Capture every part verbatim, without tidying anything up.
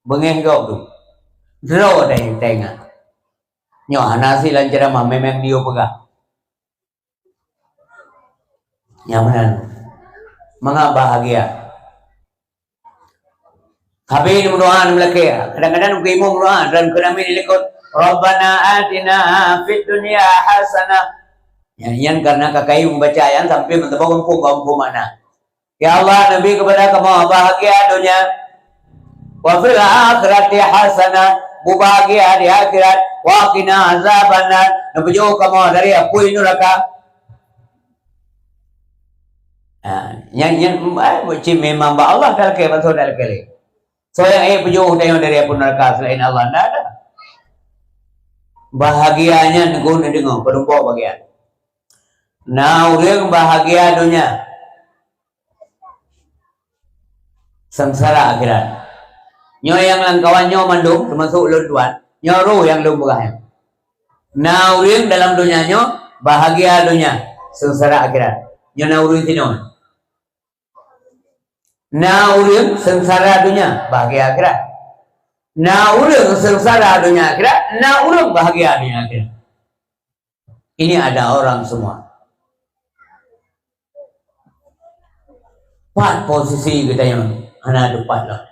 Beungéh gob tu. Droe teuingat. Nyoe hana silan ceramah, memang dia peugah. Nyang meunan. Mangat bahagia. Habéh meudoa meulakée. Kadang-kadang keu imum meudoa dan keu nami dilikot, "Rabbana atina fid dunya hasanah." Nyan, nyan karena ka kayu membaca ayat sampai meuteumé gampông-gampông makna. Ya Allah, neubi kepada kamoe bahagia donya. Wa fil akhirati hasanah, mubahagia di akhirat. Wa qina azabannar, neubeujôh kamoe dari apui nuraka. Ha, nyan, nyan, eh, cit memang bak Allah talakée, bak soe talakée lé. Soe nyang ék peujôh tanyoe dari apui nuraka selain Allah? Ndak ada. Bahagia nyan neudeungoe, padum boh bahagia. Na ureuëng bahagia donya, seungsara akhirat. Nyoe nyang lam kawan nyoe mandum, teumasok lôn tuan, nyoe roh nyang lôn peugah nyoe. Na ureuëng dalam donya nyoe bahagia donya, seungsara akhirat. Nyoe na ureuëng sinoe. Na ureuëng seungsara donya, bahagia akhirat. Na ureuëng seungsara donya akhirat, na ureuëng bahagia donya akhirat. Ini ada orang semua. Pat posisi geutanyoe, hana teupat lah.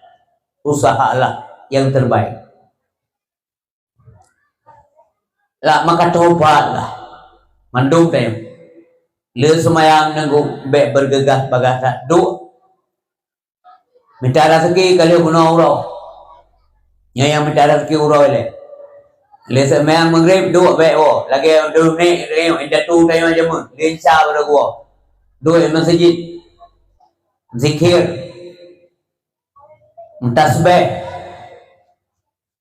Usahalah yang terbaik. Lah, maka tobat lah. Mandum tanyoe. Le seumayang nunggu, bék bergegas bagah that. Duek. Mita raseuki ka lheueh bunoe uroe. Nyoe nyang mita raseuki uroe ilée. Le seumayang Maghrib, duek bék woe. Lagée dum nek, indatu tanyoe jameun. Lincah pada gua. Duek meuseujid. Zikir. Meutasbéh.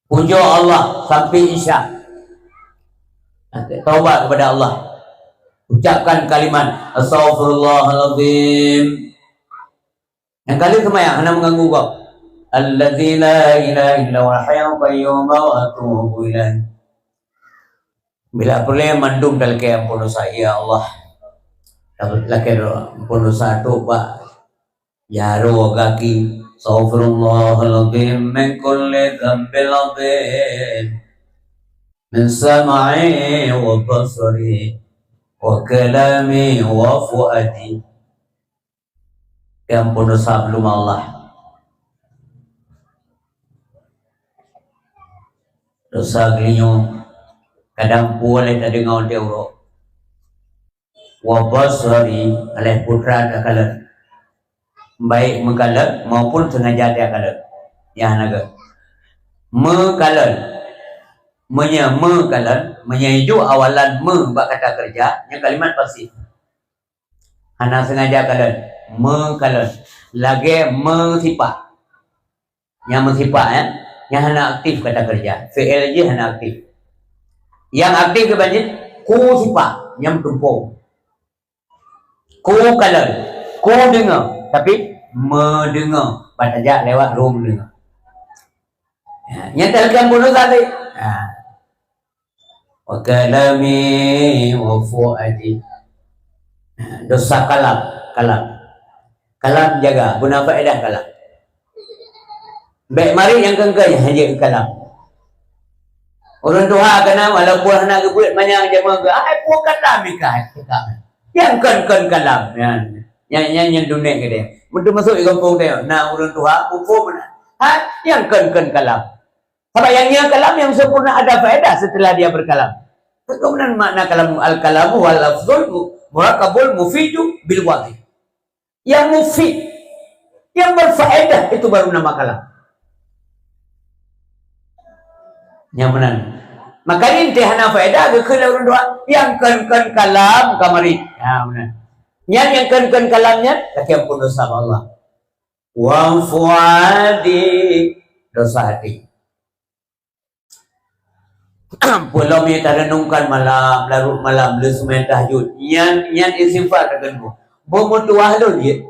Pujoe Allah sampai Isya. Taubat kepada Allah. Ucapkan kalimat, "Astaghfirullahalazim." Nyang kali seumayang hana mengganggu gob. "Allazi la ilaha illa huwal hayyul qayyum wa atubu ilaih." Bila peureulée mandum talakée amphon dosa, ya Allah. Lakée amphon dosa tu bak jaroe gaki, "Astaghfirullahalazim min kulli dzambil azim, min sam'i wa basari wa kalami wa fuadi." Keu amphon dosa beuleumah Allah. Dosa geulinyueng kadang puléh tadeungoe di uroe. Wa basari, aléh putra takalon. Baik meukalon maupun sengaja takalon. Nyang hana gét. Meukalon. Meunyoe meukalon, meunyoe ijuk awalan me bak kata keureuja, nyan kalimat pasif. Hana sengaja kalon. Meukalon. Lagée meusipak. Nyang meusipak, ya. Nyang hana aktif kata keureuja. Fi'il jih hana aktif. Nyang aktif keuban jih, ku sipak, nyang meutumpông. Ku kalon, ku deungoe, tapi meudeungoe. Ban tajak lewat rhung deungoe. Ya, nyang talakée bunoe tadi. Ha. Wa kalami wa fuadi. Ha, dosa kalam, kalam. Kalam jaga, guna faedah kalam. Bék marit nyang keungkén hana jeuet kalam. Ureuëng tuha keunan walaupun hana geubeuet manyang jameun geuh, ai peue kata mika cakap. Nyang kon-kon kalam nyan. Nyang, nyang, nyang dunek geude. Meunteuk masuk di gampông teuh, na ureuëng tuha, bukon meunan. Ha, nyang kon-kon kalam. Sabab nyang nyan kalam yang sempurna ada faedah setelah dia berkalam. Kemudian makna kalam, al-kalamu wal lafzul mu-, murakabul mufidu bil wadhi. Yang mufid, yang berfaedah itu baru nama kalam. Nyang meunan. Makanya inti hana faedah geukheun lé ureuëng dua, yang kon-kon kalam kamari. Ya, meunan. Nyan yang kon-kon kalam nyan, lakée amphon dosa bak Allah. Wa fuadi, dosa hati. Peulom nyang tarenungkan malam, larot malam, le seumayang tahajud. Nyan, nyan istighfar takeunong. Beumeutuwah lôn jeuet.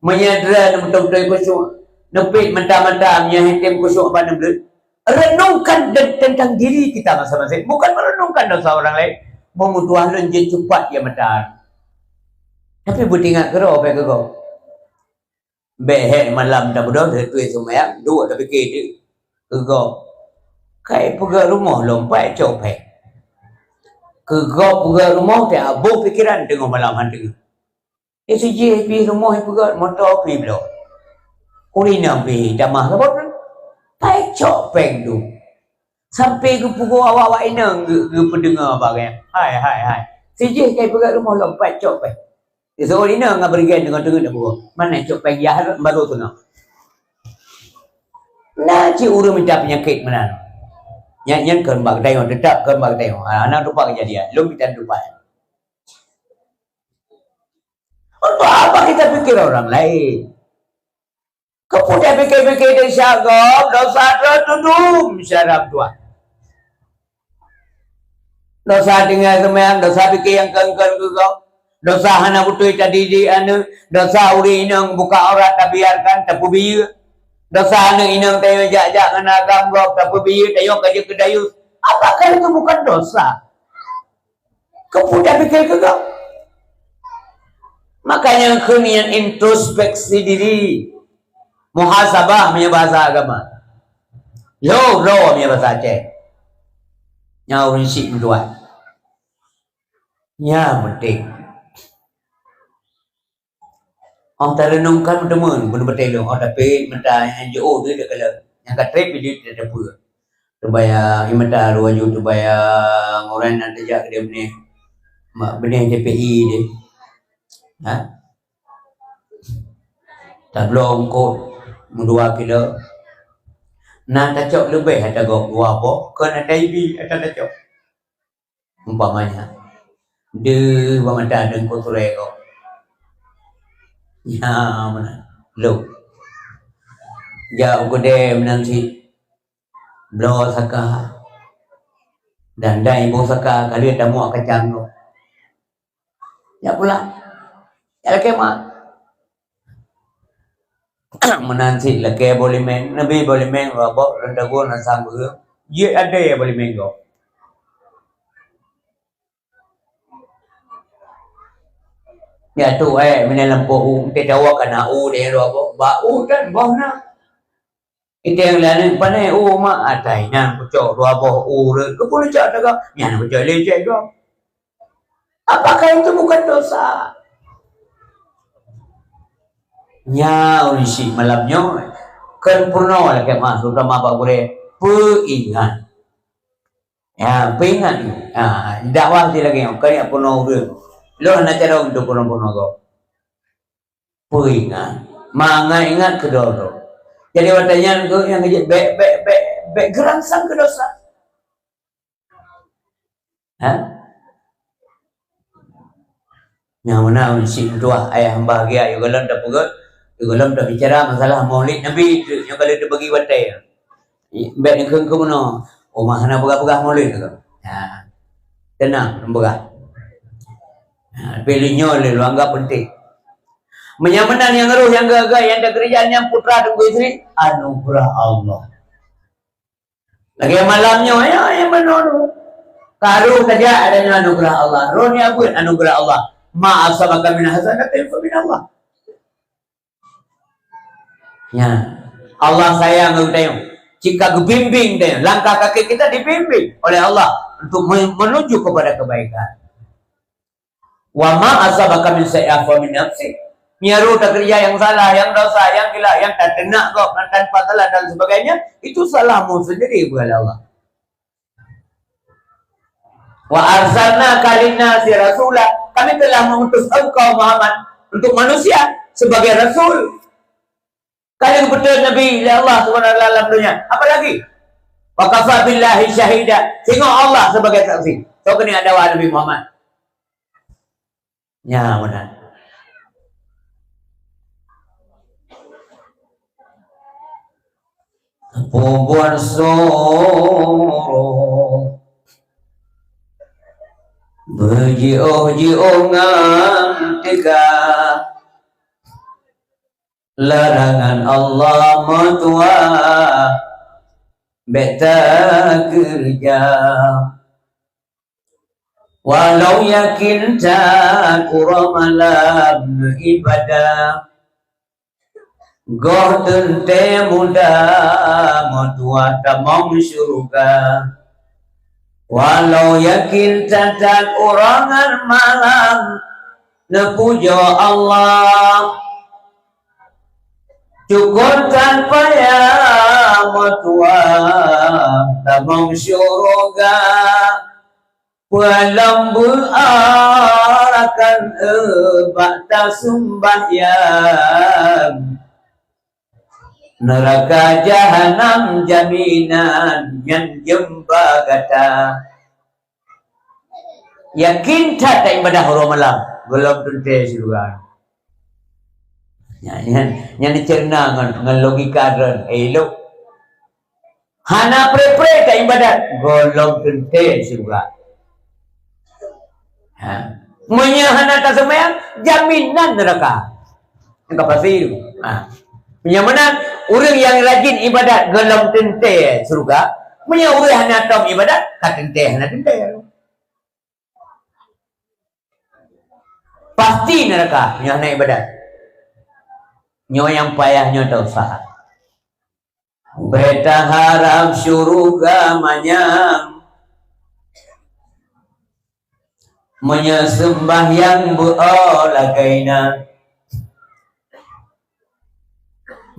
Meunyoe droe beutôi-beutôi khusyuk, neupit mata-mata, meunyoe hana tem khusyuk ban neubleut. Renungkan de-, tentang diri kita masing-masing, bukan merenungkan dosa orang lain. Beumeutuwah lôn jeuet cupat ya mata. Tapi beutingat keudroe bèk keu gob. Bèk hék malam tabeudôh, teuh seumayang, duek tapike teuk. Keu gob, "Kai peugöt rumoh lom pat cok péng." Keu gob peugöt rumoh, teuaboh pikeran teungoh malam han teungoh. Di sijih pih rumoh peugöt, moto pih bloe. Ureueng inong pih tamah sabab pat cok péng tu. Sampai geupeugoe awak-awak inong geu-, geupeudeungoe bagai. Hai, hai, hai. Sijih kai peugöt rumoh lom pat cok péng. Di seurah inong ngon beureugen deungon teungeut dak buet. Mana cok péng yah baru tu noh. Na cit ureueng mita peunyakét meunan. Nyan, nyan kon bak geutanyoe, teutap kon bak geutanyoe. Ha, na tupat keujadian. Lôn mita tupat. Untuk apa kita pikir orang lain? Keupeue tapike-pike desya gob, dosa droe teudum siat lam tuah. Dosa tinggai seumayang, dosa pike nyang kon-kon keu gob, dosa hana beutôi tadidik aneuk, dosa ureueng inong buka aurat tabiarkan, tapeubiyeu, dosa aneuk inong tanyoe jak-jak ngon agam gob, tapeubiyeu, tanyoe ka jeuet keu dayus. Apakah itu bukan dosa? Keupeue tapike keu gob? Makanya kheun nyan introspeksi diri. Muhasabah meunyoe bahasa agama. Yo, lo meunyoe bahasa Aceh. Nyan ureueng syiek meutuah. Nyan penting. Oh, tareunongkan meuteumèe, bunoe batèe lôn. Oh, tapi meuta nyang jiôh tu deuk kalon. Nyang ka trép di teupeu. Teubayang, i meuta laju teubayang, orang nyang teujak keudéh beuneh. Mak beuneh T P I deh. Ha? Tabloe eungkôt, meudua kilo. Na tacok leubeh ata gob dua boh, kon ata ibi ata tacok. Umpamanya, deuh bak mata teungku turée gob. Nyan meunan. Lôn jak u keudè meunan cit, bloe saka, dan dai boh saka ka lheueh tamuak kacang gob. Jak pulang. Jak lakée mak. Meunan cit lakée boh limeng, neubi boh limeng dua boh, lôn teugôt na sambeuet. Jeuet adé boh limeng gob. Ya tu, eh, meunan lampôh u, eunteuk tawa kana u deh dua boh. Bak u dan boh na. Iteng lé aneuk pané, "Oh, mak, atai nyan kucok dua boh ureueng, keupeue neucok ata gob?" "Nyan kucok lé cek gob." Apakah itu bukan dosa? Nyan ureueng syiek malam nyoe, kon peurunoe lakée meu'ah, terutama bak gurée, peuingat. Ya, peuingat. Ha, dakwah di lagée nyoe, kon jak peurunoe ureueng. Lôn hana carông untuk peurunoe-peurunoe gob. Peuingat. Mangat ingat keudroe-droe. Jadi watée nyan keuh nyang geujeuet bék, bék, bék, bék geurangsang keu dosa. Ha? Nyang meunan cit meutuah ayah nyang bahgia, yue gohlom tapeugét, yue gohlom tabicara masalah Maulid Nabi tu, nyang ka lheueh teubagi watée. Bék neukheun keu meunoe, "Oh, ma hana peugah-peugah Maulid tu." Ha. Teunang, peugah. Ha, tapi lé nyoe lé lôn anggap penting. Meunyoe meunan nyang roh nyang geuh-geuh nyang takeureuja nyan putra Teungku Yusri, anugeurah Allah. Lagée malam nyoe, ya, nyang meunoe tu. Ka roh tajak, ada nyoe anugeurah Allah. Roh nyoe buet anugeurah Allah. Ma asabaka min hasanatin fa min Allah. Ya. Allah sayang keu geutanyoe. Cit ka geubimbing geutanyoe. Langkah kaki kita dibimbing oleh Allah untuk me-, menuju kepada kebaikan. Wa ma asabaka min sayyi'ah fa min nafsik. Meunyoe takeureuja nyang salah, nyang dosa, nyang gila, nyang tateunak gob, nyang tanpa salah dan sebagainya, itu salahmu sendiri, bukan Allah. Wa arsalnaka linnasi rasula. Kami telah mengutus engkau, Muhammad, untuk manusia sebagai rasul. Ka lheueh geupeutreun Nabi lé Allah Subhanahu wa Taala lam donya. Apa lagi? Wa kafa billahi syahida. Singoh Allah sebagai saksi. Soe keuneuk dawa Nabi Muhammad? Nyan meunan. Pubuet suruh beujiôh-jiôh ngon teuga. Larangan Allah meutuah, bék takeureuja. Walau yakin that uroe malam ibadah. Goh teuntée muda meutuah tamong syeuruga. Walau yakin that-that uroe ngon malam neupujoe Allah. Cukop that payah meutuah tamong syeuruga. Peue lom beuarakan, eh, bak taseumbahyang. Neuraka jahanam jaminan nyan jeuem bak gata. Yakin that taibadah uroe malam, gohlom teuntée syeuruga. Nyan, nyan, nyan diceureuta ngon, ngon logika droen, eh, lok. Hana pre-pre taibadat, gohlom teuntée syeuruga. Ha. Meunyoe hana taseumayang, jaminan neuraka. Nyang ka pasti tu. Ha. Meunyoe meunan, ureuëng nyang rajin ibadat gohlom teuntée syeuruga, meunyoe ureuëng hana tom ibadat, ka teuntée hana teuntée. Pasti neuraka, meunyoe hana ibadat. Nyoe nyang payah nyoe tausaha. Bék taharab syeuruga manyam, meunyoe seumbahyang beu-o lagée na.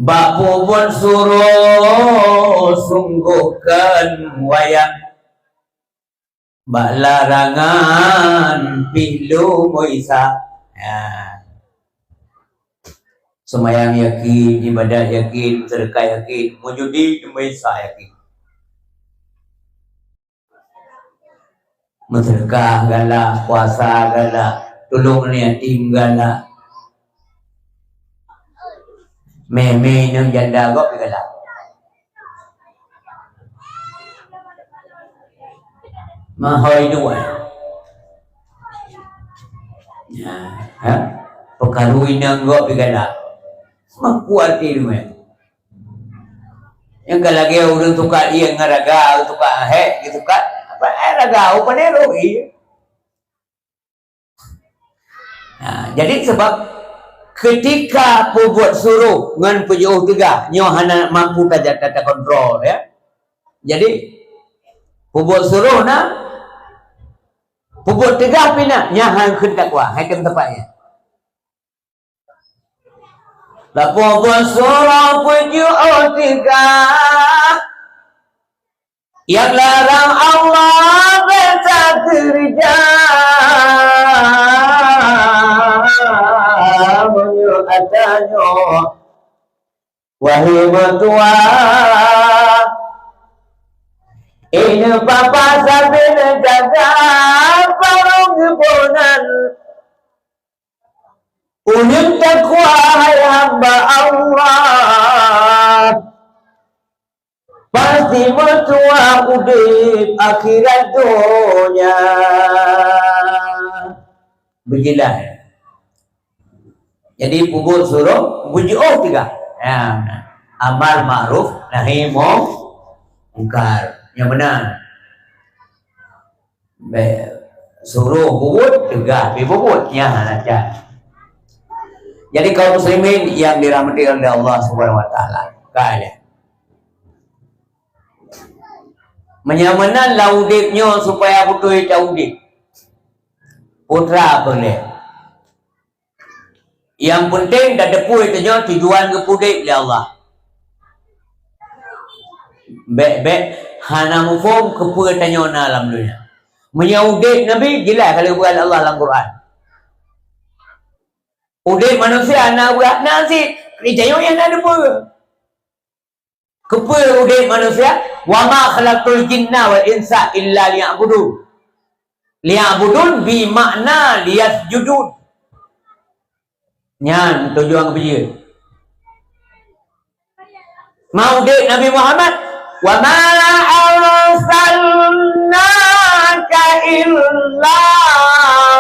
Bak peubuet suroh sunggoh kon wayang. Bak larangan pih lom meuisa. Ya. Seumayang yakin, ibadat yakin, seudeukah yakin, meujudi meuisa yakin. Meuseudeukah galak, puasa galak, tulông aneuk yatim galak. Mé-mé inong janda gob pih galak. Mahôi dua. Ya, ha? Peukaru inong gob pih galak. Meukuat ileumé. Nyang ka lagée ureuëng tuka ié ngon raga, ureuëng tuka hék geutuka, apa, eh, raga, upane roh ié. Nah, jadi sebab ketika peubuet suroh ngon peujiôh teuga, nyoe hana mampu taja-, ta-, takontrol, ya. Jadi, peubuet suroh na, peubuet teuga pih na, nyan han kheun takwa, hai tem teupatnya. Lapor beusuroh peujiôh teuga, nyang larang Allah beusa keureuja. Meunyoe ata nyoe, wahé meutuah, ineuk papa sabe neujaga barong geubonan. Ulôn takwa, hai hamba Allah, pasti meutuah udeb akhirat donya. Beujeulaih. Jadi, peubuet suroh, beujiôh teuga. Ya, amar ma'ruf, nahi mungkar. Nyang meunan. Bék suroh peubuet, teuga pih peubuet, nyan hana can. Jadi kaum muslimin yang dirahmati oleh Allah Subhanahu wa Taala, ka lheueh. Meunyoe meunan lam udeb nyoe supaya beutôi taudeb. Putra peuleh. Nyang peunteng tateupeue tanyoe tujuan geupeuudeb lé Allah. Bék-bék hana muphom keupeue tanyoe na lam donya. Meunyoe udeb Nabi, jeulaih ka lheueh geupeugah lé Allah lam Quran. Udeb manusia na beuhat na cit, di tanyoe nyang na teupeue. Keupeue udeb manusia? "Wa ma khalaqtul jinna wal insa illa liya'budun." Liya'budun bi makna liyasjudun. Nyan tujuan geupeujiet. Ma udeb Nabi Muhammad, "Wa ma arsalnaka illa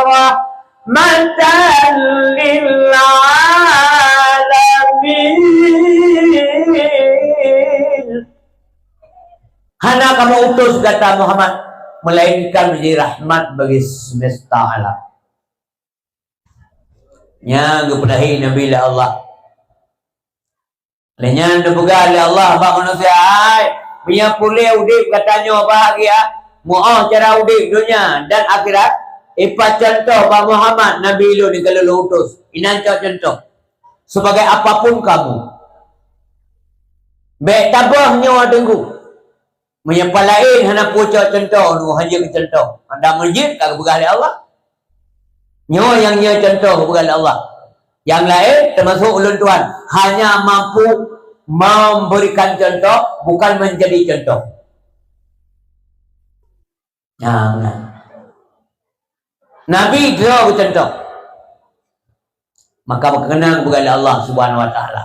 rahmatan lil alamin." Hana kamoe utus gata Muhammad, melainkan menjadi rahmat bagi semesta alam. Nyan geupeulahé Nabi lé Allah. Lé nyan neupeugah lé Allah bak manusia, "Hai, meunyoe puléh udép gata nyoe bahagia, meu'oh cara udép donya dan akhirat, ipat cuntoh bak Muhammad, Nabi lôn nyang ka lôn utus. Inan cok cuntoh. Sebagai apapun kamu, bék taböh nyoe teungku." Meunyoe pat laén hana pucok cuntoh, nu hana jeuet cuntoh. Anda meujeuet ka geupeugah lé Allah. Nyoe nyang nyoe cuntoh geupeugah lé Allah. Nyang laén, teumasok ulôn tuan, hanya mampu memberikan contoh, bukan menjadi contoh. Nah, nah. Nabi droe geucuntoh. Maka meukeunong geupeugah lé Allah Subhanahu Wa Taala.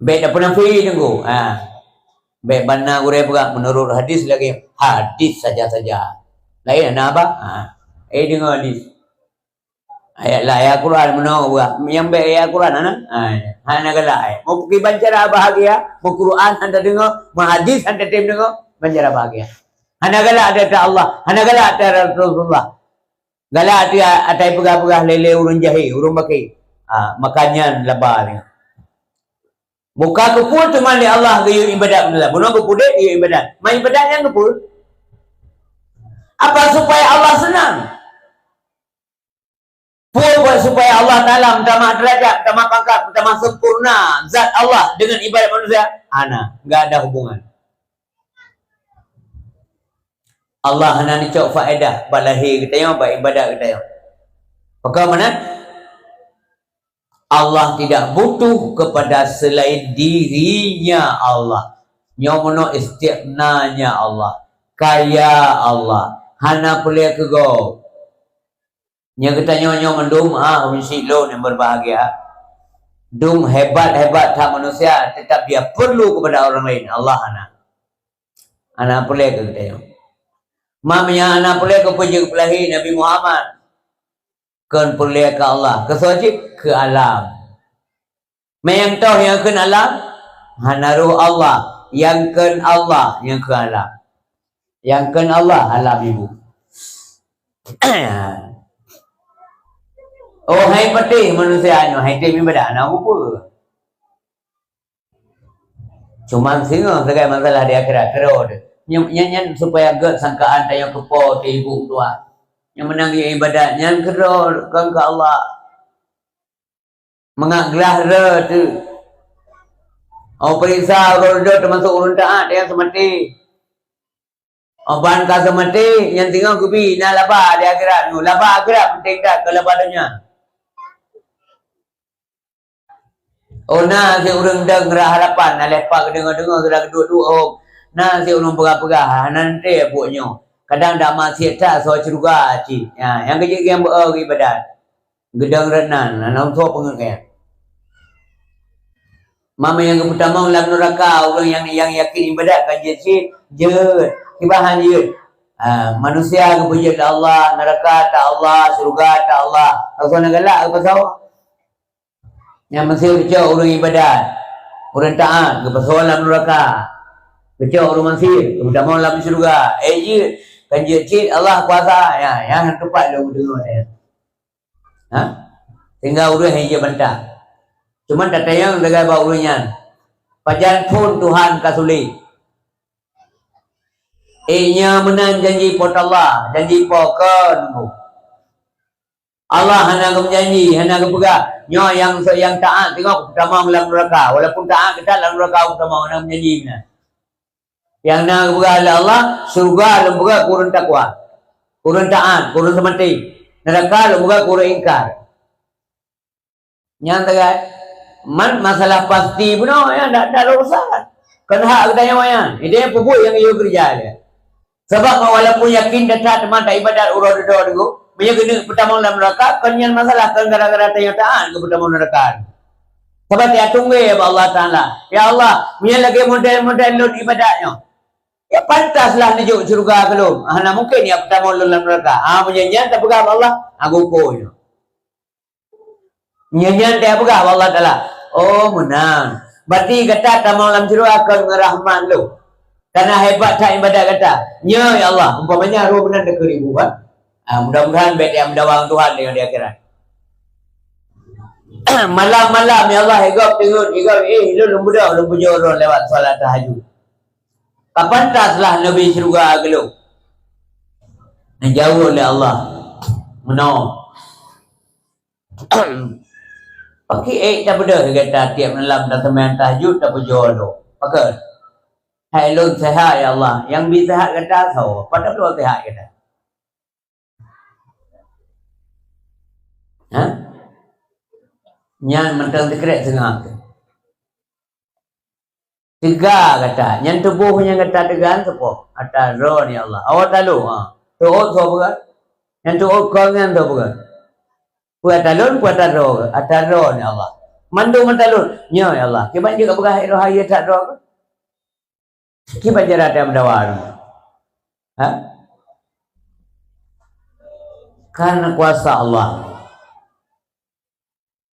Bék tapeunafé teungku. Ha. Bék bana gurée peugah meunurot hadis lagée hadis saja-saja. Laén hana haba. Ha. Eh, deungoe hadis. Ayat lah, ayat Quran meunoe peugah. Nyang bék ayat Quran hana? Ha. Hana galak, eh. Meukiban cara bahagia, meuquran hana deungoe, meuhadis hana tem deungoe, ban cara bahagia. Hana galak ata Allah, hana galak ata Rasulullah. Galak ata, ata peugah-peugah lé-lé ureuëng jahé, ureuëng bakée. Ha, maka nyan laba nyan. Buka keupeue teuma lé Allah geuyue iébadat meunasah. Bunoe keupeue deh geuyue iébadat. Ma iébadat nyan keupeue? Apa supaya Allah senang? Peue buet supaya Allah Taala meutamah derajat, meutamah pangkat, meutamah sempurna zat Allah dengan iébadat manusia? Hana, enggak ada hubungan. Allah hana neucok faedah bak lahé geutanyoe, bak iébadat geutanyoe. Pakon meunan? Allah tidak butuh kepada selain dirinya Allah. Nyoe meunoe istighnanya Allah. Kaya Allah. Hana peureulée keu gob. Nyoe geutanyoe nyoe mandum, ah, ureuëng syiek lôn nyang berbahagia. Dum hebat-hebat that manusia, tetap dia perlu kepada orang lain. Allah hana. Hana peureulée keu geutanyoe. Ma meunyoe hana peureulée keu peujeuet peulahé Nabi Muhammad, kon peureulée keu Allah, keu soe cit? Keu alam. Mé nyang toh nyang kheun alam? Hana roh Allah, nyang kheun Allah nyang kheun alam. Nyang kheun Allah alam ibu. Oh, hai patéh manusia nyoe, hai tem iébadat hana upeue. Cuman singoh sagai masalah di akhirat, keudroe teuh. Nyan, nyan, nyan supaya gét sangkaan tanyoe keu Po teuh Ibu Tuhan. Nyang meunan iébadat nyan keudroe kon keu Allah. Mangat glah re teuh. Oh, peuriksa uroe dudoe teumasok ureuëng taát nyang seumaté. Oh, ban ka seumaté, nyan singoh geubi na laba di akhirat nyoe. Laba akhirat penting that keu laba donya. Oh, na si ureuëng dong rot harapan, na lheueh pat geudeungoe-deungoe sudah geuduek-duek hom. Na si ureuëng peugah-peugah, hana teuntée buet nyoe. Kadang dak maksiet that soe syeuruga cit. Ya, nyang keujeuet nyang beu-o geuibadat. Geudong rot nan, hana soe peungeut keu nyan. Mama nyang geupeutamong lam nuraka, ureuëng nyang, nyang yakin ibadat ka jeuet cit, jeuet. Kiban han jeuet. Ha, manusia geupeujeuet lé Allah, nuraka ta Allah, syeuruga ta Allah. Soe na galak geupasoe? Nyang meusé geucok ureuëng ibadat, ureuëng taát, geupasoe lam nuraka. Geucok ureuëng maksiet, geupeutamong lam syeuruga. Eh, jeuet, kan jeuet cit Allah kuasa. Ya, nyang teumpat lôn geudeungoe nyan. Ha? Sehingga ureuëng hai jeuet bantah. Cuma tatanyong lagée bak ureuëng nyan, pajan phon Tuhan ka sulet. Eh, nyan meunan janji Po teu Allah, janji Po kon. Allah hana geumeujanji, hana geupeugah, "Nyoe nyang, nyang taát teungoh kupeutamong lam nuraka." Walaupun taát geutanyoe lam nuraka kupeutamong, hana geumeujanji meunan. Nyang na geupeugah lé Allah, "Syeuruga lôn peugah keu ureuëng takwa, keu ureuëng taát, keu ureuëng seumaté. Nuraka lôn peugah keu ureuëng ingkar." Nyan sagai. Man masalah pasti bunoe nyan, dak, dak ada urusan. Kon hak geutanyoe nyan. Idéh peubuet nyang geuyue keureuja lé. Sabab walaupun yakin that teuma taibadat uroe dudoe teungku, meunyoe keuneuk peutamong lam nuraka, kon nyan masalah, kon gara-gara tanyoe taát geupeutamong nuraka. Sabab tatunggée bak Allah Taala, "Ya Allah, meunyoe lagée model-model lôn ibadat nyoe, ya pantaslah neujok syeuruga keu lôn. Hana mungken ya peutamong lôn lam nuraka." Ah, meunyoe nyan tapeugah bak Allah, ah, geuko nyoe. Nyan, nyan tapeugah bak Allah Taala, "Oh, meunan. Berarti gata tamong lam syeuruga kon ngon rahmat lôn. Karena hebat that ibadat gata." Nyoe, ya Allah, umpamanya roh meunan teukeuribu, kan? Ah, mudah-mudahan bék tayang meudawa ngon Tuhan di, di akhirat. Malam-malam, ya Allah, i gob teungeut, i gob, eh, lôn, lôn beudôh, lôn pujoe Droe lewat salat tahajud. Kapan taseulamat neubi syeuruga keu lôn? Neujaweueb lé Allah, "Meunoe." Pakri ék tabeudôh gata tiep malam taseumayang tahajud tapujoe Droe. Pakon? Hai lôn seuhat, ya Allah, nyang bi seuhat gata soe? Pat tabloe seuhat gata? Ha? Nyan mantong sikrek seungab. Teuga gata, nyan tuboh nyang gata teuga nyan soe po? Ata Droe, ya Allah. Awak talu, ha. Teuôt soe peugah? Nyan teuôt kong nyan soe peugah? Peue ata lôn, peue ata Droe? Ata Droe, ya Allah. Mandum ata lôn. Nyoe, ya Allah. Kiban jeuet ka peugah hai Droe hai that Droe? Kiban cara ata meudawa nyoe? Ha? Karena kuasa Allah.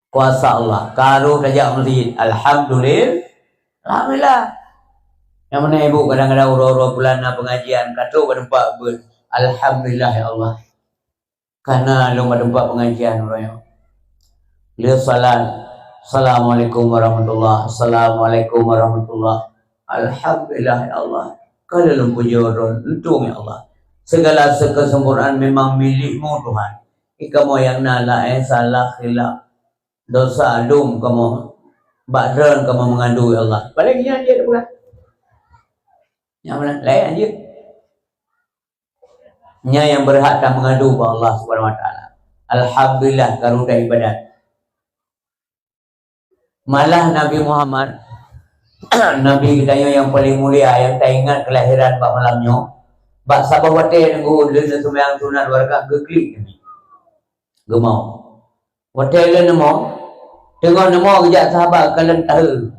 Kuasa Allah. Ka rôh tajak meuseujid. Alhamdulillah. Alhamdulillah. Nyang mana ibu kadang-kadang uroe-uroe bulan na pengajian, ka trok bak teumpat beuet. Alhamdulillah, ya Allah. Kana lôn bak teumpat pengajian uroe nyoe. Lheueh salat, "Assalamualaikum warahmatullah, assalamualaikum warahmatullah." Alhamdulillah, ya Allah. Ka lôn pujoe Droe, euntông, ya Allah. Segala kesempurnaan memang milik-Mu, Tuhan. Di kamoe nyang na laén salah, khilaf, dosa, dum kamoe. Bak Droe kamoe meungadu, ya Allah. Paléng nyan jeuet peugah. Nyang mana? Laén jeuet. Nyan nyang beurhak tameungadu bak Allah Subhanahu wa Taala. Alhamdulillah, ka rôh taibadat. Malah Nabi Muhammad, Nabi geutanyoe nyang paleng mulia, nyang taingat keulahiran bak malam nyoe, bak saboh watèe Teungku lheueh neuseumayang sunat dua rakaat geuklik Nabi. Geumawöt. Watèe lheueh neumoe, teungoh neumoe geujak sahabat kalon tahe.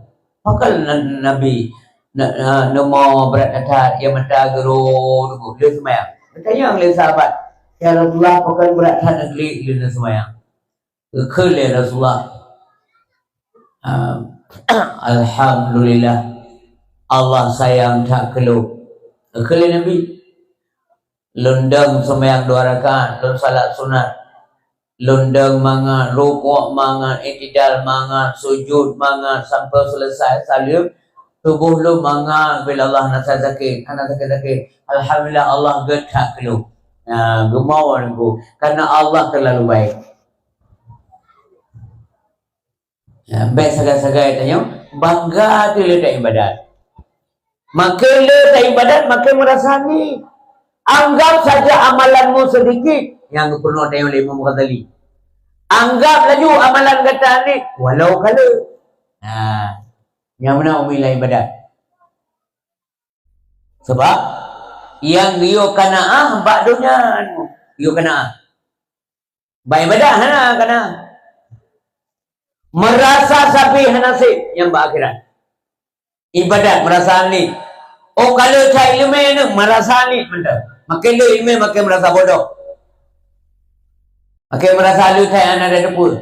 Pakon na-, Nabi na-, na-, neumoe brat that, ia mata geuro, lheueh seumayang. Geutanyong lé sahabat, "Ya Rasulullah, pakon brat that neuklik lheueh neuseumayang?" Geukheun lé Rasulullah, "Ah, alhamdulillah, Allah sayang that keu lôn." Geukheun lé Nabi, "Lôn dong seumayang dua rakaat, lôn salat sunat. Lôn dong mangat, rukuk mangat, i'tidal mangat, sujud mangat, sampoe seuleusai saleuem, tuboh lôn mangat, bila Allah na sakét, hana sakét-sakét. Alhamdulillah, Allah gét that keu lôn." Nah, geumawöt Teungku, karena Allah terlalu baik. Ya, bèk sagai-sagai tanyoe bangga teuh lé taibadat. Makin lé taibadat, makin meurasa nik. Anggap saja amalanmu sedikit, nyang geupeurunoe tanyoe lé Imam Ghazali. Anggap laju amalan gata nik, walau ka le. Nah, nyang meunan umi lam ibadat. Sabab nyang geuyue kanaah bak donya nyoe, geuyue kanaah. Bak ibadat hana kana. Meurasa sabe hana sép nyang bak akhirat. Ibadat meurasa nik. Oh, ka le that ileumèe nyoe meurasa nik mantong. Makin le ileumèe makin meurasa bodoh. Makin meurasa le that hana ada teupeu.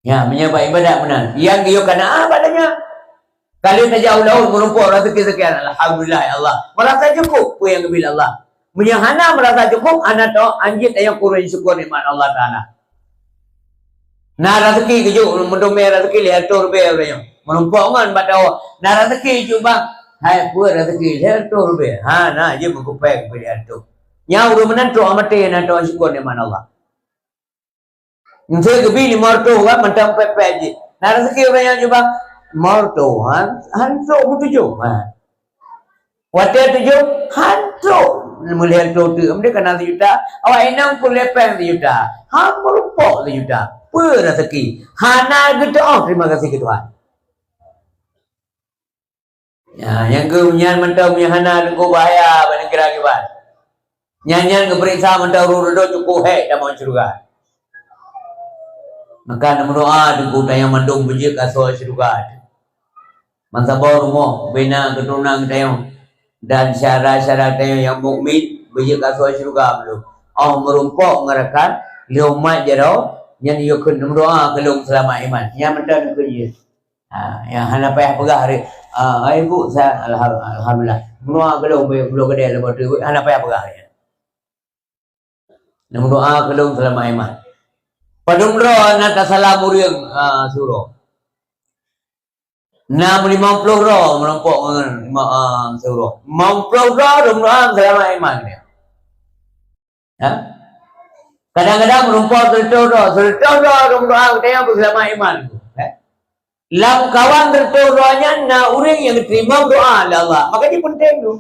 Ya, meunyoe bak ibadat meunan. Nyang geuyue kanaah bak donya. Ka le tajak u laôt meurumpok raseuki sekian, alhamdulillah ya Allah. Meurasa cukup peue nyang geubri lé Allah. Meunyoe hana meurasa cukup, hana tao, anjeut ayong kureueng syukur nikmat Allah Taala. Na raseuki keujok, meuteumèe raseuki lhèe reutôh ribèe uroe nyoe. Meurumpok ngon bak tawoe. Na raseuki keujok bang. Hai peue raseuki lhèe reutôh ribèe. Ha, na jeuet meukupèe keu lhèe reutôh. Nyan ureueng meunan trok maté na tao syukur nikmat Allah. Miseu geubi limong reutôh kan mantong pèt-pèt jih. Na raseuki ureueng nyan jubah limong reutôh han, han trok meutujoh. Ha. Watèe tujoh han trok meulhèe reutôh teuk. Meudeh kana sijuta, awak inong peureulèe pèng sijuta. Han meurumpok sijuta. Peue raseuki? Hana geuteu'oh terima kasih keu Tuhan. Ya, nyang keu nyan mantong nyang hana teungku bahaya bak neugara kiban. Nyan, nyan geupeuriksa mantong roh dudoe cukup hék tamong syeuruga. Maka neumeudoa teungku tanyoe mandum beujeuet keu asoe syeuruga. Bansaboh rumoh, bina keuturonan tanyoe dan syedara-syedara tanyoe nyang mukmin beujeuet keu asoe syeuruga beulom. Oh meurumpok ngon rakan lheueh umat jaroe nyan yue kheun neumeudoa keu lôn seulamat iman. Nyan mantong neukheun jih. Ha, nyang hana payah peugah hari, ah, hai bu, sa-, alham-, alhamdulillah. Meudoa keu lôn, beu-, bloe keudè lôn bak teuk, hana payah peugah hari nyan. Neumeudoa keu lôn seulamat iman. Padum droe na tasalam ureuëng, ah, siuroe. Na limong ploh droe meurumpok ngon lima, ah, siuroe. Limong ploh droe dum doa seulamat iman dia. Ha? Kadang-kadang meurumpok seureutôh droe, seureutôh droe dum doa geutanyoe peuseulamat iman. Ha? Lam kawan seureutôh droe nyan na ureuëng nyang geuteurimong doa lé Allah. Maka jih peunteng tu.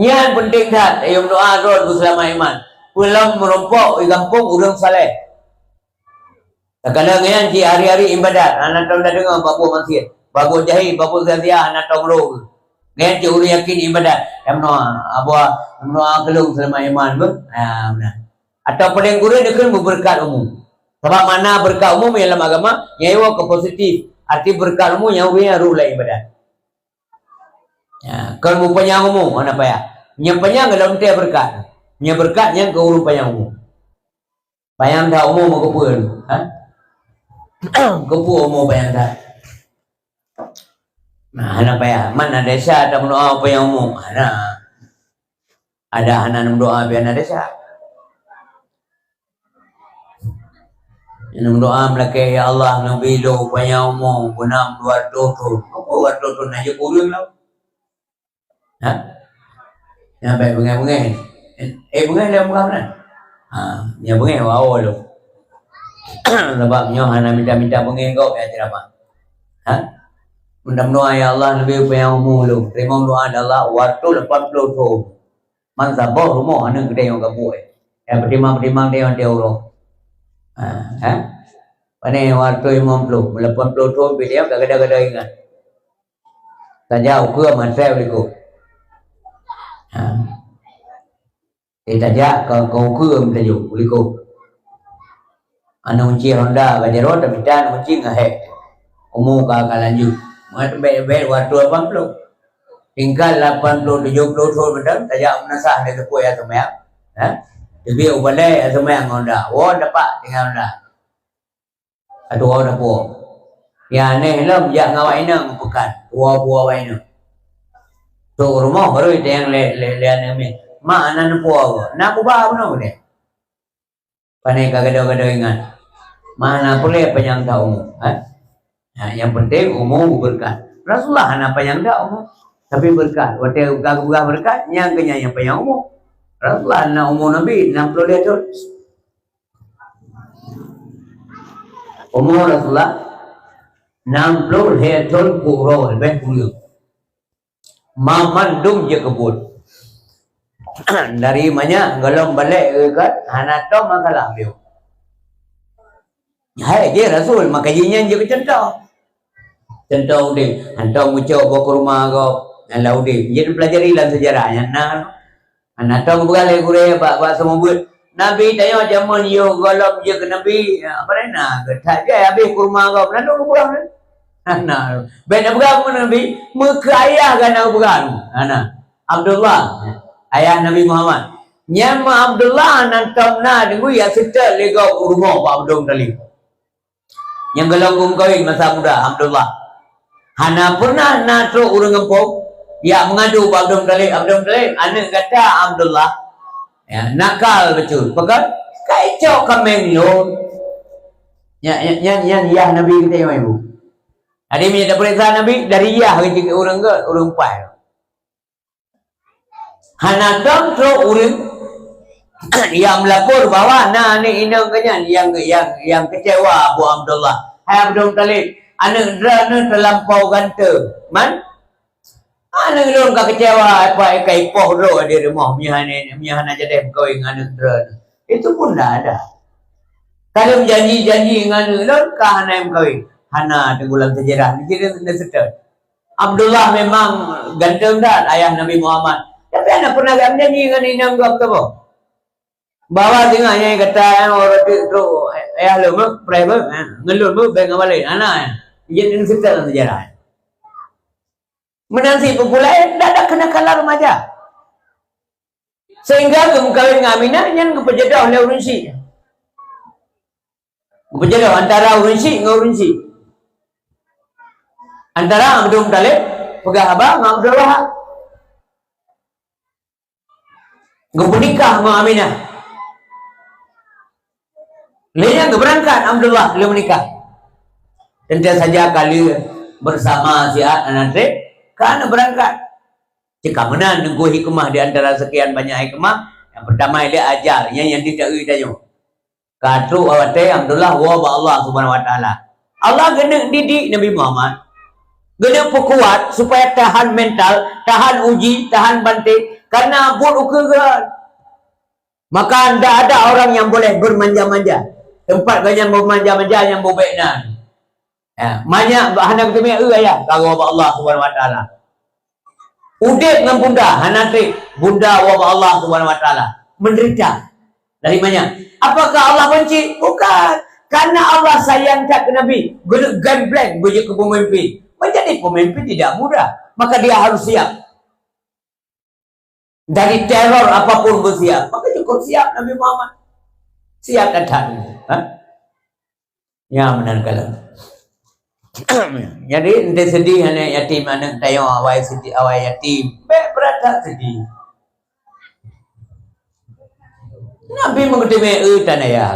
Nyan peunteng that, ayeuem doa droe peuseulamat iman. Peulom meurumpok di gampông ureuëng saleh. Takalon nyan cit hari-hari ibadat, hana tom tadeungoe bak buet maksiet, bak buet jahil, bak buet sia-sia, hana tom rô. Nyan cit ureuëng yakin ibadat. Nyang meunoe, Abah, nyang meunoe keu lôn seulamat iman beuh. Ha, meunan. Atau paléng kureueng dikheun beubeureukat umu. Sabab makna beureukat umu nyang lam agama, nyang iwoe keu positif. Arti beureukat umu nyang ureuëng nyang rôh lam ibadat. Ya, kon meupanyang umu, hana payah. Nyang panyang lam tée beureukat. Nyang beureukat nyan keu ureuëng panyang umu. Panyang that umu meukeupeu, ha? Keupeu umu panyang that. Nah, hana payah. Man na desya ta meudoa panyang umu. Hana. Ada hana meudoa pih hana desya. Meudoa meulakée, "Ya Allah, neubi lôn panyang umu, beunam dua ratus thon." Apa dua ratus thon na jeuet ureuëng lom? Ha? Nyan bèk beungèh-beungèh. Eh, beungèh lé muka meunan? Ha, nyan beungèh wawo lom. Sabab nyoe hana mita-mita beungèh gob ya ceramah. Ha? Mudah-mudahan ya Allah neubi panyang umu lôn. Teurimong doa dari Allah, watèe lapan ploh thon. Man saboh rumoh aneuk geutanyoe gabuek. Ya, peutimang-peutimang tanyoe watèe uroe. Ha, ha? Pane watèe limong ploh, lapan ploh thon pih tanyoe ka gada-gada ingat. Tajak ukeue mantong likot. Ha. Eh, tajak ka, ka ukeue meutajok likot. Aneuk kunci Honda ka jaroe, tapi tan aneuk kunci ngon hék. Umu ka, ka lanjut. Bèk, bèk watèe lapan ploh. Tingkat lapan ploh, tujoh ploh thon mantong, tajak meunasah lé teupeu ya seumayang. Ha? Teubiet u balèe ya seumayang ngon Honda. Woe dapat tinggai Honda. Atuwoe na puwoe. Nyang aneh lom jak ngon awak inong peukan, puwoe-puwoe awak inong. Trok u rumoh baru itanyong lé, lé, lé aneuk miet, "Mak, hana neupuwoe goe?" "Na kuba bunoe deh." Pane ka gadôh-gadôh ingat. Mak hana peureulèe panyang that umu, ha? Ha, nyang penting umu beureukat. Rasulullah hana panyang that umu, tapi beureukat. Watèe ka geupeugah beureukat, nyang keu nyan nyang panyang umu. Rasulullah na umu Nabi nam ploh lhèe thon. Umu Rasulullah nam ploh lhèe thon keu uroe leubèh kureueng. Banmandum jeuet keu buet. Dari manyak gohlom balek keu gèt, hana tom masalah beuh. Hai jih Rasul, maka jih nyan jeuet keu cuntoh. Cuntoh udép, hantom meucok boh kurma gob, nyang lam udép. Jeuet peulajari lam seujarah nyan na. Hana tom geupeugah lé gurèe bak, bak seumeubeuet, "Nabi tanyoe jameun yoh gohlom jeuet keu Nabi, ya, pane na geuh that jai habéh kurma gob, na lôn peugah nyan." Hana. Bèk na peugah keu Nabi, meukeu ayah geuh na peugah. Hana. Abdullah, ayah Nabi Muhammad. Nyan meuh Abdullah nan tom na deungon ya seutôt lé gob u rumoh bak Abdul Muthalib. Nyang gohlom geumeukawen masa muda, Abdullah. Hana pernah na trok ureueng gampông, ya meungadu bak Abdul Muthalib, "Abdul Muthalib, aneuk gata Abdullah, ya, nakal bacut. Pakon? Ka icok kaméng lôn." Ya, ya, nyan, nyan yah Nabi geutanyoe, Ibu. Jadi, meunyo tapeuriksa Nabi, dari yah ureueng gèt, ureueng pai. Hana tom trok ureueng nyang meulapor bahwa na aneuk inong geuh nyan nyang, nyang, nyang keucewa Abu Abdullah. "Hai Abdul Muthalib, aneuk droeneuh teulampau ganteng. Man, aneuk lôn ka keucewa, apa ka ipoh droe di rumoh, meunyo hana, meunyo hana jadeh meukawen ngon aneuk droeneuh." Itu pun dah ada. Ka lheueh janji-janji ngon aneuk lôn, ka hana meukawen. Hana, teunggu lam seujarah. Jadi, na seutôt. Abdullah memang ganteng that, ayah Nabi Muhammad. Tapi hana pernah geujanji ngon inong gob saboh. Bahwa singoh nyan gata nyang uroe teuk trok, ayah lôn meuh, preh meuh, eh, ngon lôn meuh, bèk ngon balek. Hana, eh. Jeuet deungon seutôt lam seujarah. Meunan cit peue-peue laén, dak ada keunakalan remaja. Sehingga geumeukawen ngon Aminah nyan geupeujodoh lé ureueng syiek. Geupeujodoh antara ureueng syiek ngon ureueng syiek. Antara Abdul Muthalib peugah haba ngon Abdul Wahab. Geupeunikah ngon Aminah. Lheueh nyan geubeurangkat Abdullah lheueh meunikah. Teuntèe saja ka lheueh beusama siat aneuk trép, ka na beurangkat. Cit ka meunan teungku hikmah di antara sekian banyak hikmah. Nyang peurtama ilèe ajal, nyan nyang teucawi tanyoe. Ka trok watèe Abdullah woe bak Allah Subhanahu Wa Taala. Allah geuneuk didik Nabi Muhammad. Geuneuk peukuat supaya tahan mental, tahan uji, tahan banting, karena buet ukeue geuh. Maka tidak ada orang yang boleh bermanja-manja. Tempat gobnyan bermanja-manja nyang bubek nan. Ya, manyak hana geuteumé eu ayah, ka geuwoe bak Allah Subhanahu Wa Taala. Udép ngon bunda hana trép, bunda woe bak Allah Subhanahu Wa Taala. Menderita. Dari manyak? Apakah Allah benci? Bukan. Karena Allah sayang that keu Nabi. Geuneuk gamblang beujeuet keu pemimpin. Menjadi pemimpin tidak mudah. Maka dia harus siap. Dari teror apapun bersiap. Maka cukup siap Nabi Muhammad. Siap dan taat. Ha? Ya, meunan kalon. Jadi, ente sedih aneuk yatim, aneuk tanyoe awai sedih, awai yatim. Bèk brat that sedih. Nabi meuteumé eu tan ayah.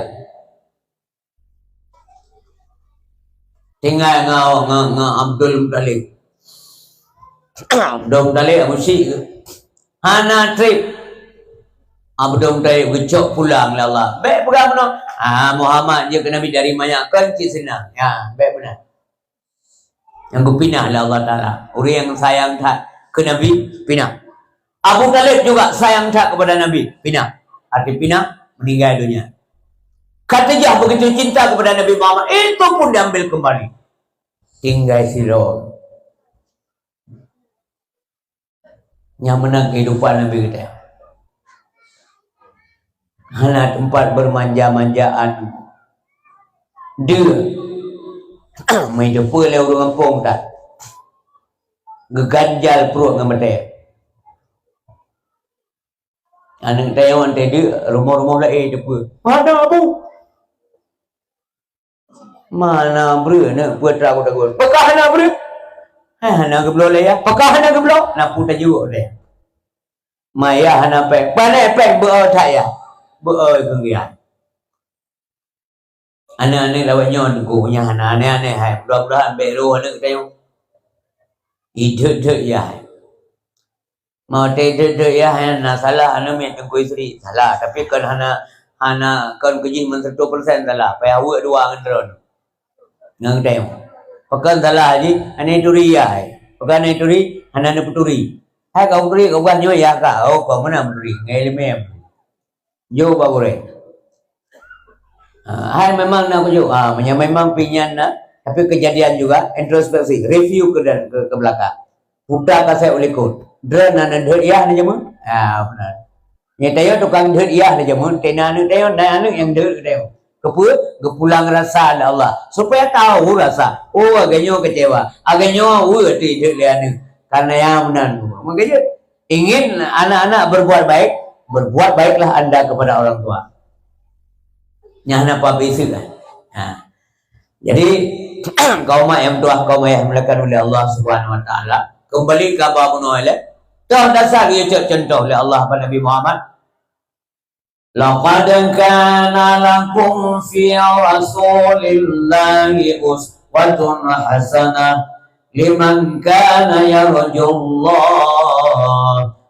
Tinggai ngon, ngon, ngon Abdul Muttalib. Abdul Muttalib Abu Syik. Hana trép. Abdul Muttalib geucok pulang lé Allah. Bèk peugah bunoe, "Ah, Muhammad jeuet keu Nabi dari manyak," kon cit seunang. Ya, bèk meunan. Nyang geupinah lé Allah Taala. Ureueng nyang sayang that keu Nabi, pinah. Abu Thalib juga sayang that kepada Nabi, pinah. Arti pinah, meninggal dunia. Khadijah begitu cinta kepada Nabi Muhammad, itu pun diambil kembali. Tinggai sidroe. Nyang meunan kehidupan Nabi geutanyoe. Hana teumpat bermanja-manjaan. Deuh. Meuteupeu lé ureueng gampông that. Geuganjal pruet ngon batèe. Aneuk tanyoe watèe deuh, rumoh-rumoh laén teupeu. Hana bu. Mana breueh neuk peue teuma geutegur. Peugah hana breueh. Hana geubloe lé yah. Peugah hana geubloe. Na peue tajok lé. Ma yah hana péng. Pané péng beu-o that yah. Beu-o keu yah. Aneuk-aneuk lawét nyoe teungku nyang hana aneh-aneh hai. Mudah-mudahan bèk roh aneuk tanyoe. Ideuet-deuet yah hai. Mau teudeuk-deuk yah, hana salah, hana miet Teungku Yusri. Salah, tapi kon hana, hana, kon keujih meuseutoh persen salah. Payah weuek dua ngon droeneuh. Ngon geutanyoe. Pakon salah jih, hana turi yah. Pakon hana turi, hana neupeuturi. Hai kau turi, kau bah nyoe yah ka. Oh, kau meunan meuturi. Ngon ileumèe. Jok bak gurèe. Ha, hai memang na kujok. Ha, meunyo memang pinyan na, tapi kejadian juga introspeksi, review ke, ke, ke belakang. Puta kaset u likot. Droeneuh na neudeuk yah neujameun? Ha, beuna. Nyoe tanyoe tukang deuk yah neujameun, teuh na aneuk tanyoe, na aneuk nyang deuk tanyoe. Keupeue? Geupulang rasa lé Allah. Supaya tahu rasa. Oh, agak nyoe kecewa. Agak nyoe weueh teuh deuk lé aneuk. Karena nyang meunan. Maka jeuet. Ingin anak-anak berbuat baik, berbuat baiklah anda kepada orang tua. Nyan na pabisa kan. Ha. Jadi, kaum mak nyang meutuah, kaum ayah yang dimuliakan oleh Allah Subhanahu Wa Taala, kembali ke abah bunoe ilèe, toh dasar geuyue cok contoh lé Allah bak Nabi Muhammad. Laqad kana lakum fi Rasulillahi uswatun hasanah liman kana yarjullaha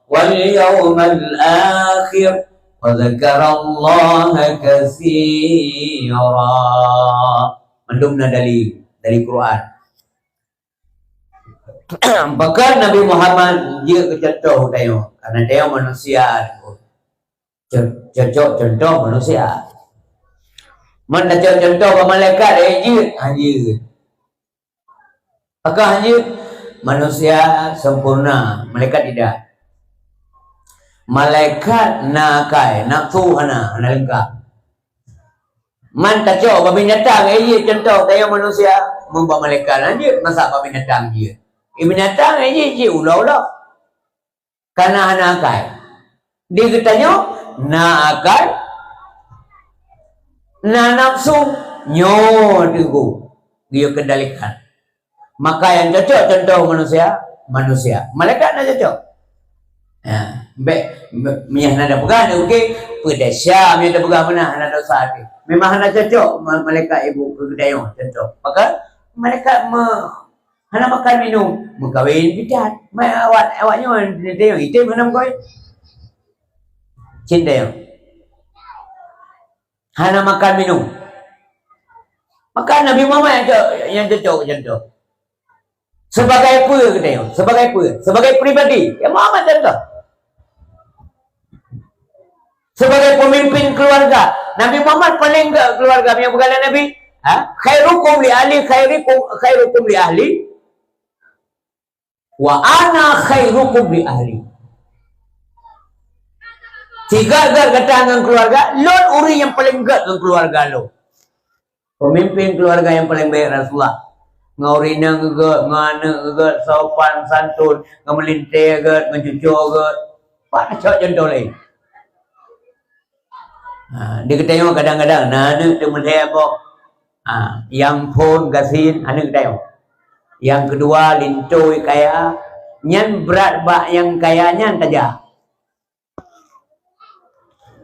wal yawmal akhir wa dzakarallaha katsira. Mandum na dalil dari Quran. Pakon Nabi Muhammad jeuet keu contoh tanyoe, karena tanyoe manusia. Co-, cocok contoh manusia. Man tacok contoh bak malaikat, eh, jeuet, ha, jeuet. Pakon jeuet, manusia sempurna, malaikat tidak. Malaikat na akai, nafsu hana, hana leungkap. Man tacok bak binatang, eh, jeuet contoh tanyoe manusia, mun bak malaikat hana jeuet, masa bak binatang jeuet. Eh, binatang, eh, jeuet, jeuet ulo-ulo. Karena hana akai. Di geutanyoe na akai, na nafsu, nyoe teungku geuyue kendalikan. Maka nyang cocok contoh manusia, manusia. Malaikat na cocok. Ya, bèk, bèk, meunyo hana tapeugah, oke, peudesya meunyo tapeugah meunan, hana dosa até. Memang hana cocok ma-, malaikat ibu keu geutanyoe, contoh. Maka malaikat me-, hana makan minum, meukawen bidat. Ma-, awak, awak nyoe geutanyoe item hana meukawen. Cit tanyoe. Hana makan minum. Maka Nabi Muhammad nyang co-, nyang cocok contoh. Sebagai peue geutanyoe? Sebagai peue? Sebagai pribadi. Ya Muhammad contoh. Sebagai pemimpin keluarga. Nabi Muhammad paling gèt keluarga, meunyoe bukan Nabi. Ha? "Khairukum li ahli, khairukum, khairukum li ahli. Wa ana khairukum li ahli." Sigèt-gèt gata ngon keluarga, lôn ureueng nyang paling gèt ngon keluarga lôn. Pemimpin keluarga nyang paling baik Rasulullah. Ngon ureueng inong gèt, ngon aneuk gèt, sopan santun, ngon meulintèe gèt, ngon cucoe gèt. Pat na cok contoh laén. Ha, di geutanyoe kadang-kadang na aneuk teumeulihat boh. Ha, nyang phôn gasien aneuk geutanyoe. Nyang keudua lintô kaya, nyan brat bak nyang kaya nyan tajak.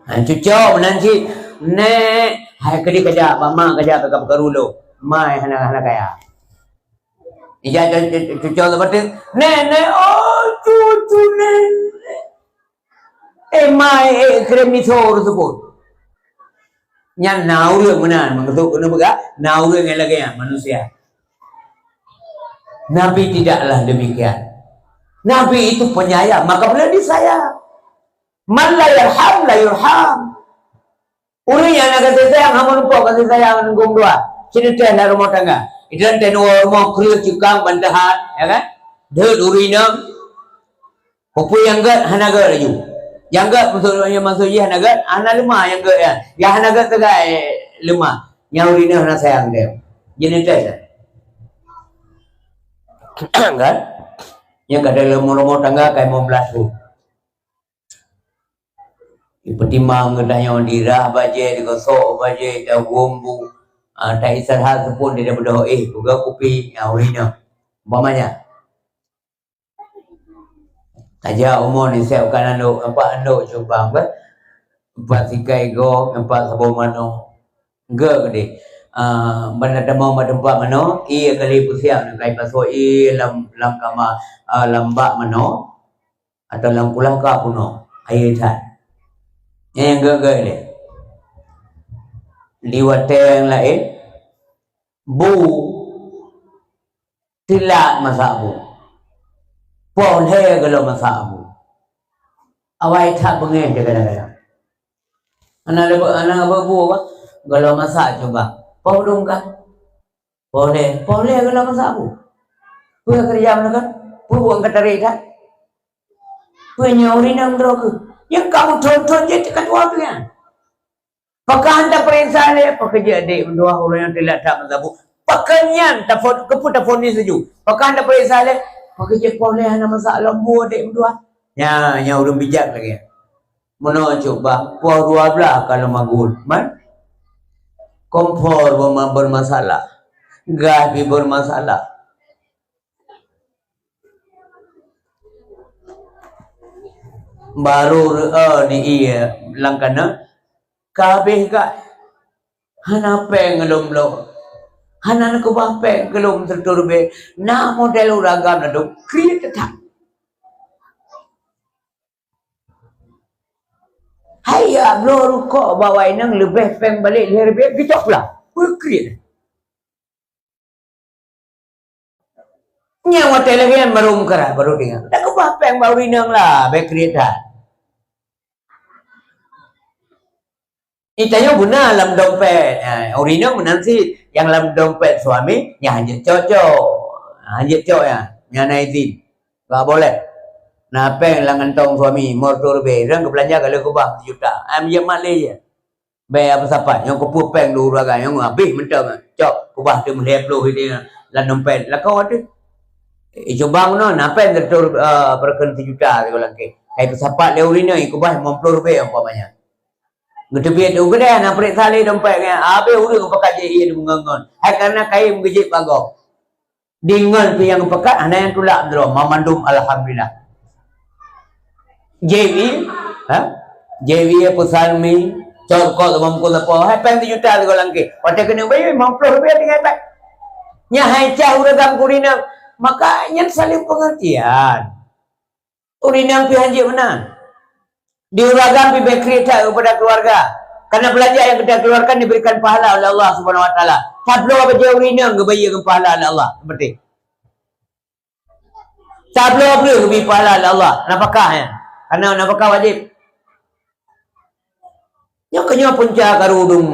Ha, cucoe meunan cit, "Nèk, hai keudéh kajak, bak mak kajak, bak peukaru lôn. Mai hana, hana kaya." Ija cu-, cu-, cucoe sapeue teuk, "Nèk, nèk, oh, cucu nèk." Eh, mai, eh, krem miso teupot. Nyan na ureueng meunan, maksud keuneuk peugah, na ureueng nyang lagèe nyan, manusia. Nabi tidaklah demikian. Nabi itu penyayang, maka beliau disayang. "Man la yarham, la yurham." Ureueng nyang hana kasih sayang, hana meurumpok kasih sayang ngon geuh dua. Sinoe teuh lam rumoh tangga. Idan teuh nyoe rumoh kreueh cukang bantahan, ya kan? Deuet ureueng inong. Peue-peue nyang gèt, hana gèt laju. Nyang gèt maksud, maksud jih hana gèt, hana leumah nyang gèt nyan. Nyang hana gèt sagai leumah. Nyang ureueng inong hana sayang deh. Jeunèh teuh. Kan? Nyang ka dalam rumoh tangga ka lima belas thôn. Ipeutimang geutanyoe dirah bajèe, digosok bajèe, taguem bu, ah, taistirahat seupôt di dalam beudôh, eh, peugah kupi, ah, ureueng inong. Umpamanya, tajak umu nisép ka nandok, empat andok cubang, bah. Empat sikai gob, empat saboh manok. Gèt keudéh. Ah, ban na tamong bak teumpat manok, ie kali peusiap, kai pasoe ie lam, lam kama, ah, lam bak manok. Atau lam kulah ka peunoh, aie that. Nyang gèt-gèt lé. Di watèe nyang laén, bu teulat masak bu. Poh lhèe gohlom masak bu. Awai that beungèh kadang-kadang. Hana lé, hana bu, bu, gohlom masak cuba. Poh dong ka. Poh lhèe, poh lhèe gohlom masak bu. Peue keureuja meunyoe kan? Peue buet ka tarek that? Peue nyoe ureueng inong droe keuh? Nyang ka meuthon-thon jeuet teuka tuha pih nyan. Pakon tapeuriksa lé, pakon jeuet adék meutuah ureueng nyang teulat that masak bu. Pakon nyan tafon-, keupeue tafonis laju? Pakon tapeuriksa lé, pakon jeuet poh lhèe hana masak lom bu adék meutuah? Nyan, nyan ureueng bijak lagèe nyan. Meunoe cuba, poh dua blah ka lom magôt. Man? Kompor beu-, bermasalah. Gas pih bermasalah. Baru reu'eue ni ie lam kaneuk, ka habéh gai. Hana péng lom lom. Hana neukeubah péng keu lom sireutoh ribèe. Na model ureueng agam ladôm kriet that. Hai ya bloe rukok bak awak inong leubeh péng balek lhèe ribèe geucok pulang. Peue kriet. Nyan watèe lagèe nyan baru meukarat, baru teuingat. Takeubah péng bak ureueng inong lah, bèk kriet that. Itanyoe beuna lam dompet. Ha, ureueng inong meunan cit, nyang lam dompet suami, nyan hanjeuet cok-cok. Ha, hanjeuet cok nyan, nyan na izin. Bah boleh. Na péng lam kantong suami, lhèe reutôh ribèe, ureueng geubeulanja ka lheueh keubah sijuta. Ha, meujeuet mat lé jih. Bèk peusapat, nyoe keupeue péng dua reutôh ribèe, nyoe habéh mantong. Cok, keubah teuk lhèe plôh lam dompet, lakoe teuh. Eh, cuba meunoe, na péng sireutoh, eh, peureukeun sijuta sigoe langkée. Kai peusapat lé ureueng inong, keubah limong plôh ribèe umpamanya. Geuteubiet u keudè, na peuriksa lé dompet nyan, habéh ureueng pakat jih ie deungon-ngon. Hai kareuna kayém geujép bak gob. Deungon pih nyang pakat, hana nyang tulak meudroe, mamandum alhamdulillah. Jép ie, ha? Jép ie peusan mi, Cok kok lima puluh lapor, hai péng sejuta sigoe langkée. Watée keuneuk bayeue, lima puluh ribèe tinggai péng. Nyan hai cah ureueng gam keu ureueng inong, maka nyan saléng peungeurtian. Ureueng inong pih hanjeuet meunan. Di ureueng gam pih bèk kriet that keupada keuluwarga. Karena belanjaan yang kita keluarkan diberikan pahala oleh Allah Subhanahu Wa Taala. Tabloe bajèe ureueng inong geubayeue ngon pahala oleh Allah. Seperti Tabloe breueh geubri pahala lé Allah, nafakah nyan. Karena nafakah wajéb. Nyoe keuh nyoe punca karu dum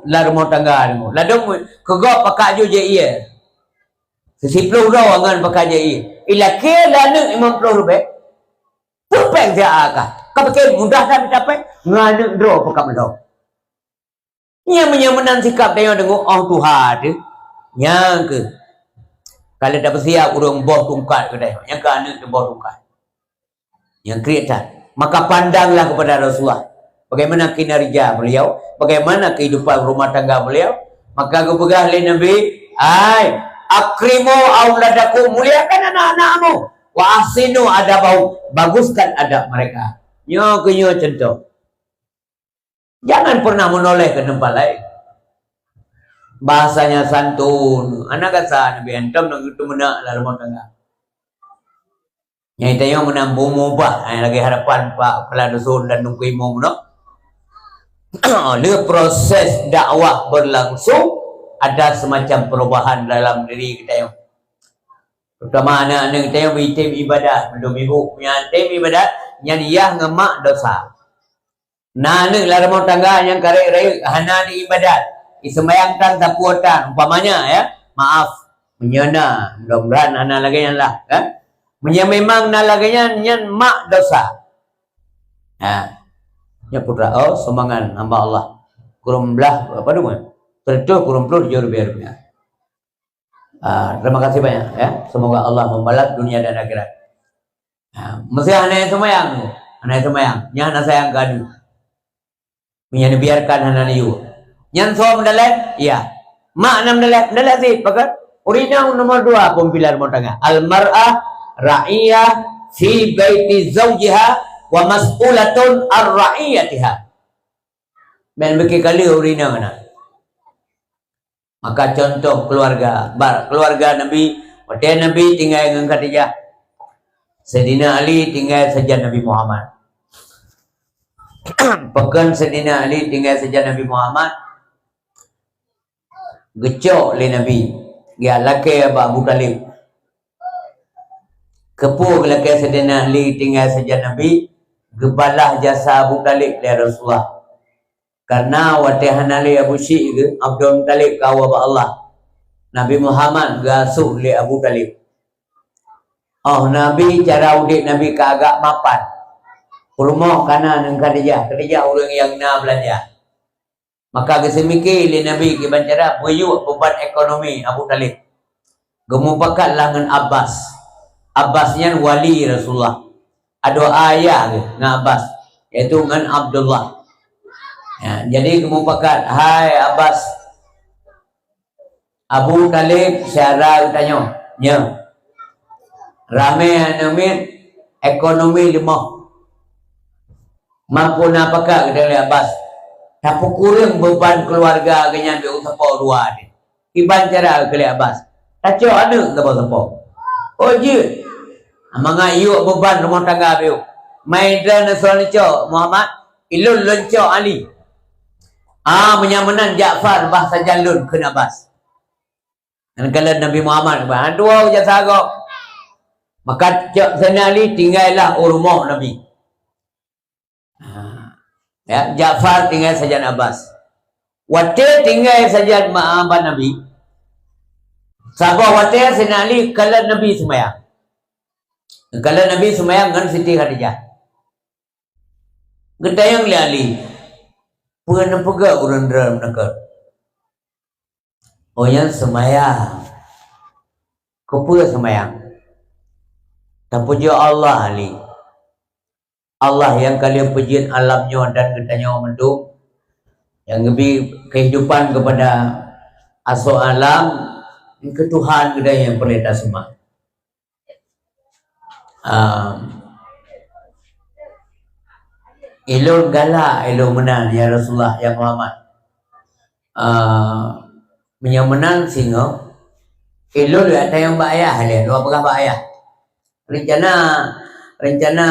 lam rumoh tangga nyoe. Ladôm keu gob pakat ju jép ié. Siploh droe ngon pakat jép ié. Ilakée lé aneuk limong ploh ribèe. Peue péng siat kah? Ka pike mudah that mita péng? Ngon aneuk droe pakat meudong. Nyan meunyoe meunan sikap tanyoe deungon 'oh tuha teuh, nyan keuh ka lheueh tapeusiab ureueng boh tungkat keu tanyoe, nyan keuh aneuk teuh boh tungkat. Nyang kriet that. Maka pandanglah kepada Rasulullah. Bagaimana kinerja beliau, bagaimana kehidupan rumah tangga beliau, maka geupeugah lé Nabi, "Hai, akrimu auladakum, muliakan anak-anakmu, wa ahsinu adabahum, baguskan adab mereka." Nyoe keuh nyoe contoh. Jangan pernah menoleh ke tempat lain. Bahasanya santun, hana kasa Nabi antom nak geuteumeunak lam rumah tangga. Nyang tanyoe meunan beumubah, eh, lagèe harapan Pak Kepala Dusun dan Teungku Imum nyoe. Lé proses dakwah berlangsung, ada semacam perubahan dalam diri geutanyoe. Terutama aneuk-aneuk geutanyoe beuitem ibadat, mandum ibu nyan tem ibadat, nyan yah ngon mak dosa. Na aneuk lam rumoh tangga nyang ka rayeuk-rayeuk, hana di ibadat, di seumayang tan sapeue tan, umpamanya, ya, maaf, meunyoe na, mudah-mudahan hana lagèe nyan lah, kan? Meunyoe memang na lagèe nyan, nyan mak dosa. Ha. Nyoe putra, oh, sumbangan hamba Allah. Kureueng blah, apa nama? Seratus kureueng ploh tujoh ribèe rupiah. Ah, terima kasih banyak, ya. Semoga Allah membalas dunia dan akhirat. Ha, meusé hana seumayang, hana seumayang. Nyan hana sayang keu aneuk. Meunyo neubiarkan hana neuyue. Nyan soe meudaleh? Iya. Mak na meudaleh, meudaleh cit, pakon? Ureueng inong nomor dua peumimpin lam rumoh tangga. Al-mar'ah ra'iyah fi baiti zaujiha wa mas'ulatun ar ra'iyatiha. Bèk beuke kaleue ureueng inong na. Maka contoh keluarga, bar keluarga Nabi, watèe Nabi tinggai ngon Khadijah. Saidina Ali tinggai sajan Nabi Muhammad. Pakon Saidina Ali tinggai sajan Nabi Muhammad? Geucok lé Nabi, geulakèe bak Abu Thalib. Keupeue geulakèe Saidina Ali tinggai sajan Nabi? Geubalah jasa Abu Thalib lé Rasulullah. Karena watèe hana lé Abu Syik geuh, Abdul Muthalib ka woe bak Allah. Nabi Muhammad geuasuh lé Abu Thalib. Oh, Nabi, cara udép Nabi ka agak mapan. Rumoh ka na ngon Khadijah, Khadijah ureueng nyang na beulanja. Maka geuseumike lé Nabi kiban cara beuyue beuban ekonomi Abu Thalib. Geumupakatlah ngon Abbas. Abbas nyan wali Rasulullah. Adoe ayah geuh ngon Abbas, yaitu ngon Abdullah. Ya, jadi geumupakat, "Hai Abbas, Abu Thalib syedara geutanyoe, nyoe. Ramé aneuk miet, ekonomi leumoh. Mampu na pakat geutanyoe lé Abbas. Tapeukureueng beuban keuluwarga geuhnyan beu sapo dua deh." Kiban cara keu lé Abbas, "Tacok aneuk sapo-sapo." "Oh, jeuet. Mangat yue beuban rumoh tangga beu. Mai droeneuh soe neucok Muhammad, ilôn lôn cok Ali. Ah, meunyo meunan Ja'far bah sajan lôn," kheun Abbas. Nyan kalon Nabi Muhammad, bah dua jasa gob. Maka cok Saidina Ali tinggailah u rumoh Nabi. Ha. Ya, Ja'far tinggai sajan Abbas. Watèe tinggai sajan ma-, Abbas Nabi, saboh watèe Saidina Ali kalon Nabi seumayang. Kalon Nabi seumayang ngon Siti Khadijah. Geutanyong lé Ali, "Peue neupeugah ureueng droe meunakot?" "Oh, nyan seumayang." "Keupeue seumayang?" "Tapujoe Allah, Ali. Allah nyang ka lheueh peujeuet alam nyoe dan geutanyoe mandum, nyang geubri keuhidupan keupada asoe alam, keu Tuhan geutanyoe nyang peureulèe taseumah." Am. "Ilôn galak ilôn meunan, ya Rasulullah, ya Muhammad. Ah, meunyoe meunan singoh, ilôn jak tanyong bak ayah lé, lôn peugah bak ayah." Rencana, rencana,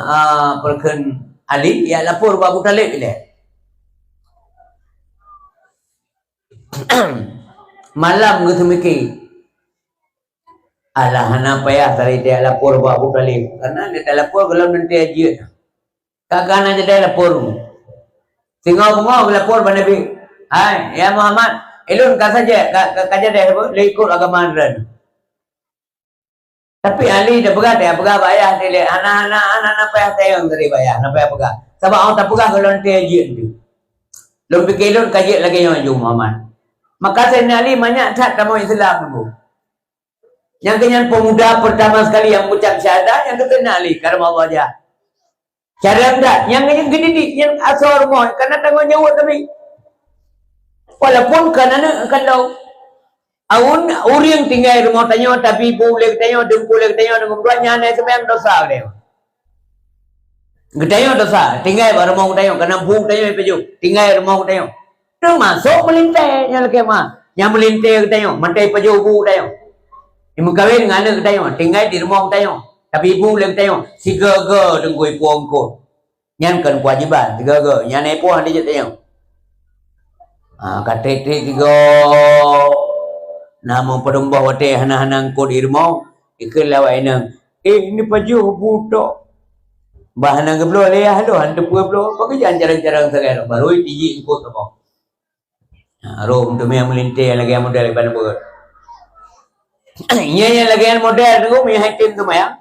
ah, peureukeuen Ali, jak lapor bak Abu Thalib ilée. Malam geuseumike, "Alah, hana payah tari jak lapor bak Abu Thalib, kareuna lé talapor gohlom nanti jeuet." Ka, ka na jadeh lapor. Singoh beungoh geulapor bak Nabi, "Hai, ya Muhammad, ilôn ka sajak, ka, ka, ka jadeh apa? Lé ikot agama droen." Tapi Ali tapeugah, tapeugah bak ayah dilée, "Hana, hana, hana, hana payah tanyong teurimong bak ayah, hana payah peugah. Sabab awak tapeugah gohlom teuh jeuet tu. Lôn pike lôn ka jeuet lagée nyoe ju Muhammad." Maka Saidina Ali manyak that tamong Islam tu. Nyang keu nyan pemuda pertama sekali nyang mengucap syahadat, nyang keu Saidina Ali, karramallahu wajhah. Cara that, nyang, nyang geudidik, nyang asoe rumoh, kana tanggong jaweueb Nabi. Walaupun kon aneuk kandong. Awon ureuëng tinggai rumoh tanyoe, tapi bu lé geutanyoe, deungku lé geutanyoe, deungku dua nyan hana seumayang, dosa geutanyoe. Geutanyoe dosa, tinggai bak rumoh geutanyoe, kana bu geutanyoe ipajoh, tinggai rumoh geutanyoe. Teumasok meulintée nyang lakée ma. Nyang meulintée geutanyoe, mantong ipajoh bu geutanyoe. Imeukawen ngon aneuk geutanyoe, tinggai di rumoh geutanyoe. Tapi bu lé geutanyoe, sigoe-goe deungku ipueng eungkôt. Nyan kon keuwajéban, sigoe-goe. Nyan ipueng di jeuet tanyoe. Ha, ka treb-treb sigoe, na meupadum boh watée hana-hana eungkôt di rumoh, ikheun lé awak inong, "Eh, neupajoh bu tok." Bah hana geubloe lé yah lôn, hana teupeue bloe. Pakriban carông-carông sagai lom, barô itijik eungkôt saboh. Ha, rhom teuma nyang meulintée lagée model iban beuet. Nyan nyang lagée model tu, meunyoe hai tem seumayang,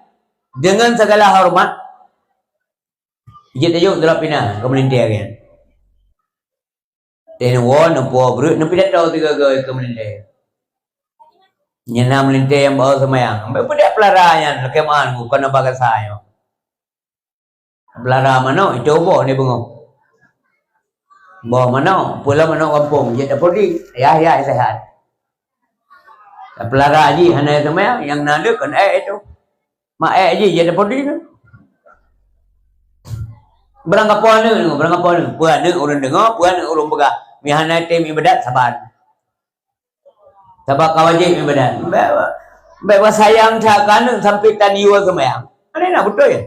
deungon segala horeumat, jeuet tajok sidroe pih na keu meulintée lagée nyan. Teuh neuwoe, neupuwoe breuet, neupidato sigoe-goe keu meulintée. Nyan na meulintée nyang bak seumayang. Bèk peudak peulara nyan, lakée meu'ah kon na bagasa nyoe. Peulara manok, itu boh ni beungoh. Boh manok, peue lom manok gampông, jeuet tapodi, yah-yah sehat. Peulara jih hana seumayang, nyang na lé kon ék itu. Mak ék jih jeuet tapodi tu. Beurangkapo aneuk tu, beurangkapo aneuk. Peue aneuk ureuëng deungoe, peue aneuk ureuëng peugah. Meuhana tem iébadat saban. Sabab ka wajéb iébadat. Bèk, bèk beusayang that keu aneuk sampoe tan yue seumayang. Aneuk na beutôi.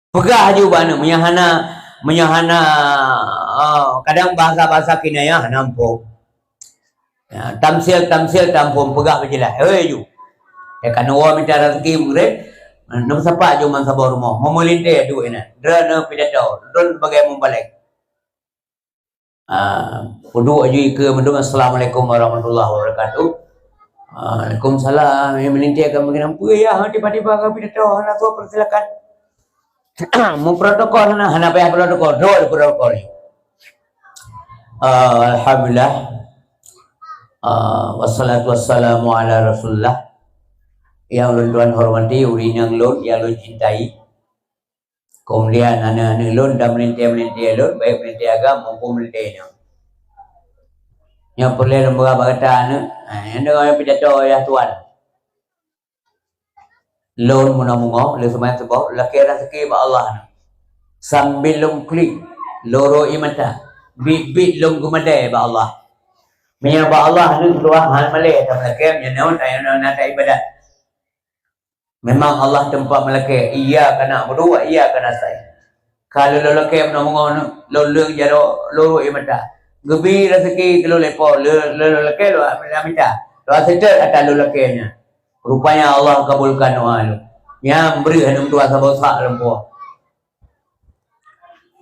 Peugah aju bak aneuk, meunyoe hana, meunyoe hana, oh, kadang bahasa-bahasa kinayah hana muphom. Ya, tamsil-tamsil tamuphom, peugah beujeulaih. Hei ju. Ya, ka neuwoe mita raseuki meugréb, neusapa ju man saboh rumoh. Meulintée duek inan. Droeneuh pidato, droeneuh sebagai mubalek. Ah, peuduek aju ikeue mandum, "Assalamualaikum warahmatullahi wabarakatuh." Ah, "Waalaikumsalam." Eh, meulintée ka meukeunong peue ya, tiba-tiba ka pidato, hana soe persilakan. Meuprotokol hana, hana payah protokol, droe protokol. Ah, alhamdulillah. Ah, wassalatu wassalamu ala Rasulillah. Yang ulôn tuan hormati, ureuëng nyang lôn, yang lôn cintai. Keumudian aneuk-aneuk lôn dan meulintée-meulintée lôn, baik meulintée agam maupun meulintée inong. Nyoe peureulée lôn peugah bak gata aneuk, ha, nyang deungoe pidato ayah tuan. Lôn meunoe beungoh, lôn seumayang suboh, lakée raseuki bak Allah. Sambil lôn klik, lôn rô ié mata, biet-biet lôn geumadai bak Allah. Meunyoe bak Allah aneuk keuluwa hana malée, ka meulakée, meunyoe na, na, na, na iébadat. Memang Allah teumpat meulakée, "Iyyaka na'budu wa iyyaka nasta'in." Ka lôn lakée meunoe beungoh, lôn leueng jaroe, lôn rô ié mata. Geubi raseuki keu lôn lé Po, lôn, lôn lakée lôn mita. Lôn seutôt ata lôn lakée nyan. Rupanya Allah kabulkan doa lôn. Nyan breueh lôn tuan saboh sak lôn puwoe.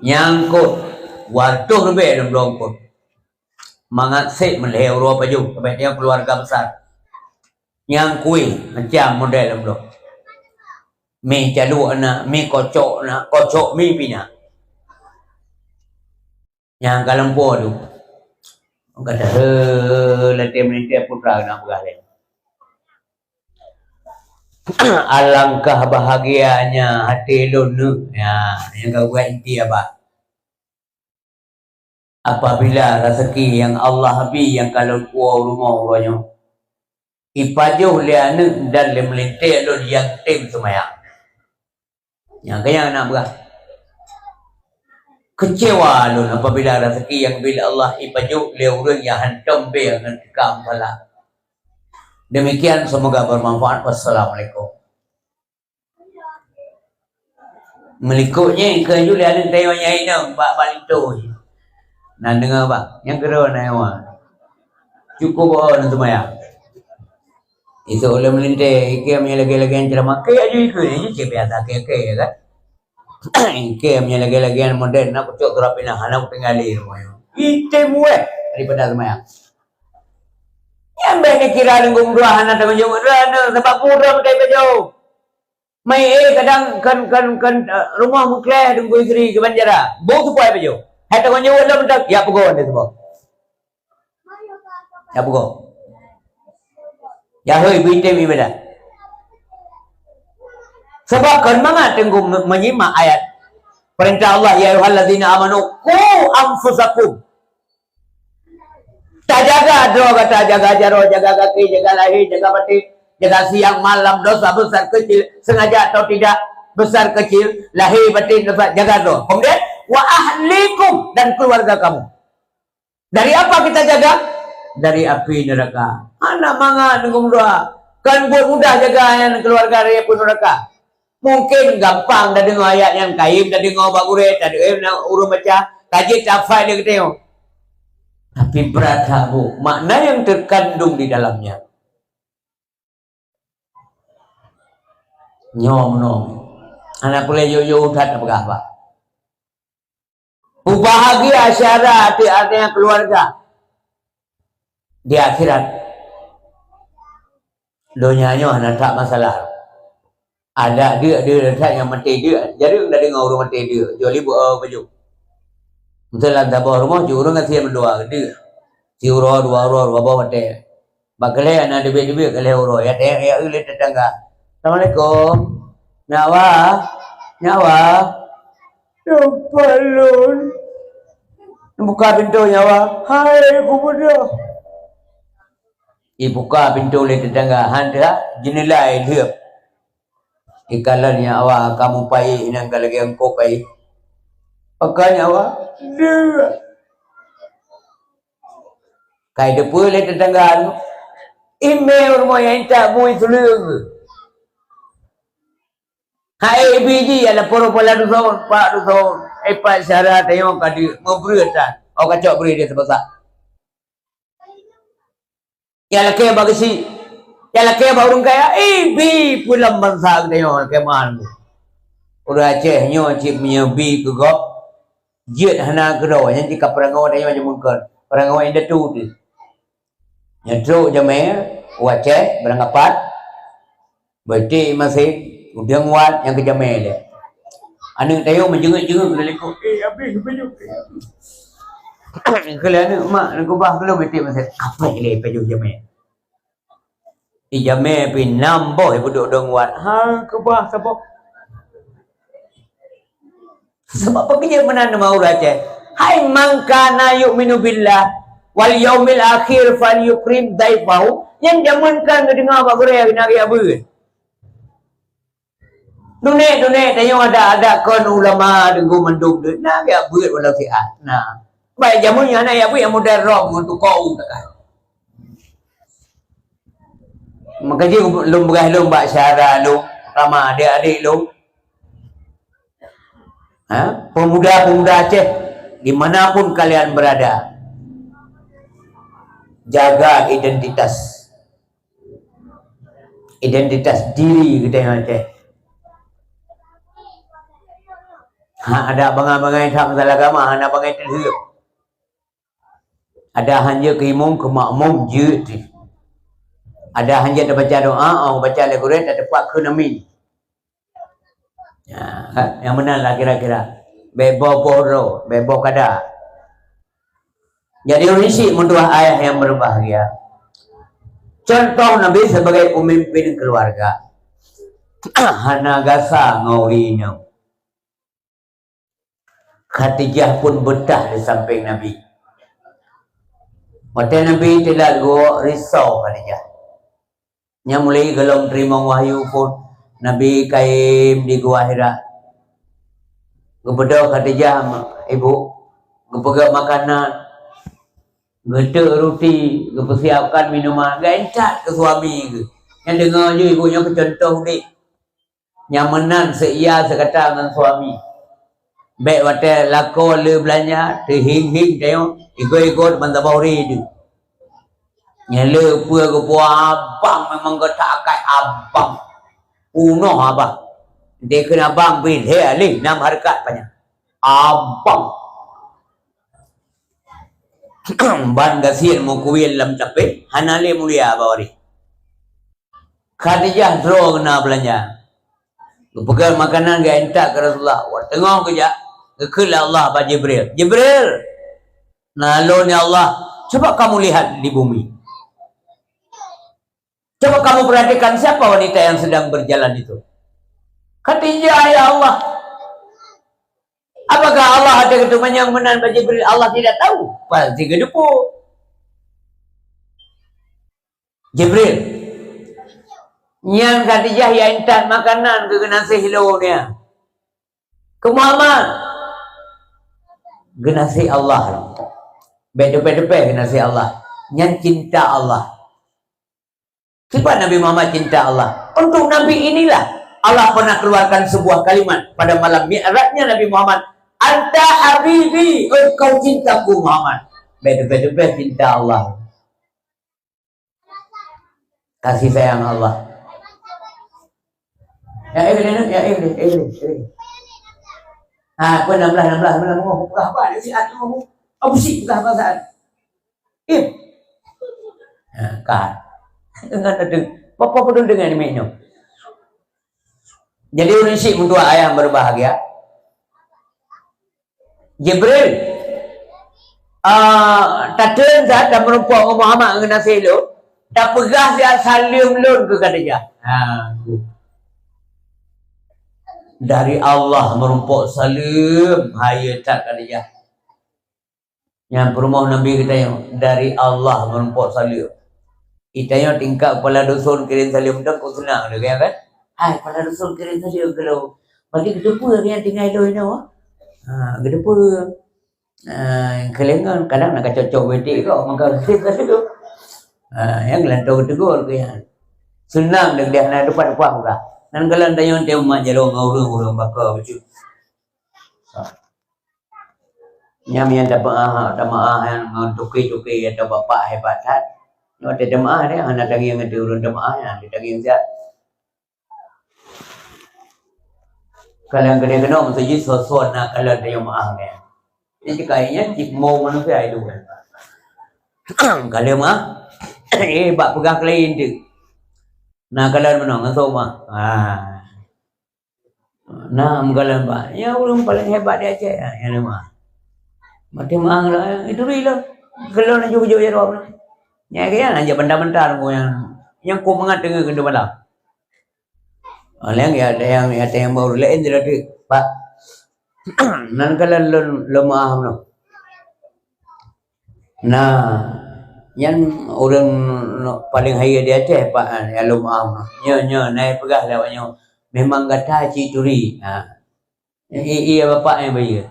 Nyang eungkôt, dua reutôh leubeh lôn bloe eungkôt. Mangat sép meulhèe uroe pajoh, sabe nyan keuluwarga besar. Nyang kueh macam model lôn bloe. Mi calok na, mi kocok na, kocok mi pih na. Nyang ka lôn puwoe tu. Ka deuh, latém-latém putra na peugah lé. Alangkah bahagianya hati lôn nyoe. Ya, nyang ka buet inti apa? Apabila raseuki nyang Allah bri nyang ka lôn puwoe u rumoh uroe nyoe, ipajoh lé aneuk dan lé meulintée lôn nyang tem seumayang. Nyang keu nyan na peugah. Keucewa lôn apabila raseuki nyang geubri lé Allah ipajoh lé ureuëng nyang hántom bée ngon tikam phala. Demikian, semoga bermanfaat. Wassalamualaikum. Meulikot nyan keu jih lé aneuk tayue nyang inong bak, bak linto jih. Na deungoe bak, nyang keudroe na nyawa. Cukup oh na seumayang. Isok ulôn meulintée, ikheun meunyoe lagée-lagée nyan ceuramah, keu aju ikheun, nyan cit biasa keu-keu kan. Ikheun meunyoe lagée-lagée nyan modern, na kucok keurap inah, hana kutinggai lé rumoh nyoe. Item wéh daripada seumayang. Nyan bék neukira leumbong dua hana tanggung jaweueb droeneuh, sabab peue droe meutai pajoh. Mai eh kadang kan, kan, kan, eh, rumoh meukleh Teungku Idri keu banjara. Bôh tupôi pajoh. Hai tanggung jaweueb lom tak, ya peugon dia sebab. Ya peugon. Ya hôi, beuitem ibadah. Sebab kon mangat Teungku me-, menyimak ayat perintah Allah, "Ya ayyuhallazina amanu qu anfusakum." Tajaga droe gata, jaga jaroe, jaga gaki, jaga lahé, jaga batin, jaga siang malam, dosa besar kecil, sengaja atau tidak, besar kecil, lahé batin, dosa, jaga droe. Kemudian, "Wa ahlikum," dan keluarga kamu. Dari apa kita jaga? Dari api neraka. Hana mangat deungon droe. Kan buet mudah jaga nyan keluarga dari api neraka. Mungkin gampang tadeungoe ayat nyan, kayém tadeungoe bak gurée, tadeungoe na ureuëng baca, ka jeuet tahafai lé geutanyoe. Tapi brat that, Bu, makna yang terkandung di dalamnya. Nyoe meunoe. Hana peureulée yôh-yôh that tapeugah, Pak. Peubahagia syedara ateueh-ateueh keuluwarga di akhirat. Donya nyoe hana that masalah. Adak deuk-deuk that nyang maté deuk, jareueng tadeungoe ureuëng maté deuk, kecuali beu-o bacut. Miseu lam saboh rumoh, jih ureuëng gasien mandua deuk. Siuroe, dua uroe, dua boh maté. Bak keulhèe na teubiet-teubiet keulhèe uroe, ya teuh ya lé tetangga. "Assalamualaikum. Nyawa? Nyawa?" "Teumpat lôn." Buka pintoe nyawa. "Hai, kubudoe." Ibuka pintoe lé tetangga, han teuh, jeuneula ilheueb. Ikalon nyawa kamoe paih, inan ka lagée eungkôt paih. Pakon nyawa? Deuk. Kai teupeue lé tetangga nyoe, "Imé rumoh nyang intat bui tuleueng." Hai biji ya lapor pala duson, pak duson, eh, pat syedara tanyoe ka di meubreuet tan, oh, kacok bri dia sebasa. Ya lakée bak geuchik, ya lakée bak ureuëng kaya, eh, bi pulam bansa geutanyoe lakée man. Ureuëng Aceh nyoe cit meunyoe bi keu gob, jeuet hana keudroe, nyan cit ka peurangoe tanyoe jameun kon, peurangoe indatu teuh. Nyan trok jamé u Aceh, barangkapat, beuti maseh, udeueng wat nyang keu jamé lé. Aneuk tanyoe meujeungeut-jeungeut lé likot, "Eh, abéh bajée." Keu lé aneuk, "Mak, neukeubah keu lôn beuti maseh." Kapéh lé pajoh jamé. Di jamé pih nam boh ipeuduek udeueng wat. Ha, keubah saboh. Sabab peue keuh jeuet meunan teuma ureuëng Aceh? "Hai man kana yu'minu billah wal yaumil akhir falyukrim dhaifahu." Nyan jameun kan geudeungoe bak gurée na geujak beuet. Dunek-dunek tanyoe adak-adak kon ulama deungon mandum deuek na geujak beuet walau siat. Nah. Baik jameun nyan na geujak beuet nyang modern rom ngon tukau takah. Maka jih lôn peugah lôn bak syedara lôn, terutama adik-adik lôn. Ha? Pemuda-pemuda Aceh, di mana pun kalian berada, jaga identitas. Identitas diri geutanyoe Aceh. Ha, adak bangai-bangai that masalah agama, hana bangai teulheueh. Adak han jeuet keu imum, keu makmum jeuet. Adak han jeuet tabaca doa, oh, baca lé gurée, tateupat kheun amin. Ya, nyang meunan lah kira-kira. Bék boh-boh droe, bék boh kada. Jadi, ureuëng syiek meutuah ayah nyang berbahagia. Contoh Nabi sebagai pemimpin keluarga. Hana gasa ngon ureuëng inong. Khadijah pun beutah di sampéng Nabi. Watée Nabi teulat geuwoe, risau Khadijah. Nyang mulai gohlom teurimong wahyu phon, Nabi kayém di Gua Hira. Geubeudôh Khadijah, ibu, geupeugöt makanan, geuteuk ruti, geupeusiapkan minuman, geuintat keu suami geuh. Nyan deungoe ju ibu nyoe keu cuntoh udép. Nyang meunan seuia seukata ngon suami. Bèk watèe lakoe le beulanja, teuhieng-hieng tanyoe, igoe-igoe ban saboh ri teuh. Nyan le peue geupeue abang memang geutak akai abang. Peunoh abang. Dikheun abang bri lhèe alèh nam hareukat panyang. Abang. Ban gasien meukuwil lam tapéh, hana lé mulia bak waréh. Khadijah droe na beulanja. Geupeugöt makanan geuintat keu Rasulullah. Watèe teungoh geujak, geukheun lé Allah bak Jibril, "Jibril, na lôn ya Allah, coba kamu lihat di bumi. Coba kamu perhatikan siapa wanita yang sedang berjalan itu." Khadijah, "Ya Allah, apakah Allah ada keturunan yang meunan bak Jibril?" Allah tidak tahu. Pasti geudeupu. Jibril. Nyan Khadijah ya intat makanan keu geunaséh lôn nyan. Keu Muhammad. Geunaséh Allah. Bèk teupèh-teupèh geunaséh Allah. Nyan cinta Allah. Sifat Nabi Muhammad cinta Allah. Untuk Nabi inilah Allah pernah keluarkan sebuah kalimat pada malam Mi'rajnya Nabi Muhammad, "Anta habibi, engkau cintaku Muhammad." Bèk teupèh-teupèh cinta Allah. Kasih sayang Allah. Ya, eh, eh, eh, eh, eh, eh. Ha, apa enam belas, enam belas, enam belas, enam belas, peugah apa? Dia siat tu. Apa sih peugah apa saat? Eh. Ha, kan. Dengan ada. Apa pun dengan ni, Mek, nyoe. Jadi, ureueng syiek meutuah ayah berbahagia. Jibril, ah, tatreun that dan meurumpok ngon Muhammad ngon geunaséh lôn, tapeugah siat saleuem lôn keu Khadijah. Ha, dari Allah meurumpok saleuem, hayeue that Khadijah. Nyan peurumoh Nabi geutanyoe, dari Allah meurumpok saleuem. Geutanyoe tingkat kepala dusun kirim saleuem, dan kok seunang lagèe nyan kan? Hai, kepala dusun kirim saleuem keu lôn. Berarti geuteupeue nyan tinggai lôn inoe. Ha, geuteupeue. Ha, keulengan kadang na ka cocok beutôi kok, maka geuteupeue saleuem. Ha, nyang lantoe geutegur keu nyan. Seunang deh, deh na teumpat-teumpat muka. Nan galak tanyoe teuh umat jaroe ngon ureueng-ureueng baka bacut. Nyan nyang tapeuah, tameuah nyan ngon tuke-tuke atau bapak hebat that. Nyoe watèe tameuah nyan hana tangieng ateueh ureueng tameuah nyan, tangieng siat. Kalon keunoe-keunoe meuseujid soe-soe na kalon tanyoe meuah nyan. Nyan cit kayèe nyan cit mo manusia itu kan. Kalon meuah, eh, bak peugah keu laén teuk. Na kalon meunoe ngon soe meuah. Ah. Na meugalak bak, "Nyan ureueng paleng hebat di Aceh, nyan lôn meuah." Maté meuah lom, "Itu ri lôn. Keu lôn laju geujok jaroe." Nyan keuh nyan, jak banta-banta nunggu nyan, nyan kok mangat teungeut keu malam. Lheuh nyan, ya, ada nyang, ya, ada nyang baru laén di lati, "Pak, nan kalon lôn, lôn meuah nyoe." Nah, nyan ureueng paleng hayeue di Aceh, Pak, nyang lôn meuah. Nyoe, nyoe, na peugah lé awak nyoe, "Memang gata cit turi." Ha. Ié, ié bapak nyang bayeue.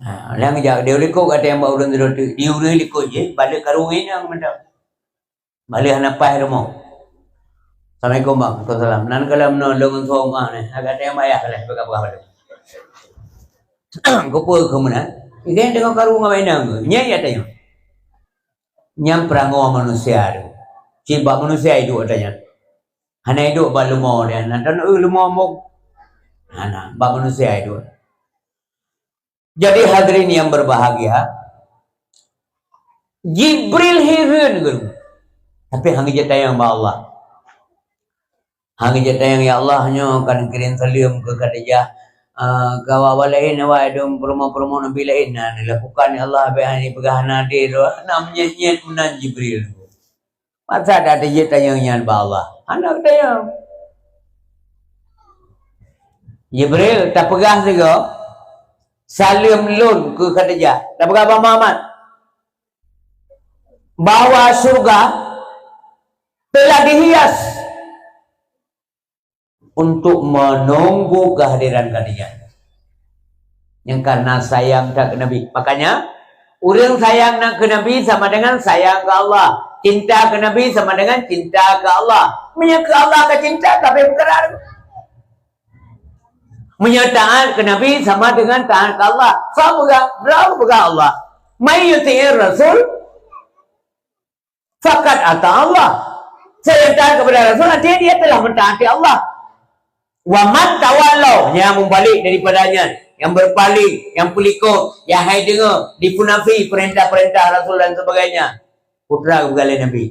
Ha, lheuh nyan geujak, di likot gata nyang bak ureueng sidroe teuk, di ureueng likot jih, balek karu inong mantong. Balek hana paih rumoh. "Assalamualaikum, Bang." "Waalaikumsalam." "Nan kalon meunoe lôn ngon soe meuah nyoe. Agak teumayah lé, beuka-beuka balek." Keupeue keu meunan? Idéh teungoh karu ngon inong geuh. Nyan ya tanyoe. Nyan peurangoe manusia tu. Cit bak manusia iduek ata nyan. Hana iduek bak leumo nyan. Nan tan eu leumo mok. Hana, bak manusia iduek. Jadi hadirin yang berbahagia, Jibril hireuen geuh. Tapi han geujak tanyong bak Allah. Han geujak tanyong, "Ya Allah, nyoe kan kirém saleuem keu Khadijah, eh, keu awak-awak laén, awak dum peurumoh-peurumoh nabi laén na dilakukan, ya Allah, bèk hana jipeugah hana adé droe." Na meunyét-nyét meunan Jibril. Masa dak teujeuet tanyong nyan bak Allah? Hana geutanyong. Jibril, tapeugah sigoe, saleuem lôn keu Khadijah. Tapeugah bak Muhammad bahwa syurga telah dihias untuk menunggu kehadiran Khadijah. Nyang karena sayang that keu Nabi. Makanya, ureuëng sayang na keu Nabi sama dengan sayang keu Allah. Cinta keu Nabi sama dengan cinta keu Allah. Meunyoe keu Allah ka cinta, tapi peukara. Meunyoe taat keu Nabi sama dengan taat keu Allah. Sama peugah, berapa peugah Allah. "May yuti'ir Rasul faqad ata Allah." Siapa yang taat kepada Rasul, artinya dia telah mentaati Allah. "Wa man tawallau," yang membalik daripadanya, yang berpaling, yang peulikot, yang hai deungoe, dipunafi perintah-perintah Rasul dan sebagainya. Putra geupeugah lé Nabi.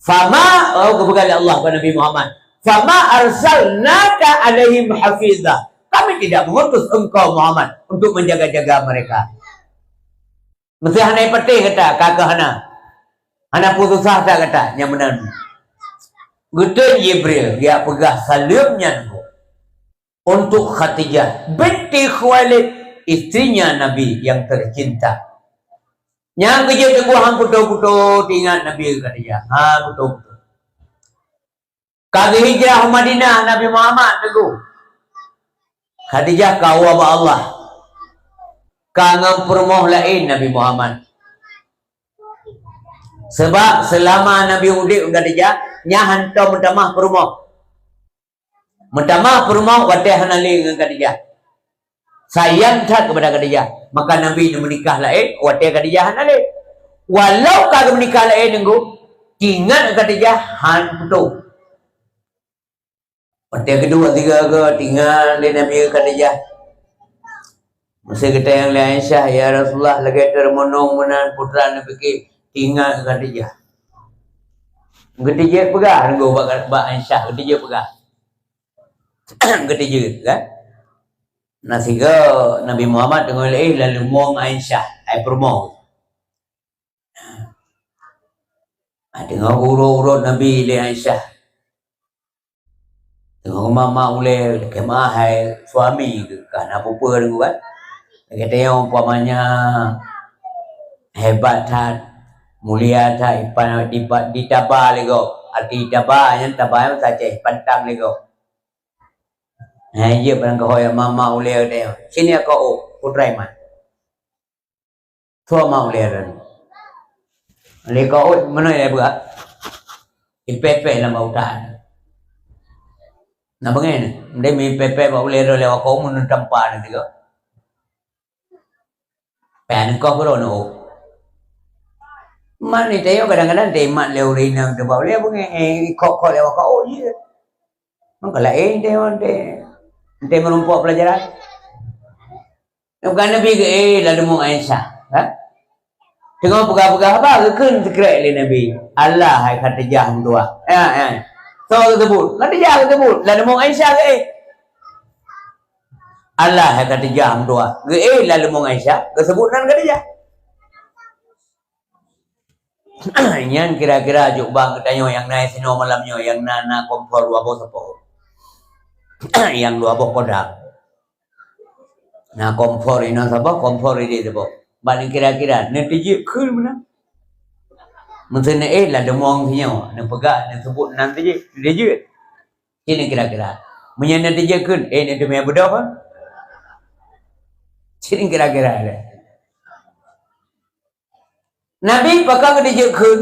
"Fama," oh, geupeugah lé Allah bak Nabi Muhammad. "Fama arsalnaka alaihim hafiza." Kami tidak mengutus engkau Muhammad untuk menjaga-jaga mereka. Meusé hana patéh gata, ka keuh hana. Hana peususah that gata, nyang meunan. Geuteuh Jibril, geujak peugah saleuem nyan untuk Khadijah binti Khuwailid, istrinya Nabi yang tercinta. Nyang geujeuet teungku han putôh-putôh teuingat Nabi Khadijah. Han putôh-putôh. Ka geuhijrah u Madinah Nabi Muhammad teungku. Khadijah ka woe bak Allah. Ka ngon peurumoh laén Nabi Muhammad. Sebab seulama Nabi udeb ngon Khadijah, nyan hantom meutamah peurumoh. Meutamah peurumoh watée hana lé ngon Khadijah. Sayang that kepada Khadijah. Maka Nabi neumeunikah laén watée Khadijah hana lé. Walau ka geumeunikah laén teungku, teuingat Khadijah han putôh. Watée keudua tiga go teuingat lé Nabi Khadijah. Meusé geutanyong lé Aisyah, "Ya Rasulullah, lagée teuremeunong meunan putra neupiké, teuingat Khadijah." Geutijeuet peugah teungku bak, bak Aisyah, geutijeuet peugah. Geutijeuet, kan? Na sigoe Nabi Muhammad teungoh lé, eh, laleumoe Aisyah, ai peurumoh. Ah, teungoh urot-urot Nabi lé Aisyah. Teungoh mama ulée, lakée meuah hai suami geuh, ka na peue-peue teungku kan. Lagée tanyoe umpamanya hebat that, mulia that, ipan, dipa-, ditaba lé gob. Arti taba nyan, taba nyan bahasa Aceh, ipantang lé gob. Hai, jeuet barang keuhôi mama ulée tanyoe. Sini aku, oh, putra iman. Soe ma ulée lôn. Lé kawöt meunoe lé beuak. Ipéh-péh lam utan. Na beungéh nyoe, meunan mipéh-péh bak ulée lôn lé wakau meunan tampa nyoe tiga. Péh neukoh keudroe nyoe. Man ite nyoe kadang-kadang teumat lé ureueng inong teuh bak ulée beungéh, eh, ikok-kok lé wakau jih. Maka laén teuh nyoe, teuh, teuh meurumpok pelajaran. Bukan Nabi ke, eh, laleumoe Aisyah, ha? Teungoh peugah-peugah haba, geukheun sikrek lé Nabi. Allah hai Khadijah meutuah. Ya, ya. Soe geuseubut? Khadijah geuseubut. Laleumoe Aisyah ke, eh? Allah hai Khadijah meutuah. Ke, eh, laleumoe Aisyah, geuseubut nan Khadijah. Nyan kira-kira juk bang geutanyoe nyang na sinoe malam nyoe, nyang na, na kompor dua boh sapo. Nyang dua boh kodang. Na kompor inoe saboh, kompor idéh saboh. Bak nyan kira-kira, neutijeuet kheun meunan. Meuseu neuéh laleumoe sinyoe, neupeugah, neuseubut nan tijeuet, neutijeuet. Cit nyan kira-kira. Meunyoe neutijeuet kheun, eh, neuteumé beudôh, kan? Cit nyan kira-kira lé. Nabi pakon geutijeuet kheun?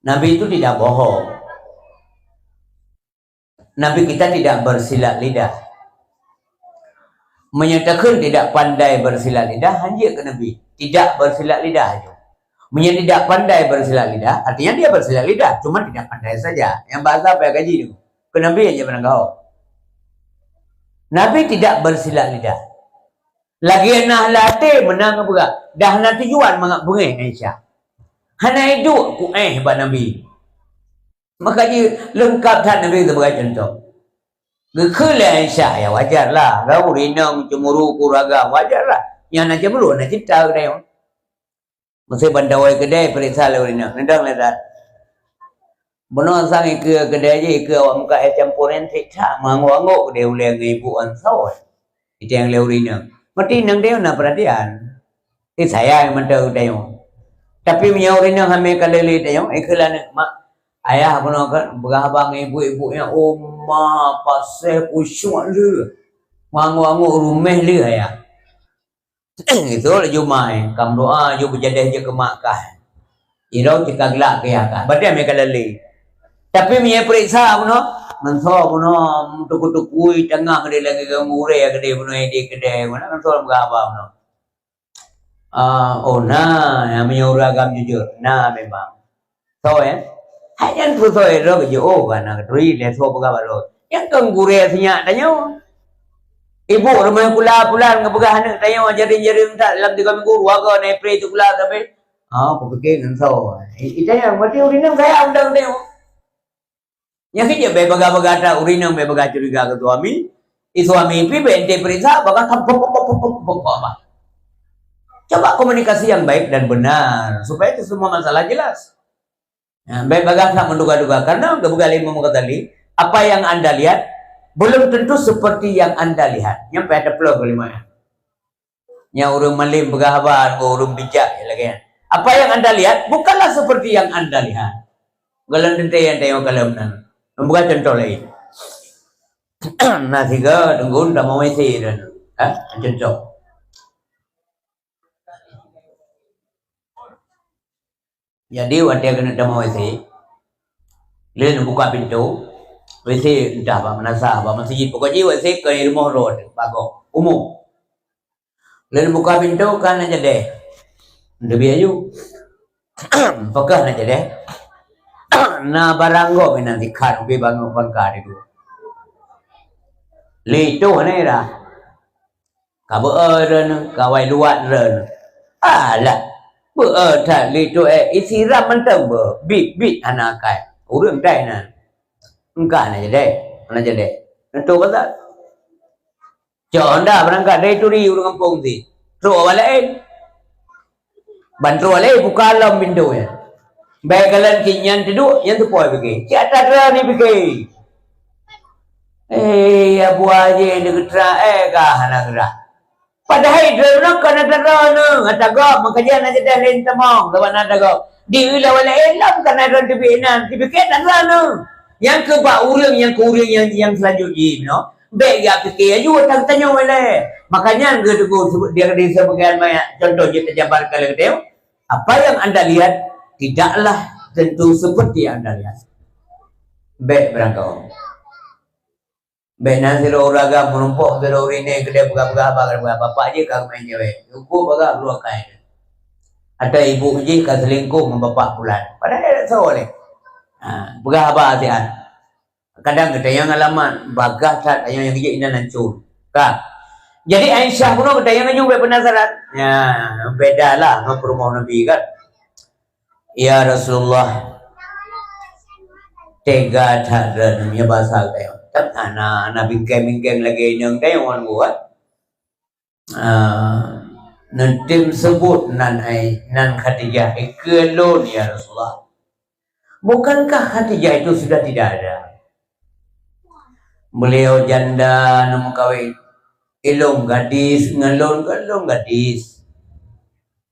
Nabi itu tidak bohong. Nabi kita tidak bersilat lidah. Meunyoe takheun tidak pandai bersilat lidah, hanjeuet keu Nabi. Tidak bersilat lidah aja. Meunyoe tidak pandai bersilat lidah, artinya dia bersilat lidah, cuma tidak pandai saja. Nyang bahasa payah kaji tu. Keu Nabi aja barangkaho. Nabi tidak bersilat lidah. Lagée na lam até meunan geupeugah, dah na tujuan mangat beungéh Aisyah. Hana iduek kuéh bak Nabi. Maka jih leungkap that Nabi sebagai contoh. Geukheun lé Aisyah, ya wajar lah. Kan ureueng inong cemburu, keu ureueng agam, wajar lah. Nyang na cemburu, na cinta geutanyoe. Meusé ban dawai keudè, peuriksa lé ureueng inong. Neudong lé that. Bunoe sang ikeue keudè jih, ikeue awak muka air campur nyan, sik that, meuanggok-anggok keudè ulèe ngon ibu ansor. Iteng lé ureueng inong. Meuti inong tanyoe na peuratian. Eh, sayang mantong tanyoe. Tapi meunyoe ureueng inong hamé ka lé lé tanyoe, ikeue lé aneuk, "Mak, ayah bunoe kan peugah haba ngon ibu-ibu nyan, oh ma, paséh pucuk lé." Wang-wang ruméh lé ayah. Itu laju mai, kam doa, ju beujadeh je keu mak kah. Iro cika gelak keu yah kah. Badan me ka lali. Tapi meunyo periksa bunoe, ngon soe bunoe, tuku-tukui tengah gede lagi gurée gede bunoe di kedai bunoe, ngon soe lam gaba bunoe. Ah, oh na, nyang meunyoe ureuëng agam jujur, na memang. Soe, eh? Hai nyan peue soe droe geujok, oh, kana geuturi lé soe peugah bak droe. Nyang kon gurée sinyak tanyoe. Ibu rumah kula pulan geupeugah aneuk tanyoe jaring-jaring that lam tiga minggu, dua go na ipre sikula sabe. Ah, kupike ngon soe. I-, i tanyoe, berarti ureuëng nyan kaya undang tanyoe. Nyang keu jeuet bèk bagah-bagah that ureuëng nyang bèk bagah curiga keu suami. I suami pih bèk ente periksa, bagah ka pok, pok, pok, pok, pok, pok, bah. Coba komunikasi yang baik dan benar, supaya itu semua masalah jelas. Nah, bèk bagah that menduga-duga, karena udah bukan lima muka tadi, apa yang anda lihat belum tentu seperti yang anda lihat. Nyampe ada peluh kalimat. Nyang ureuëng malém peugah haba ngon ureuëng bijak lagée nyan. Apa yang anda lihat bukanlah seperti yang anda lihat. Gohlom teuntée nyang tanyoe kalon nan. Membuka contoh lain. Na sigoe teungku tamong W C dan, ha? Contoh. Jadi watée keuneuk tamong W C, lé neubuka pintoe, W C entah bak meunasah, bak meuseujid, pokok jih W C keu rumoh droe teuh, bak gob, umum. Lé neubuka pintoe ka na jadeh. Neubi aju. Pakah na jadeh. Na barang gob inan sikhan ubé bangon pangka di dua. Lé toh na ira. Ka beu-e droeneuh, ka wai luwat droeneuh. Alah, beu-e that lé toh, eh, isiram mantong beu, bit-bit hana akai. Ureuëng tai nan. Engka na jadeh, na jadeh. Neutoh pasal. Cok honda beurangkat dari Turi ureuëng gampông ti. Trok awak laén. Ban trok awak laén buka lom pintoe nyan. Bèk kalon cit nyan teuduek, nyan teupoi pike. Cit atra-tra ni pike. Eh, ya buah je deukeutrak, eh, ka hana geurah. Padahai droeneuh kon atra-tra neuh, atra gob, maka jih na jadeh laén tamong, sabab na atra gob. Di ulée awak laén lom kana droeneuh teubiet inan, teubiet atra-tra neuh. Nyang keu bak ureuëng, nyang keu ureuëng nyang, nyang seulanjut jih, noh. Bèk gak pike aju atra tanyoe lé. Makanya geuteupeu dia di sebagian banyak contoh jih teujabarkan lé geutanyoe. Apa yang anda lihat tidaklah tentu seperti yang anda lihat. Bèk beurangkaho. Bèk na sidroe ureuëng agam meurumpok sidroe ureuëng inong keudeh peugah-peugah haba, peugah bapak jih ka meu'en cewek. Cukup bagah dua kai. Atau ibu jih ka selingkuh ngon bapak pulan. Padahai soe lé. Ha, peugah haba siat. Kadang geutanyoe alamat bagah that tanyoe nyang jeuet inan hancô. Ka. Jadi Aisyah bunoe geutanyoe laju bèk penasaran. Ya, beda lah ngon peurumoh Nabi kan. Ya Rasulullah, tega that droeneuh meunyoe basa geutanyoe. Kan hana, hana bingkeng-bingkeng lagèe inong tanyoe ngon geuh. Ah, neutem seubut nan ai, nan Khadijah, ikeue lôn, ya Rasulullah. Bukankah Khadijah itu sudah tidak ada? Beliau janda, na meukawen. Ilôn gadis, ngon lôn, ngon lôn gadis.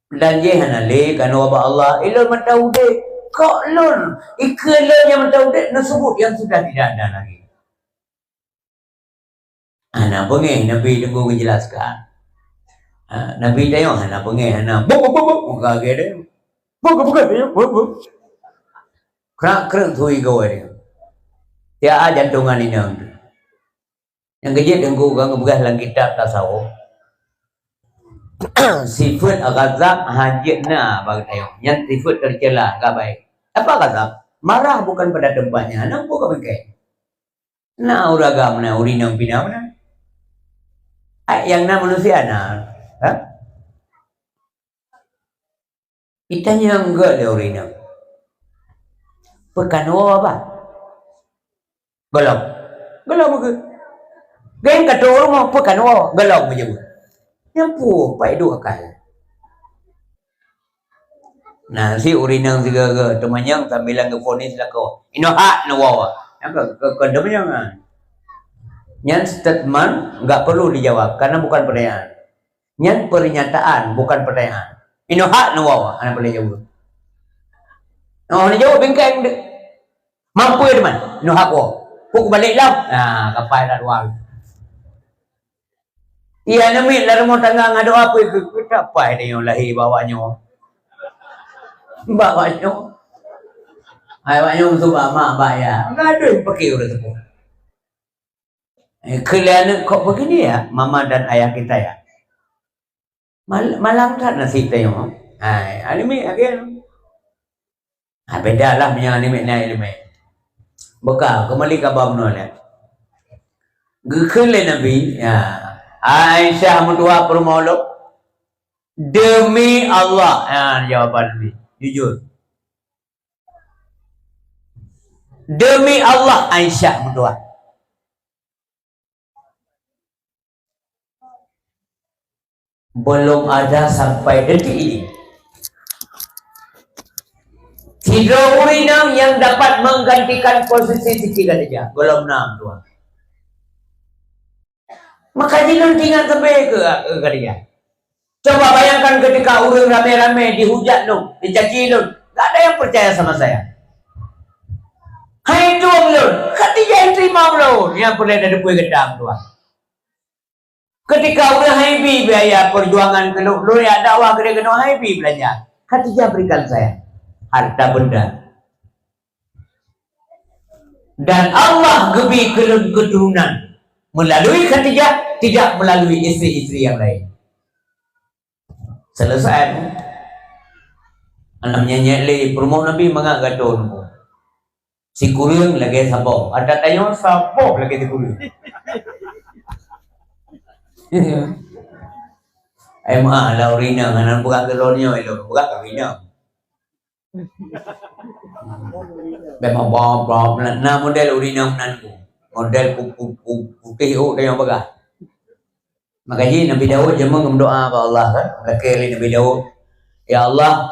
Dan jih hana lé keunoe bak Allah. Ilôn mantong udép. Kok lôn, ikeue lôn nyang mantong udép, neuseubut nyang sudah tidak ada lagi. Hana beungéh Nabi Teungku geujelaskan. Ha, Nabi tanyoe hana beungéh, hana buk, buk, buk, buk, muka lagèe nyan. Buk, buk, buk, buk, buk. Krak-krak tui goe dia. Tiap jantungan inong tu. Nyang keujeuet Teungku ka geupeugah lam kitab tasawuf. Sifat ghadab hana jeuet na bak tanyoe. Nyan sifat tercela, enggak baik. Apa ghadab? Marah bukan pada tempatnya. Hana peue ka bingkeng. Na ureueng agam na, ureueng inong pih na meunan. Ai nyang na manusia na. Ha? Itanyong geuh lé ureueng inong. Peue ka neuwoe bah? Gohlom. Gohlom keuh. Geng ka trok u rumoh, peue ka neuwoe? Gohlom geujaweueb. Nyan peue, pat iduek akai. Na si ureueng inong sigoe-goe teumanyong sambilan geufonis lakoe. Inoe hak neuwoe. Nyan keu, keu, keu teumanyong nyan. Nyan statement enggak perlu dijawab karena bukan pertanyaan. Nyan pernyataan, bukan pertanyaan. Inoe hak neuwoe, hana peureulèe jaweueb. Oh, neujaweueb bingkeng deh. Mampu teuma, inoe hak woe. Kok kubalek lom? Nah, kapai that dua. Iya, aneuk miet lam rumoh tangga ngadôh apui keu, keu tapai tanyoe lahé bak awak nyoe. Bak awak nyoe. Hai awak nyoe meusuba mak bak ya. Ngadôh paké ureueng teupeu. Eh, keu lé aneuk kok begini ya, mama dan ayah kita ya. Mal-, malang that nasib tanyoe. Hai, aneuk miet akhé. Ha, beda lah meunyoe aneuk miet na ileumèe. Buka, kembali ka bab nyoe lé. Geukheun lé Nabi, ya. Aisyah meutuah peurumoh lôn. Demi Allah. Ha, jawaban Nabi. Jujur. Demi Allah, Aisyah meutuah. Belum ada sampai detik ini. Sidroe ureueng inong nyang dapat menggantikan posisi Siti Khadijah. Gohlom na, tuan. Maka jih lôn teuingat keu, keu Khadijah. Coba bayangkan ketika ureueng ramé-ramé dihujat lôn, dicaci lôn, tak ada yang percaya sama saya. Hai tuan lôn, Khadijah yang terima lôn, nyang peureulèe tateupeue gata, tuan. Ketika ureueng hana bi biaya perjuangan keu lôn, lôn jak dakwah keudéh keunoe hana bi beulanja. Khadijah berikan saya harta benda. Dan Allah geubri keu lôn keuturonan melalui Khadijah, tidak melalui istri-istri yang lain. Selesai. Aneuk nyenyek lé peurumoh Nabi mangat gadoh nunggu. Sikureueng lagèe saboh. Adak tanyoe saboh lagèe sikureueng. Ai ma, lam ureueng inong hana peugah keu lôn nyoe, lôn peugah keu inong. Bèk mabom-bom, na model ureueng inong nan ku. Model pu-, pu-, pu-, putéh ôk tanyoe peugah. Maka jih Nabi Daud jameun geumeudoa bak Allah kan. Lakèe lé Nabi Daud, "Ya Allah,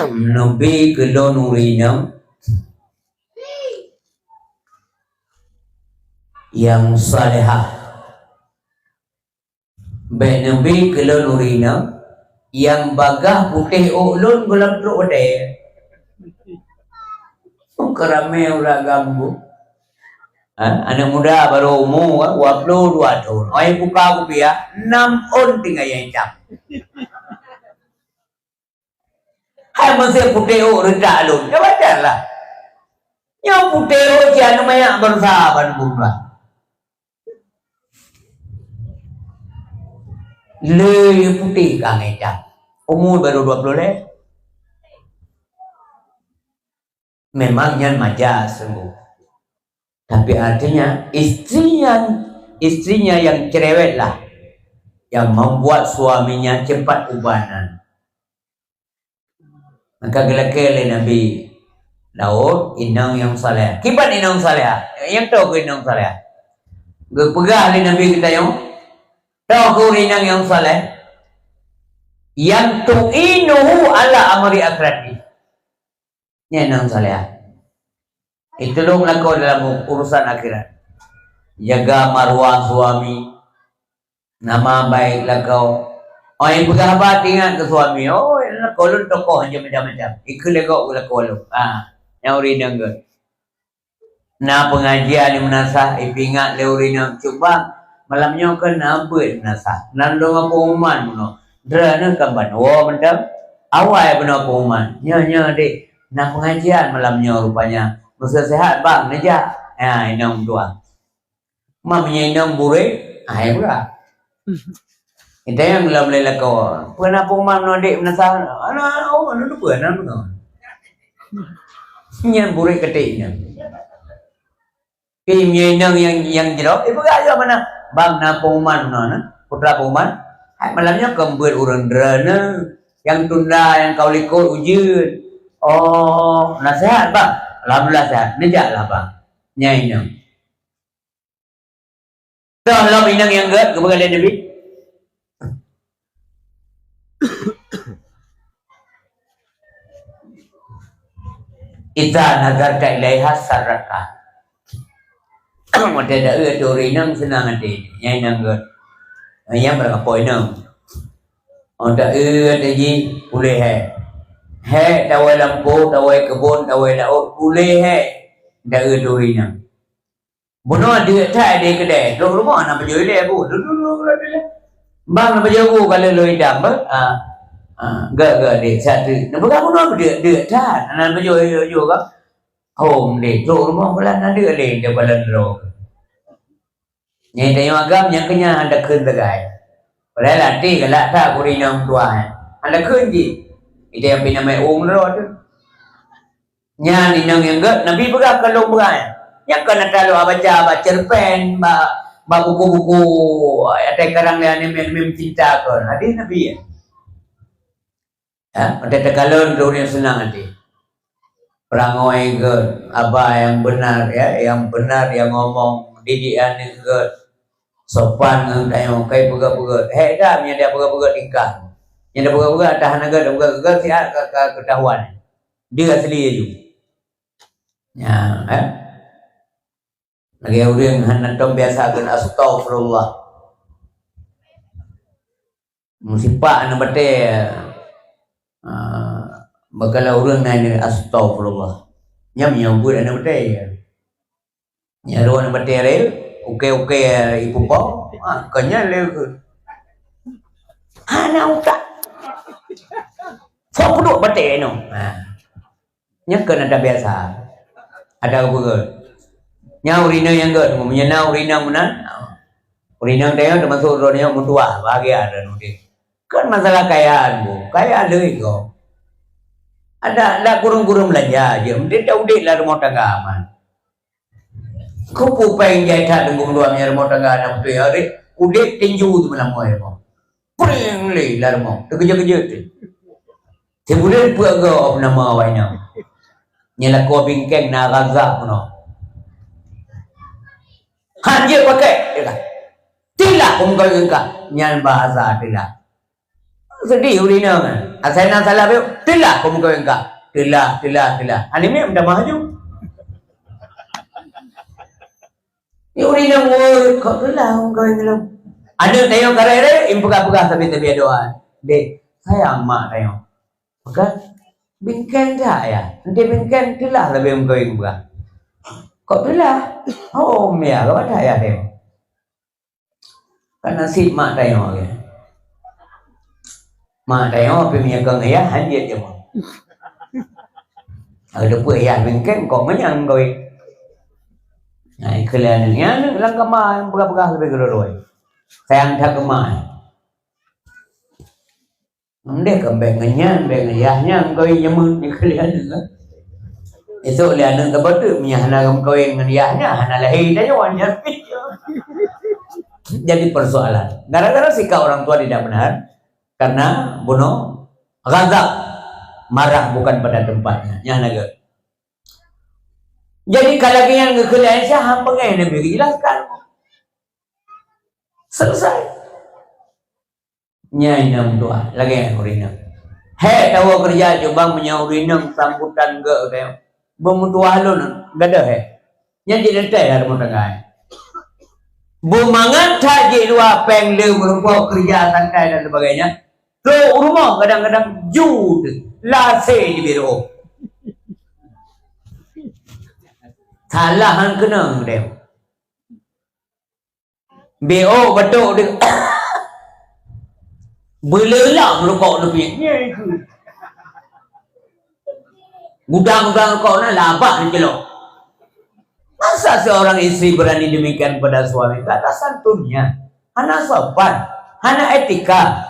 neubi keu lôn ureueng inong nyang salehah. Bèk neubi keu lôn ureueng inong nyang bagaih putéh ôk lôn gohlom trok watèe." Ka ramé ureueng agam bu. Ha? Aneuk muda baru umu, ha, dua puluh dua thon. Oi buka kupiah, nam ôn tinggai nyang itam. Hai meusé putéh ôk reutak lôn. Ya wajar lah. Nyoe putéh ôk cit aneuk manyak bansa ban bungla. Le putéh ka ngai itam. Umu baru dua puluh lé. Memang nyan maja sungguh. Tapi artinya, istrinya, istrinya yang cerewetlah yang membuat suaminya cepat ubanan. Maka geulakèe lé Nabi Daud, inong nyang saleh. Kiban inong saleh? Nyang toh keuh inong saleh? Geupeugah lé Nabi geutanyoe, toh keuh inong nyang saleh? Yang tu'inuhu ala amri akhirati. Nyan inong saleh. Itulông lakoe dalam urusan akhirat. Jaga maruah suami. Nama baik lakoe. Oh, nyang peugah haba teuingat keu suami. Oh, lakoe lôn tokoh macam-macam. Ikeu lé gob keu lakoe lôn. Ha, nyang ureueng inong geuh. Na pengajian di meunasah, ipeuingat lé ureueng inong, "Cut bang, malam nyoe kan na beuet meunasah. Na lôn pengumuman bunoe. Droeneuh kan ban woe mantong. Awai bunoe pengumuman." "Nyoe, nyoe, Dek. Na pengajian malam nyoe rupanya. Meuseuhat bang, neujak." Ha, inong tuan. Ma meunyoe inong burék, hai peugah. Geutanyoe lom lé lakoe, "Peue na pengumuman ngon adék meunasah?" "Ana, oh, anu peue na meungon." Nyan burék katé inong. Pi meunyoe inong nyang, nyang jroh, ipeugah lom mana, "Bang, na pengumuman meunoe, na putra pengumuman. Hai malam nyoe keu beuet ureueng droeneuh, nyang tunda, nyang ka u likot ujeuen." "Oh, na seuhat, Bang?" "Alhamdulillah seuhat." "Neujaklah, Bang." Nyan inong. Toh lom inong nyang gèt geupeugah lé Nabi, "Idza nazarta ilaiha sarratka." Watèe taeu ateueh ureueng inong seunang até, nyan inong gèt. Nyan barangkapeue inong. Oh, taeu até jih puléh hék. Hék tawai lampôh, tawai keubon, tawai laôt, puléh hék. Taeu ateueh ureueng inong. Bunoe deuk that di keudè, trok rumoh na pajoh ilèe bu. Dulu, dulu, dulu, dulu. Bang na pajoh bu ka lôn idam beuh. Ah. Ah, gèt, gèt, dek, satu. Na peugah bunoe deuk, deuk that. Na pajoh, pajoh, pajoh ka. Hom deh, trok rumoh bulan na deuk lé, dia bulan droe. Nyang tanyoe agam nyang keunyan hana kheun sagai. Padahai até galak that gurèe inong tuha nyan. Hana kheun jih. Ita nyang pih namai ueng droe tu. Nyan inong nyang gèt, Nabi peugah ka lôn peugah nyan. Nyang kon ata lôn baca bak cerpen, bak, bak buku-buku, atai karang lé aneuk meucinta kon. Hadih Nabi nyan. Ya, watèe takalon droeneuh seunang até. Peurangoi gèt, haba nyang beunar, ya, nyang beunar nyang ngomong, didik aneuk gèt, sopan ngon tanyoe, kai peugèt-peugèt. Hék that meunyo dia peugèt-peugèt tingkah. Nyang dia peugèt-peugèt, ata hana gèt, peugèt-peugèt siat ka, ka keutahuan. Dia asli laju. Ya, eh. Lagèe ureueng hana tom biasa kheun, "Astaghfirullah." Meusipak aneuk batèe, ah, bakalah ureueng nan, "Astaghfirullah." Nyan meunyo buet aneuk batèe. Nyan roh aneuk batèe rèl, ukèe-ukèe ipupo, ah, kon nyan lé kheun. Hana utak. Sok peuduek batèe nyoe. Ha. Nyan keuh na tabiasa. Ada geupeugah. Nyan ureueng inong nyang gèt, meunyo na ureueng inong meunan, ureueng inong tanyoe teumasok droeneuh meutuwah, bahagia droeneuh udép. Kon masalah kaya, Bu. Kaya lé gob. Ada, ada kureueng-kureueng beulanja jih. Meusti udép lam rumoh tangga aman. Keupeue péng jai that teungku mandua meunyo rumoh tangga na beutôi, udép tinju teumeulamoi rumoh. Pring lé lam rumoh, teukeujot-keujot teuh. Sibuleuen peuet goe nama awaknyan. Nyang lakoe bingkeng na Gaza bunoe. Han jeuet pakai, dia kata. Tilah peumeukawen kah. Nyan bahasa tilah. Seudeh ureueng inong nyan. Asai na salah beu, tilah peumeukawen kah. Tilah, tilah, tilah. Aneuk miet meutamah laju. Ni ureueng inong, "Woi, kok tilah peumeukawen lom?" Aneuk tanyoe karè-rè, impeugah-peugah sabe-sabe doa. Dek, sayang mak tanyoe. Peugah, "Bingkeng jak ya? Nanti bingkeng tilah sabe meukawen," peugah. "Kok tilah?" "Oh, mia, kok tilah ya tanyoe?" Kan nasib mak tanyoe lagèe. Mak tanyoe pih meunyo keu ayah, han jeuet jameun. Ada pun ayah bingkeng, kok manyang kawin. Nah, ikheun lé aneuk. Nyan aneuk lam kama nyang peugah-peugah leubeh keudroe-droe. Sayang that keu mak. Ndeh kan bèk ngon nyan, bèk ngon yah nyan meukawen jameun, ikheun lé aneuk kan. Esok lé aneuk tapeuteuk, meunyo hana meukawen ngon yah nyan, hana lahé tanyoe nyan. Jadi persoalan. Gara-gara sikap orang tua tidak benar, karena bunoe ghadab, marah bukan pada tempatnya. Nyan lagèe. Jadi, ka lagèe nyan geukheun lé Aisyah, han peungéh Nabi geujelaskan. Selesai. Nyan inong meutuwah, lagèe nyan ureueng inong. Hék tawoe keureuja, cuba meunyoe ureueng inong sambutan gèt, beumeutuwah lôn, gadôh hék. Nyan jiteuntèe lam rumoh tangga. Beumangat that jih luwa péng le meurumpok keureuja santai dan sebagainya. Trok u rumoh kadang-kadang ju teuh, lasé jibri rukok. Salah han keunong deh. B O batok deh. Beuleulang rukok neupie. Gudang-gudang rukok na labah neucelok. Masa seorang istri berani demikian pada suami? Tak ada santunnya. Hana sopan. Hana etika.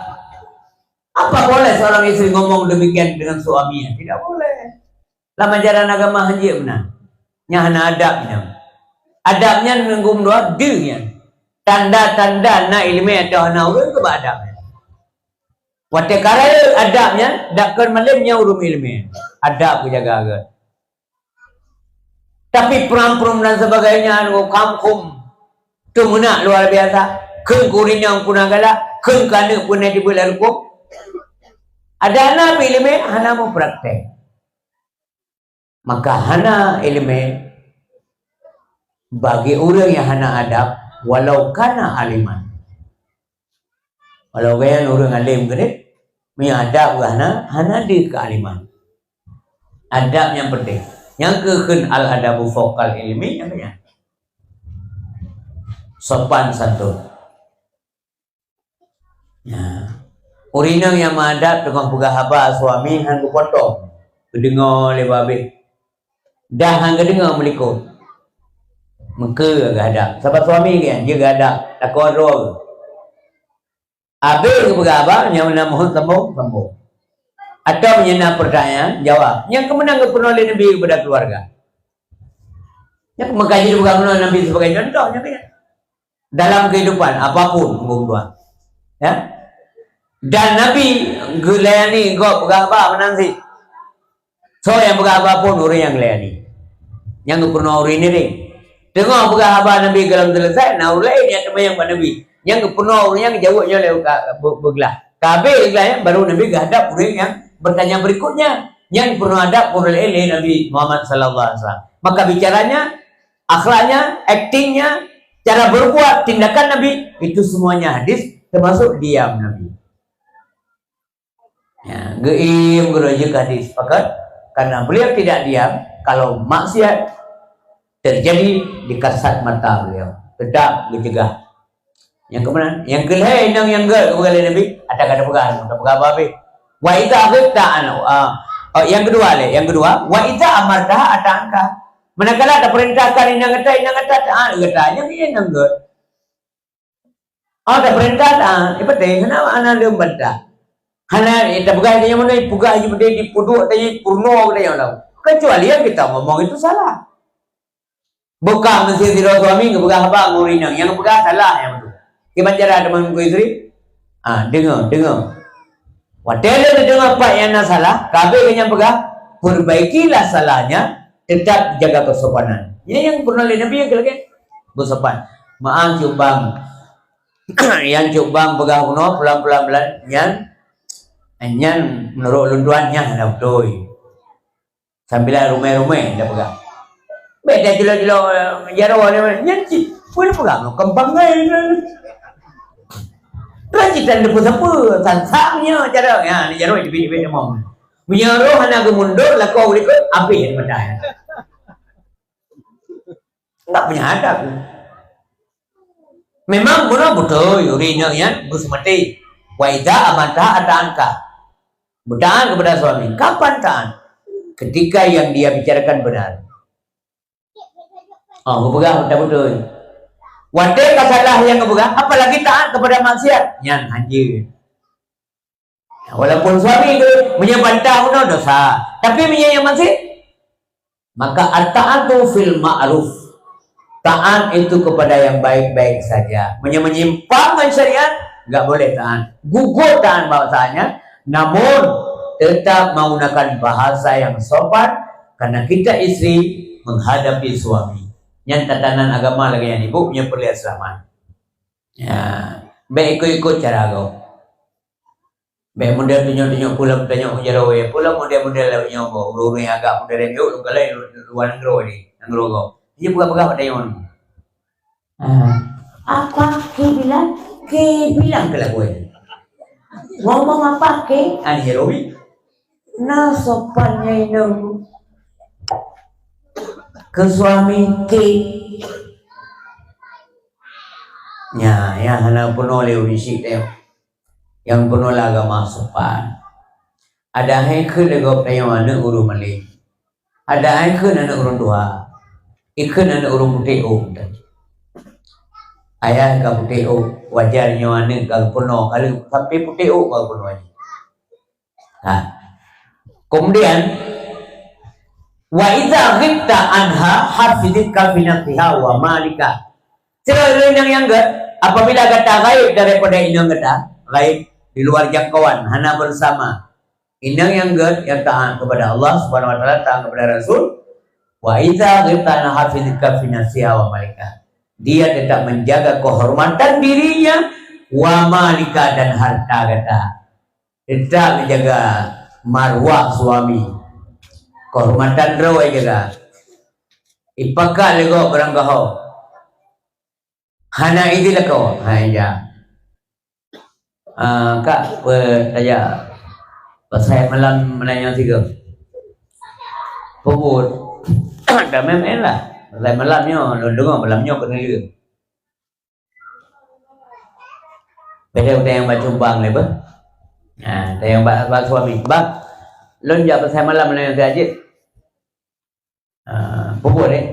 Apa boleh seorang istri ngomong demikian dengan suaminya? Tidak boleh. Lam ajaran agama han jeuet meunan. Nyan hana adab nyan. Adab nyan ngon geumeudua deuh nyan. Tanda-tanda na ileumèe atau hana ureueng keu bak adab nyan. Watèe ka rayeuk adab nyan, dak kon malém nyan ureueng ileumèe. Adab geujaga gèt. Tapi pram-pram dan sebagainya, anu, kam khum. Teumeunak luar biasa. Kheun keu ureueng inong pun galak, kheun keu aneuk pun na jibeuet lam rukok. Ada na pih ileumèe hana meupraktek. Maka hana ileumèe bagi ureueng nyang hana adab, walau kana aliman. Walau gobnyan ureueng além keudéh, meunyo adab geuh hana, hana deuh keualiman. Adab nyang peunteng. Nyang keu kheun al-adabu fauqal ilmi, nyang keu nyan. sopan santun. Ya. Ureueng inong nyang meuadab teungoh peugah haba suami han geupotong, geudeungoe lé babeh. Dah han geudeungoe meulikot. Meukeue geuhadab. Sabab suami geuh, jeuet geuhadab, lakoe droe. Abéh geupeugah haba, nyang na muheuet sambông, sambông. Atawa meunyoe na peurtanyaan, jawab. Nyang keumeunang geupeurunoe lé Nabi keupada keuluwarga. Nyan meukaji juga meunan Nabi sebagai contoh, Nabi. Dalam kehidupan apapun, Teungku Tuan. Ya. Dan Nabi geulayani gob peugah haba meunan cit. Soe nyang peugah haba phon ureueng nyang geulayani. Nyang geupeurunoe ureueng ngieng. Teungoh peugah haba Nabi gohlom seuleusoe, na ureueng laén nyang teumanyong bak Nabi. Nyang geupeurunoe ureueng nyang jaweueb nyoe lé ka-, be-, beuglah. Ka abéh geuglah nyan, baru Nabi geuhadab ureueng nyang bertanya berikutnya. Nyang geupeurunoe adab ureueng laén lé Nabi Muhammad sallallahu alaihi wasallam. Maka bicaranya, akhlaknya, aktingnya, cara berbuat, tindakan Nabi, itu semuanya hadis, termasuk diam Nabi. Ya, geuiem geurujuk hadis, pakat? Karena beliau tidak diam kalau maksiat terjadi di kasat mata beliau. Tetap geucegah. Nyang keumeunang, nyang keulhèe inong nyang gèt geupeugah lé Nabi, ata ka tapeugah, tapeugah babeh. Wa idza ghibta an, ah, oh, nyang keudua lé, nyang keudua, wa idza amartaha ata'atka. Manakala tapeurintahkan inong gata, inong gata taat gata, nyang inong gèt. Oh, tapeurintah taat, ipeuteh, hana, hana leuem bantah. Hana, eh, tapeugah tanyoe meunan, peugah jih peuteh, dipeuduek tanyoe, peurunoe tanyoe lam. Kecuali yang kita ngomong itu salah. Bukan mesti sidroe suami geupeugah haba ngon ureueng inong, nyang geupeugah salah nyang beutôi. Kiban cara teuma ngon istri? Ah, deungoe, deungoe. Watèe lôn deungoe pat nyang na salah, ka abéh geuh nyan peugah, perbaikilah salahnya, tetap jaga kesopanan. Nyan nyang peurunoe lé Nabi nyang keu lagèe beusopan. Meu'ah cut bang, nyang cut bang peugah bunoe pulang-pulang bulan nyan, nyan meunurot lôn tuan nyan hana beutôi. Sambilan rumeh-rumeh dah peugah. Bèk dah jilok-jilok, eh, jaroe ni, nyan cit. Peue dah peugah, keumpang ngai. Kan cit tan teupeue-teupeue, sang-sang nyoe cara. Ya, ni jaroe jibit-jibit lemong. Meunyoe roh hana geumundor, lakoe u likot, abéh mata. Enggak punya adab. Memang bunoe beutôi, ureueng inong nyan beuseumaté. Wa idza amartaha ata'atka. Bertaat kepada suami. Kapan taat? Ketika yang dia bicarakan benar. Oh, geupeugah beutôi-beutôi. Watèe ka salah nyang geupeugah, apalagi taat kepada maksiat. Nyan hanjeuet. Walaupun suami tu meunyoe bantah bunoe dosa, tapi meunyoe nyang maksiat, maka at-ta'atu fil ma'ruf. Taat itu kepada yang baik-baik saja. Meunyoe menyimpang ngon syariat, enggak boleh taat. Gugur taat bahasanya, namun tetap menggunakan bahasa yang sopan karena kita istri menghadapi suami. Nyan tatanan agama lagèe nyan, Ibu, nyan peureulèe seulamat. Ya, bèk ikut-ikut cara gob. Bèk model tunyok-tunyok pulang tanyong u jaroe, pulang model-model lagèe nyoe gob, ureueng-ureueng agak model nyoe, lôn kalon luwa nanggroe ni, nanggroe gob. Dia peugah-peugah bak tanyong. Ah, apa ke bilang? Ke bilang ke lagu ni. Ngomong apa ke? Ah, ni jaroe. Na sopan nyan inong. Ke suami ke. Nya, ya hana peunoh lé ureueng syiek teuh. Nyang peunoh lé agama sopan. Ada hai kheun lé gob tanyoe aneuk ureueng malém. Ada hai kheun aneuk ureueng tuha. Ikheun aneuk ureueng putéh ôk. Ayah ka putéh ôk, wajar nyoe aneuk ka geupeunoh kali sampai putéh ôk ka geupeunoh jih. Ha. Kemudian, "Wa idza ghibta anha hafizka fi nafsiha wa malika." Sidroe inong nyang gèt, apabila gata gaib daripada inong gata, gaib di luar jangkauan, hana bersama. Inong nyang gèt, nyang taat kepada Allah Subhanahu wa Taala, taat kepada Rasul, "Wa idza ghibta anha hafizka fi nafsiha wa malika." Dia tetap menjaga kehormatan dirinya, wa malika, dan harta gata. Tetap jaga marwah suami. Kehormatan droe jaga. Ipakat lé gob barang gaho. Hana idin lakoe. Hai ja. Ah, kak, peutanya. Pasai malam meunanyoe sigoe. Peubuet. Dah main-main lah. Pasai malam nyoe, lôn deungoe malam nyoe keuneuk. Padahai ureueng nyang bak cumbang lé beuh. Ha, tanyong bak, bak suami. "Bang, lôn jak pasar malam nyoe saja." "Ah, peue deh?"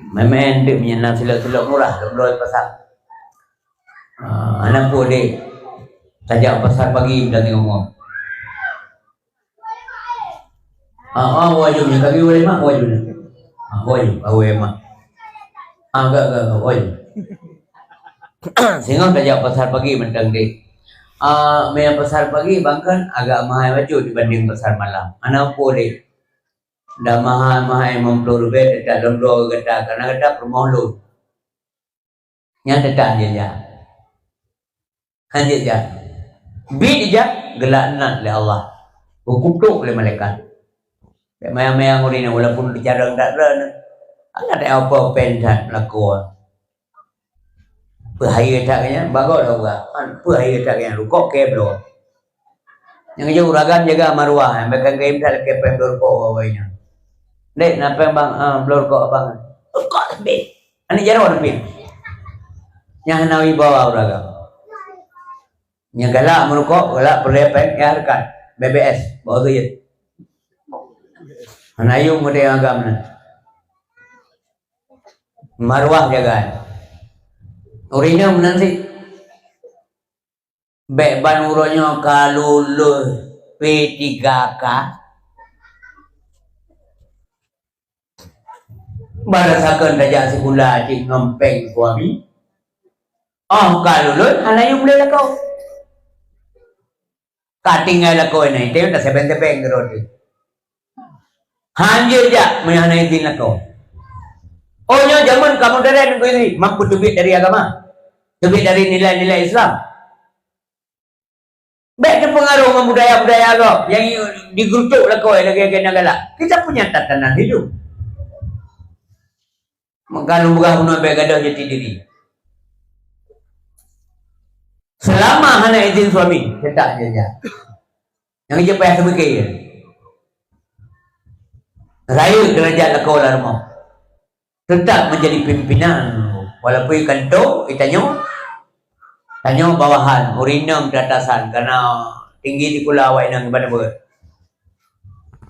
"Main-main deh, meunyo na silok-silok murah, lôn bloe pasar." "Ah, hana peue deh. Tajak pasar pagi, dan tengok." "Ah, ah, wajib nyan, kaki boleh mak, wajib nyan." "Ah, wajib, awai mak." "Ah, gak, gak, gak, wajib." Singoh tajak pasar pagi mantong deh. "Ah, meunyo pasar pagi bang kan agak mahai bacut dibanding pasar malam." "Hana peue deh. Dah mahai-mahai limong ploh ribèe, teutap lôn bloe gata, karena gata peurumoh lôn." Nyan teutap jijak. Han jijak. Bit jijak, geulaknat lé Allah. Geukutok lé malaikat. Bèk mayang-mayang ureueng nyan, walaupun dicarông that droe nyan. Hana teuoe-oe pen that lakoe. Peue hayeue that nyan, bagoe lom geuh. Peue hayeue that nyan, rukok kèe bloe. Nyang jeuet ureueng agam jaga maruah, bèk kan geuh that lakèe pèng bloe rukok awai nyan. "Dek, na pèng bang, ah, bloe rukok abang." "Rukok sabe." Aneuk jaroe sabe. Nyan hana wibawa ureueng agam. Nyang galak meurukok, galak peureulèe pèng, ya hareukat. B B S, bak otoyet. Hana yum ureueng agam nyan. Maruah jaga. Ureueng inong meunan cit. Bèk ban uroe nyoe ka lulus P tiga K. Barasakan tajak sikula cit ngon pèng suami. Oh ka lulus, hana yum lé lakoe. Ka tinggai lakoe nyan, itém tasebeng-sebeng keudroe teuh. Han jijak meunyo hana izin lakoe. Oh, nyoe jameun ka modern, keu izin, mampu teubiet dari agama. Teubiet dari nilai-nilai Islam. Bèk teupeungaruh ngon budaya-budaya gob nyang digeureucok lakoe lagèe-lagèe nyang galak. Kita punya tatanan hidup. Maka lôn peugah bunoe bèk gadôh jati diri. Seulama hana izin suami, teutap jijak. Nyang jeuet payah teumeuké. Rayeuk deurajat lakoe lam rumoh. Teutap meunjadi pimpinan, walaupun i kantô, i tanyoe, tanyoe bawahan, ureueng inong di atasan, karena tinggi sikula awak inong ibarat beuet.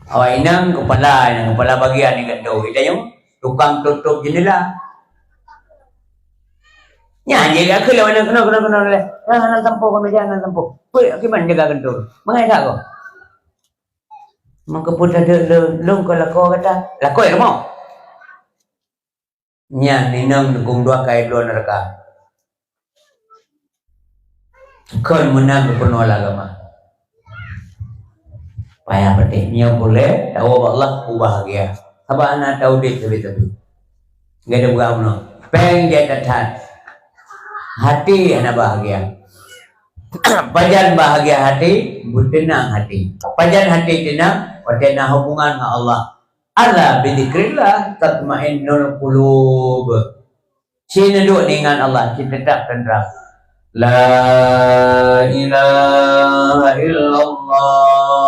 Awak inong keupala, inong keupala bagian i kantô, i tanyoe tukang tutôp jeundela. Nyan jih geukheun lé awak inong, "Keunoe, keunoe, keunoe lé. Nah, hana sampoe keu meuja, hana sampoe." Peue kiban jaga kantô? Mangat that keuh. Meukeupeu tadeuk lôn, lôn kon lakoe gata. Lakoe rumoh. Nyan inong dukung dua ka i bloe neuraka. Kon meunan geupeunolae agama. Payah patéh nyoe puléh tawoe bak Allah ubahgia. Sabab hana taudép sabe-sabe. Gata peugah bunoe, pèng jai that-that. Hati hana bahagia. Pajan bahagia hati, beuteunang hati. Pajan hati teunang, watèe na hubungan ngon Allah. Ala bidzikrillah tatmainnul qulub. Ci neuduek ingat Allah, ci teutap teuntram. La ilaha illallah.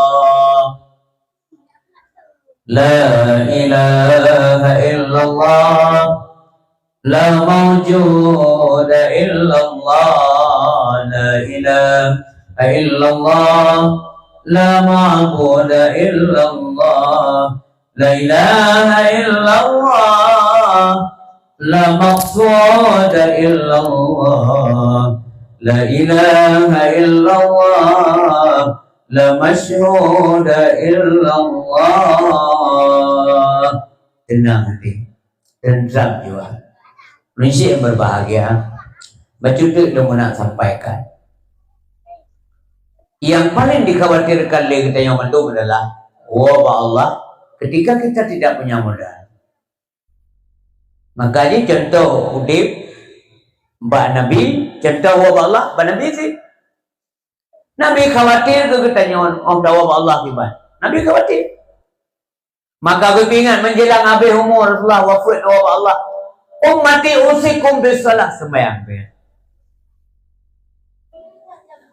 La ilaha illallah. La maujuda illallah. La ilaha illallah. La ma'buda illallah. La ilaha illallah. La maqsuda illallah. La ilaha illallah. La masyhuda illallah. Teunang hati. Teuntrang jiwa. Manusia yang berbahagia. Bacut teuk lôn nak sampaikan. Yang paling dikhawatirkan lé geutanyoe mandum adalah woe bak Allah ketika kita tidak punya modal. Maka jih contoh udép bak Nabi, contoh woe bak Allah bak Nabi cit. Nabi khawatir keu geutanyoe, oh, tawoe bak Allah kiban. Nabi khawatir. Maka geuingat menjelang habéh umu Rasulullah wafeuet tawoe bak Allah. Ummati usikum bis shalah, sembahyang.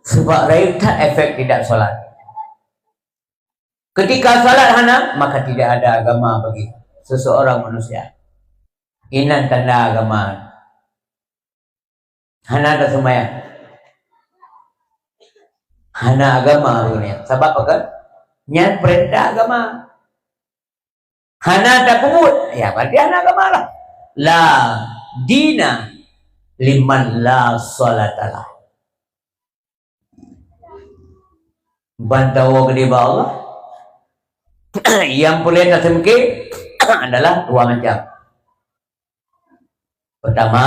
Sebab rayeuk that efek tidak salat. Ketika salat hana, maka tidak ada agama bagi seseorang manusia. Inan tanda agama. Hana taseumayang. Hana agama ureuëng nyan. Sabab apa kan? Nyan perintah agama. Hana tapeubuet, ya berarti hana agama lah. La dina liman la salata lah. Ban tawoe keudeh bak Allah, nyang peureulée taseumke adalah dua macam. Pertama,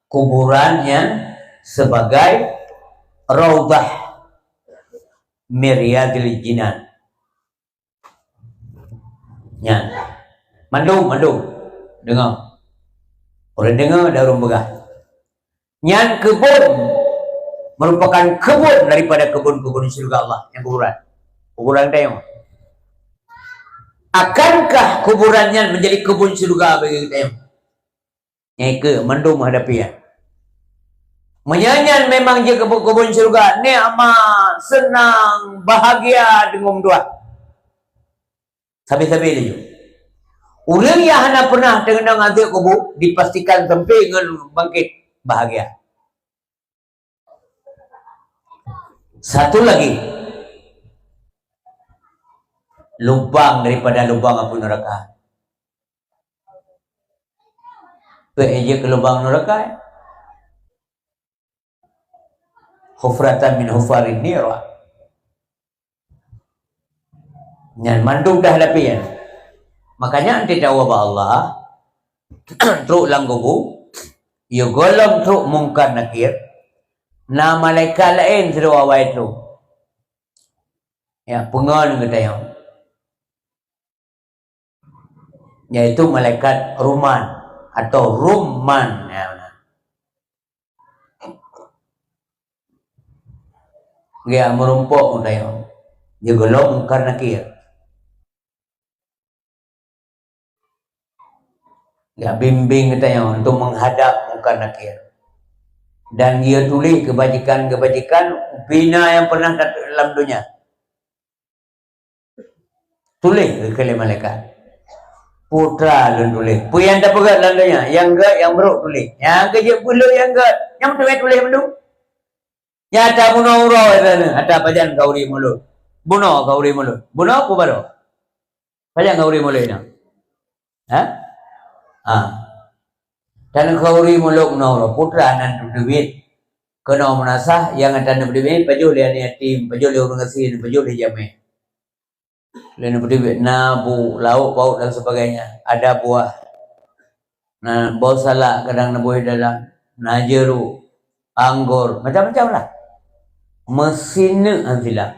kuburan nyan sebagai raudhah min riyadil jinan. Nyan. Mandum, mandum. Deungoe. Ureuëng deungoe dan ureuëng peugah. Nyan keubon, merupakan keubon daripada keubon-keubon syurga Allah nyang kuburan. Kuburan geutanyoe. Akankah kuburan nyan menjadi keubon syurga bagi geutanyoe? Nyan keuh mandum hadapi nyan. Meunyoe nyan memang jeuet keu keubon syurga, nikmat, seunang, bahagia teungoh meutuah. Sabe-sabe laju. Ureuëng nyang hana pernah teungeunang azeueb kubu, dipastikan sampai ngon bangkit bahagia. Satu lagi, lubang daripada lubang api neraka. Peue jeuet keu lubang neraka? Hufratan min hufarin nira. Nyan mandum dah lapie nyan. Makanya anti tawoe bak Allah, trok lam kubu, ya gohlom trok Mungkar Nakir, na malaikat laén sidroe awai trok. Ya, peungon geutanyoe. Yaitu malaikat Ruman atau Rumman. Ya, nah. Dia merumpok geutanyoe. Dia gohlom Mungkar Nakir. Dia bimbing geutanyoe untuk menghadap Mungkar Nakir. Dan dia tulis kebajikan-kebajikan pina yang pernah dat-, dalam dunia. Tuléh keu lé malaikat. Putra lôn tuléh. Peue nyang tapeugét lam donya? Nyang gét, nyang brok tuléh. Nyang keujeuet peuleueh nyang gét. Nyang meuteumé tuléh mandum. Nyata bunoe uroe teuh, ata pajan khauri mulod. Bunoe khauri mulod. Bunoe peue baroe? Pajan khauri mulod nyoe? Ha? Ha. Tan khauri mulod bunoe uroe. Putra nan teubiet. Keunoe meunasah, nyang ata neupeudeubiet, pajoh lé aneuk yatim, pajoh lé ureueng gasien, pajoh lé jamé. Lé neupeudeubiet na bu, lauk pauk dan sebagainya, ada buah. Na boh salak kadang neuboh dalam, na jeruk, anggor, macam-macam lah. Meusineuk han silam.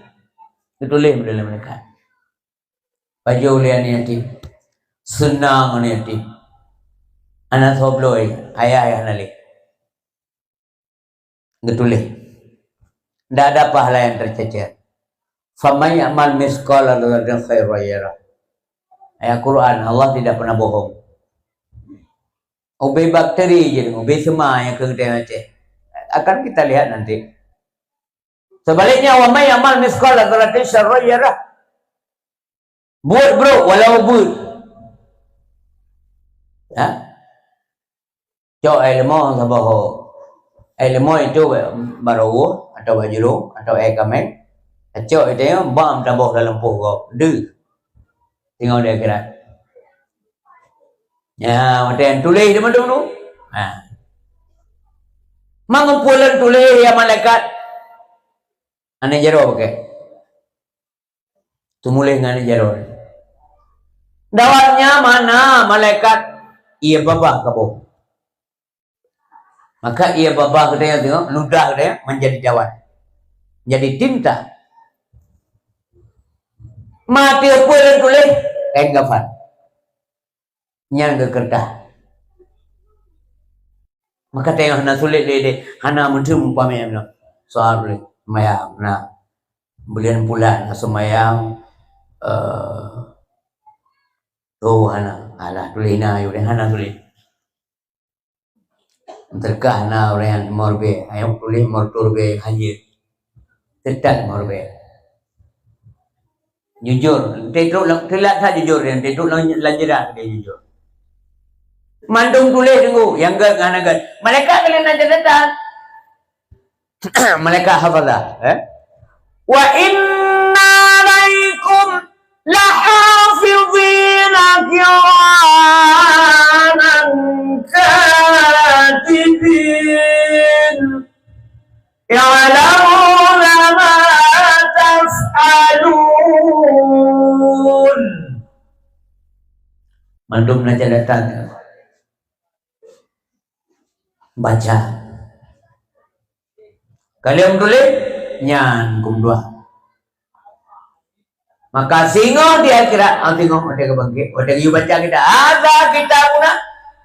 Geutuléh meudalem malaikat. Pajoh lé aneuk yatim. Seunang aneuk yatim. Aneuk soe bloe, ayah nyang hana lé. Geutuléh. Ndak ada pahala yang tercecer. Faman ya'mal mitsqala dzarratin khairan yarah. Ayat Quran, Allah tidak pernah bohong. Ubé bakteri je, ubé sema nyang keu geutanyoe Aceh. Akan kita lihat nanti. Sebaliknya, wa man ya'mal mitsqala dzarratin syarran yarah. Buet brok walau beuet. Ya. Cok air leumô saboh ho. Air leumô itu bak baroe atau bak jurông atau air kamèng. Cok itu ya, bam taboh dalam poh gob. Deuh. Tinggai di akhirat. Ya, macam tuléh di mandum tu. Ha. Mangumpul tuléh ya malaikat. Aneuk jaroe pakai. Teumuléh ngon jaroe. Dawatnya mana malaikat? Iya babah kaboh. Maka iya babah geutanyoe tengok, ludah geutanyoe menjadi dawat. Menjadi tinta. Mati apa yang tulis? Kain kafan. Nyan geukeureudah. Maka tengok hana sulet lé, lé, hana meuteumé umpamanya. Soal lé, sembahyang, nah. Buleuen pulan, sembahyang, eh, oh, hana. Alah, tuléh na, yue, hana tuléh. Teuka na ureueng nyang morbe, ayong tuléh morturbe hanjeuet. Teutat morbe. Jujur, teutrok lam, teulat that jujur, teutrok lam, lam jeurat dia jujur. Mandum tuléh teunggu, nyang gét ngon hana gét. Malaikat keuneuk na catatan. Malaikat hafazah, eh? Wa inna alaikum lahafizina kiraman katibin. Ya'lamuna ma taf'alun. Mandum na catatan. Baca. Kalian tulis, nyan kum dua. Maka singoh di akhirat, ah, singoh watèe ka bangkit, watèe geuyue baca kita, "Hadza kitabuna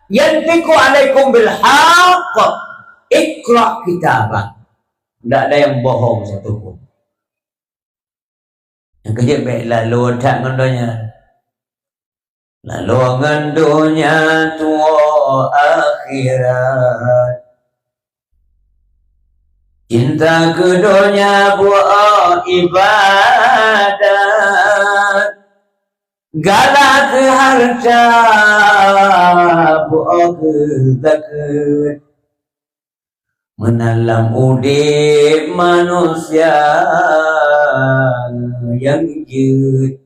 yantiqu alaikum bil haqq. Iqra kitabak." Tidak ada yang bohong satu pun. Nyang keujeuet bèk laloe that ngon donya. Laloe ngon donya tuwoe akhirat. Cinta keu donya buoh ibadat. Galak keu hareuta buoh keu zakeuet. Meunan lam udép manusia nyang jeuet.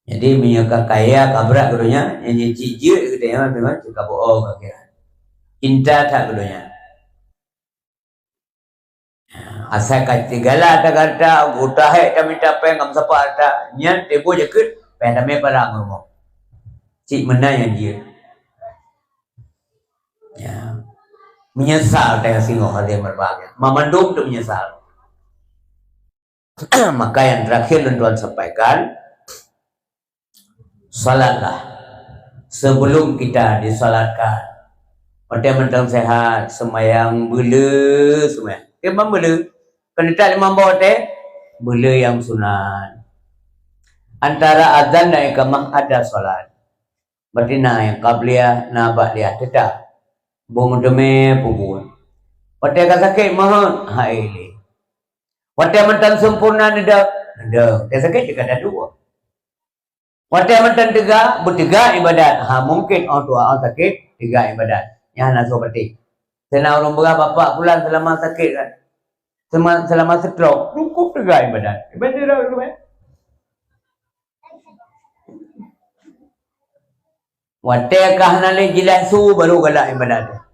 Jadi, meunyoe ka kaya, ka brat keu donya, nyang cit jeuet keu donya, memang cit ka bohong keu akhirat. Cinta that keu donya. Asai ka sigala that hareuta, geuta hék tamita péng, ka meusapat hareuta, nyan tiboh jakeuet, péng tamé palang rumoh. Cit meunan nyang jeuet. Ya. Meunyeusal teuh singoh hati meureubahagia. Mamandum tu meunyeusal. Maka yang terakhir lôn tuan sampaikan, salatlah sebelum kita disalatkan. Watèe mantong sehat, seumayang beuleu, seumayang. Memang beuleu. Kan tak limong boh watèe, beuleu nyang sunat. Antara azan dan iqamah ada salat. Berarti na nyang qabliyah, na ba'diyah, teutap. Bung teumé pubun. Watèe ka sakét meuheuet, hai lé. Watèe mantong sempurna neudeuh, neudeuh. Watèe sakét cit ka dua. Watèe mantong teuga, beuteuga ibadat. Ha, mungken 'oh tuha 'oh sakét, teuga ibadat. Nyan hana soe patéh. Seuna ureueng peugah, "Bapak pulan seulama sakét kan? Seuma-, seulama stroke, cukup teuga ibadat." Ibadat dah, dah, dah. Watèe ka hana lé jilaih su baru galak ibadat.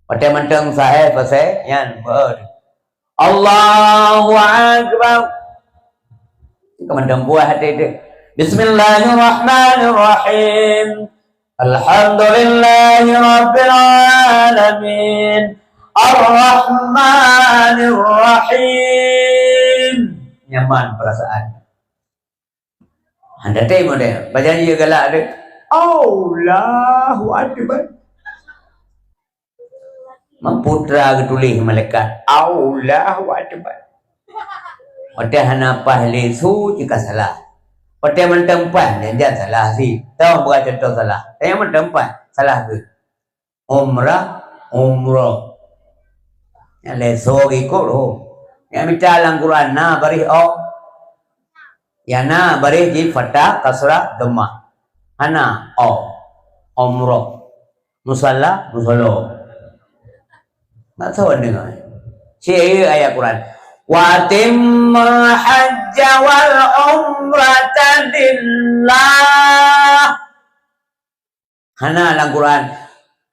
Watèe mantong sahé pasai nyan beuet. Allahu Akbar. Ka mantong puih até teuh. Bismillahirrahmanirrahim. Alhamdulillahirabbil alamin. Arrahmanirrahim. Nyaman perasaan. Hana teurimong deh, pajan jih galak deh. Allahu Akbar. Meuputra geutuléh malaikat, Allahu Akbar. Watèe hana paih lé su cit ka salah. Watèe mantong paih, janjan salah sit. Tong beuka cuntoh salah. Tanyong mantong paih, salah keuh. Umrah, umroh. Nyang lé soe geukôt lom. Nyang mita lam Quran na baréh o. Nyang na baréh jih fathah, kasrah, dhammah. Hana o. Umroh. Musalla, musalla. Nak soe deungoe? Cit ayat Quran. "Wa atimmul hajja wal umrata lillah." Hana lam Quran.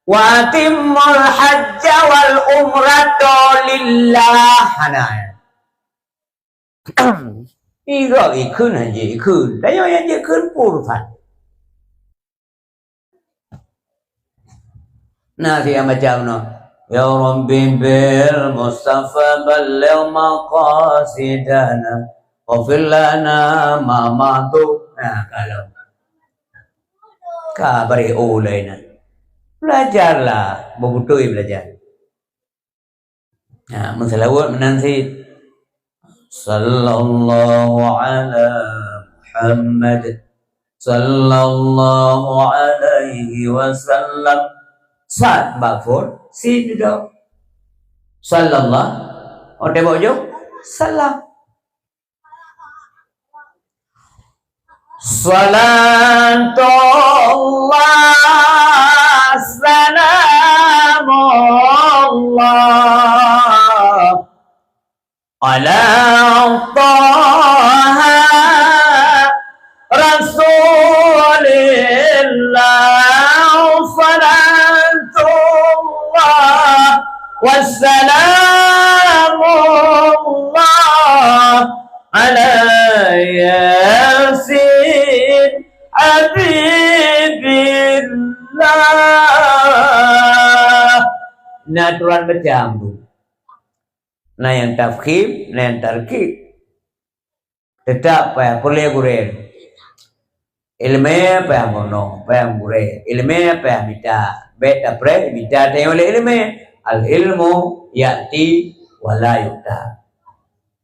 "Wa atimmul hajja wal umrata lillah." Hana. Iga ikheun han jeuet ikheun. Tanyoe nyang jeuet kheun peue urusan. Na si nyang baca meunoe, "Ya Rabbi bil Mustafa balligh maqasidana, waghfir lana ma madu." Nah, kalau. Ka bari ulai na. Belajarlah, beutôi belajar. Nah, meuseulaweuet meunan sit. Sallallahu ala Muhammad. Sallallahu alaihi wasallam. Sat bak phôn, sit dudoe. Sallallahu. Watèe bak ujong, salam. Salatullah, salamullah ala Wassalamullah ala Yasin Habibillah. Na aturan baca tu. Na nyang tafkhim, na nyang tarkib. Teutap payah peureulée gurée. Iéleumé payah meurunoe, payah meugurée. Iéleumé payah mita. Bék tapreh mita tanyoe lé iéleumé. Al-ilmu ya'ti wa la yu'ta.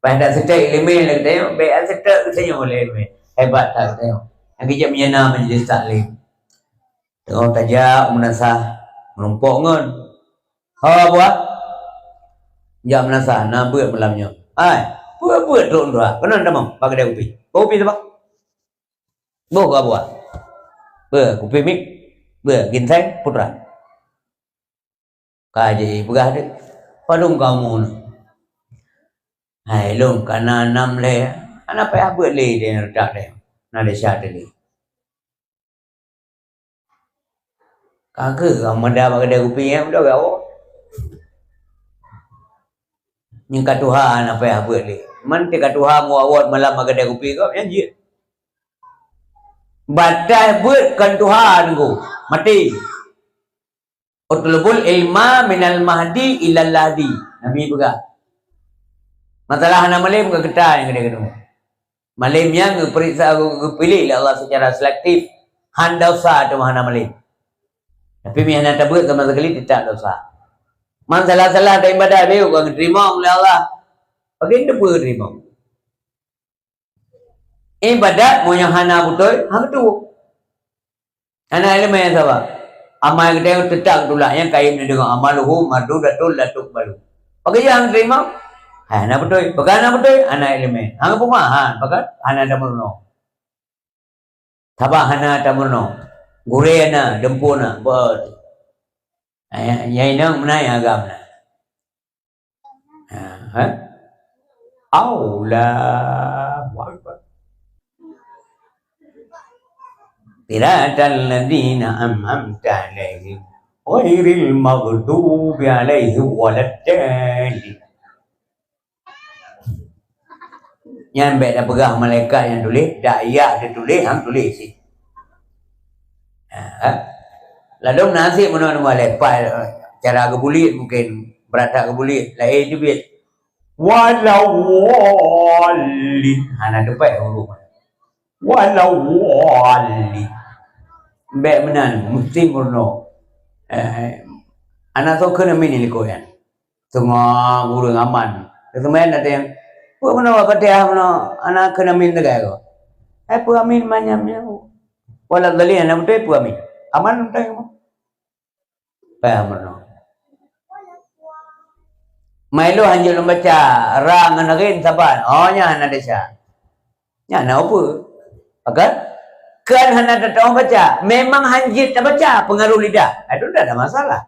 Payah taseutôt iéleumé lé geutanyoe, bék taseutôt geutanyoe lé iéleumé. Hebat that geutanyoe. Nyang geujak meunyoe na majlis taklim. Teungoh tajak meunasah meurumpok ngon. Ho buah. Jak meunasah na beuet malam nyoe. Ai, beuet-beuet trok dua. Keunan tamong bak keudè kupi. Bak kupi sabab. Boh ka buah. Beuet kupi mi. Beuet ginseng putra. Ka jipeugah deh. Padum kamoe nyoe. Hai lôn kana nam lé. Hana payah beuet lé deh redak deh. Na desya teuh lé. Ka kheueh ka meuda bak keudè kupi, eh, meuda gawoe. Nyang ka tuha na payah beuet lé. Man teuka tuha meuawot malam bak keudè kupi kok, nyan jeuet. Batai beuet kon tuha nunggu, maté. "Utlubul ilma minal mahdi ilal lahdi." Nabi peugah. Masalah hana malém ka geutanyoe keudè keunoe. Malém nyan geupeuriksa, geu-, geupiléh lé Allah secara selektif. Han desya teuma hana malém. Tapi meunyo hana tabeuet sama sekali, teutap desya. Man salah-salah dan ibadat bacut ka geuteurimong lé Allah. Bagaimana teupeue teurimong? Ibadat meunyo hana beutôi, hana teupeue. Hana iéleumé sabab. Amai geutanyoe teutap geutulak, nyang kayém neudeungoe, "Amaluhu mardudatun la tuqbalu." Pakon jih hana teurimong? Hai, hana beutôi. Pakon hana beutôi? Hana iéleumé. Hana peumahan, pakon hana tameurunoe. Sabab hana tameurunoe. Gurée na, dumpeue na, beuet. Nyang inong meunan, nyang agam na. Ha, ha? Allahu Akbar. Siratal ladzina an'amta 'alaihim, ghairil maghdubi 'alaihim waladdallin. Nyan bék tapeugah malaikat nyang tuléh, dak yah teutuléh, han tuléh sit. Ha, ha. Ladôm na sit meunoe-noe leupah, cara geubuliet mungken brat that geubuliet, laén teubiet. Waladhdallin. Hana teupéh huruf. Waladhdallin. Bék meunan, meusti meurunoe. Eh, hana soe kheun amin di likot nyan. Teuma ureuëng aman. Teuma na teuh, peue meunoe Fatihah meunoe, hana kheun amin teugai ko. Hai peue amin manyam nyan. Waladhdallin hana beutôi peue amin. Aman teuh. Paham meunoe. Mailo hanjeuet lôn baca ra ngon ghin saban. Oh, nyan hana desya. Nyan na upeue. Kan? Kan hana teutoh baca. Memang hanjeuet tabaca pengaruh lidah. Itu tidak ada masalah.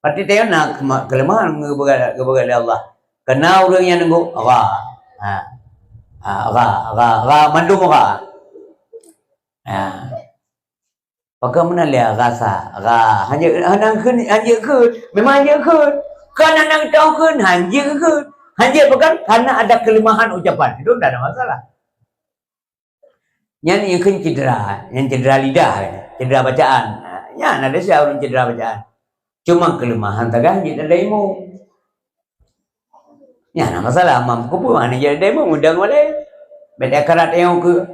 Berarti teuh na kema-, kelemahan geupeugah, geupeugah lé Allah. Kena ureuëng nyang neugok ra. Ha. Ha, ra, ra, ra, mandum ra. Ha. Pakon meunan lé rasa, ra, hanjeuet, hana kheun, hanjeuet kheun. Memang hanjeuet kheun. Kan hana teuh kheun, hanjeuet kheun. Hanjeuet pakon? Karena ada kelemahan ucapan. Itu tidak ada masalah. Nyan nyang kheun cedera, nyang cedera lidah, cedera bacaan. Nyan ada siapa ureuëng cedera bacaan. Cuma kelemahan tagah jeuet tada imum. Nyan na masalah, mam keupeue hana jeuet tada imum, udang walai. Bék akarat nyang keu.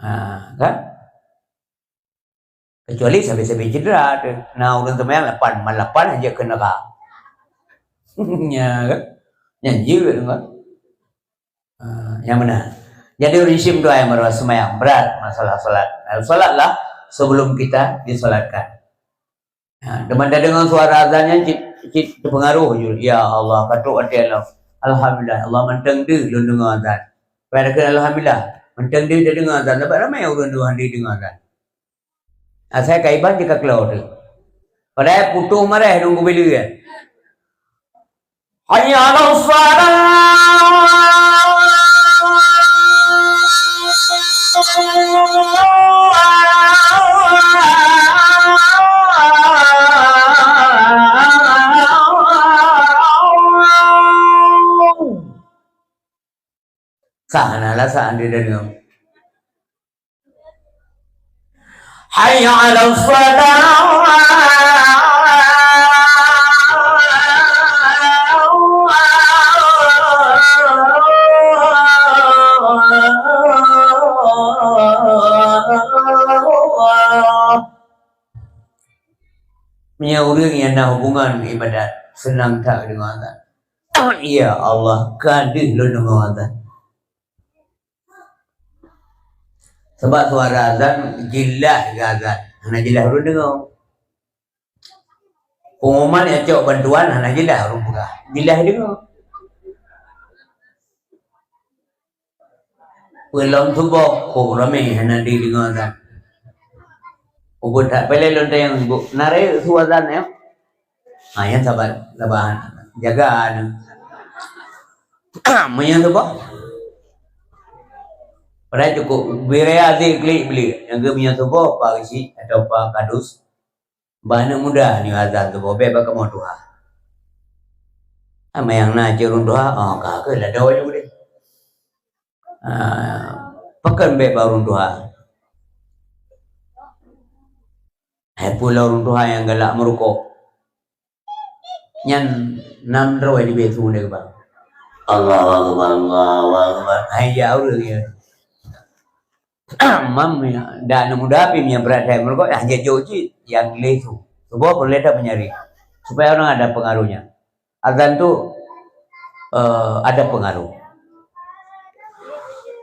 Ha, kan? Kecuali sabe-sabe cedera tu. Na ureuëng seumayang lapan, malapan aja keu neuraka. Nya kan? Nyan jeuet kan? Ha, nyang meunan. Jadi ureuëng syiek tu ayah meurasa seumayang berat masalah salat. Nah, salatlah sebelum kita disalatkan. Ha, teuma tadeungoe suara azan nyan cit, cit teupeungaruh ju. Ya Allah, ka trok até lom. Alhamdulillah, Allah mantong deuh lôn deungoe azan. Pada kheun alhamdulillah, mantong deuh tadeungoe azan. Sabab ramai ureuëng dua hari deungoe azan. Asai ka iban jih ka keulok teuh. Padahai putôh mareh lôn geubi lé. Hayya 'alas shalah. Tah na alasan dia deungoe. Hayya 'alas shalah. Meunyoe ureuëng nyang na hubungan ibadat, seunang that deungoe azan. Ya Allah, ka deuh lôn deungoe azan. Sabab suara azan jeulaih geuazan, hana jeulaih ureuëng deungoe. Pengumuman nyang cok bantuan hana jeulaih ureuëng peugah, jeulaih deungoe. Peulom suboh, kok ramé hana jideungoe azan. Ubit that peureulée lôn tanyong, "Bu, na rayeuk su azan nyoe?" Ha, nyan saban, saban jaga aneuk. Meunyoe suboh, padahai cukôp bri raya até klik-klik. Nyang keu meunyoe suboh, Pak Geuchik atawa Pak Kadus, bak aneuk muda nyoe azan suboh, bék bak kamoe tuha. Ama nyang na cit ureuëng tuha, oh, ka keuh ladoe ju deh. Ah, pakon bék bak ureuëng tuha. Hai pula ureuëng tuha nyang galak meurukok. Nyan nam droe di besu lé bang. Allahu Akbar, Allahu Akbar. Hai ya ureuëng ya. Mam ya, dan muda pih nyang berat hai meurukok, ah, jajok cit yang lé su. Suboh boleh dah menyari. Supaya orang ada pengaruhnya. Azan tu, eh, ada pengaruh.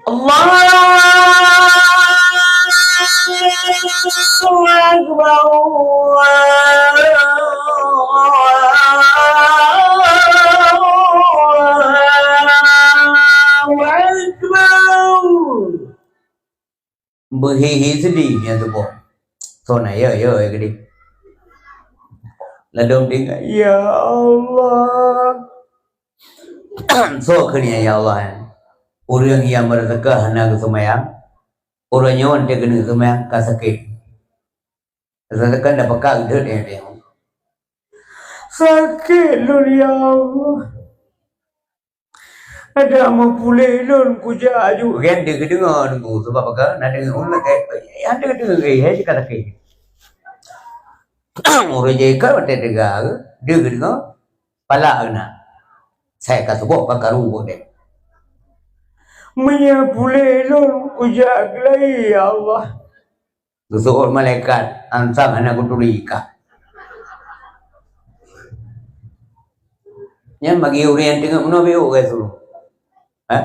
Allahu Akbar, Allahu Akbar. Beuhi-hi seudeh nyan tuboh. Soe na, ya, ya, ya, geude. Ladôm tinggai, "Ya Allah." Soe kheun nyan, "Ya Allah"? Ureuëng nyang meureuzeukah hana geuseumayang, ureuëng nyoe teuh keuneuk seumayang ka sakét. Rasa tekan dah pekat udeuet, eh, tengok. Sakét lôn, ya Allah. Ada meupuléh lôn kujak aju. Kan dia kedengar nunggu sebab apa kan? Ada orang nak kata, eh, ada kedengar, eh, eh, cakap sakét. Orang je kan, ada dengar, dia kedengar, pala kena. Saya ka sebut ka karu kot deh. Meunyoe puléh lôn kujak keulai, ya Allah. Geuseuôt malaikat, ansang hana geuturi kah. Nyan bagi ureuëng nyang teungoh meunoe bék ka suruh. Ha?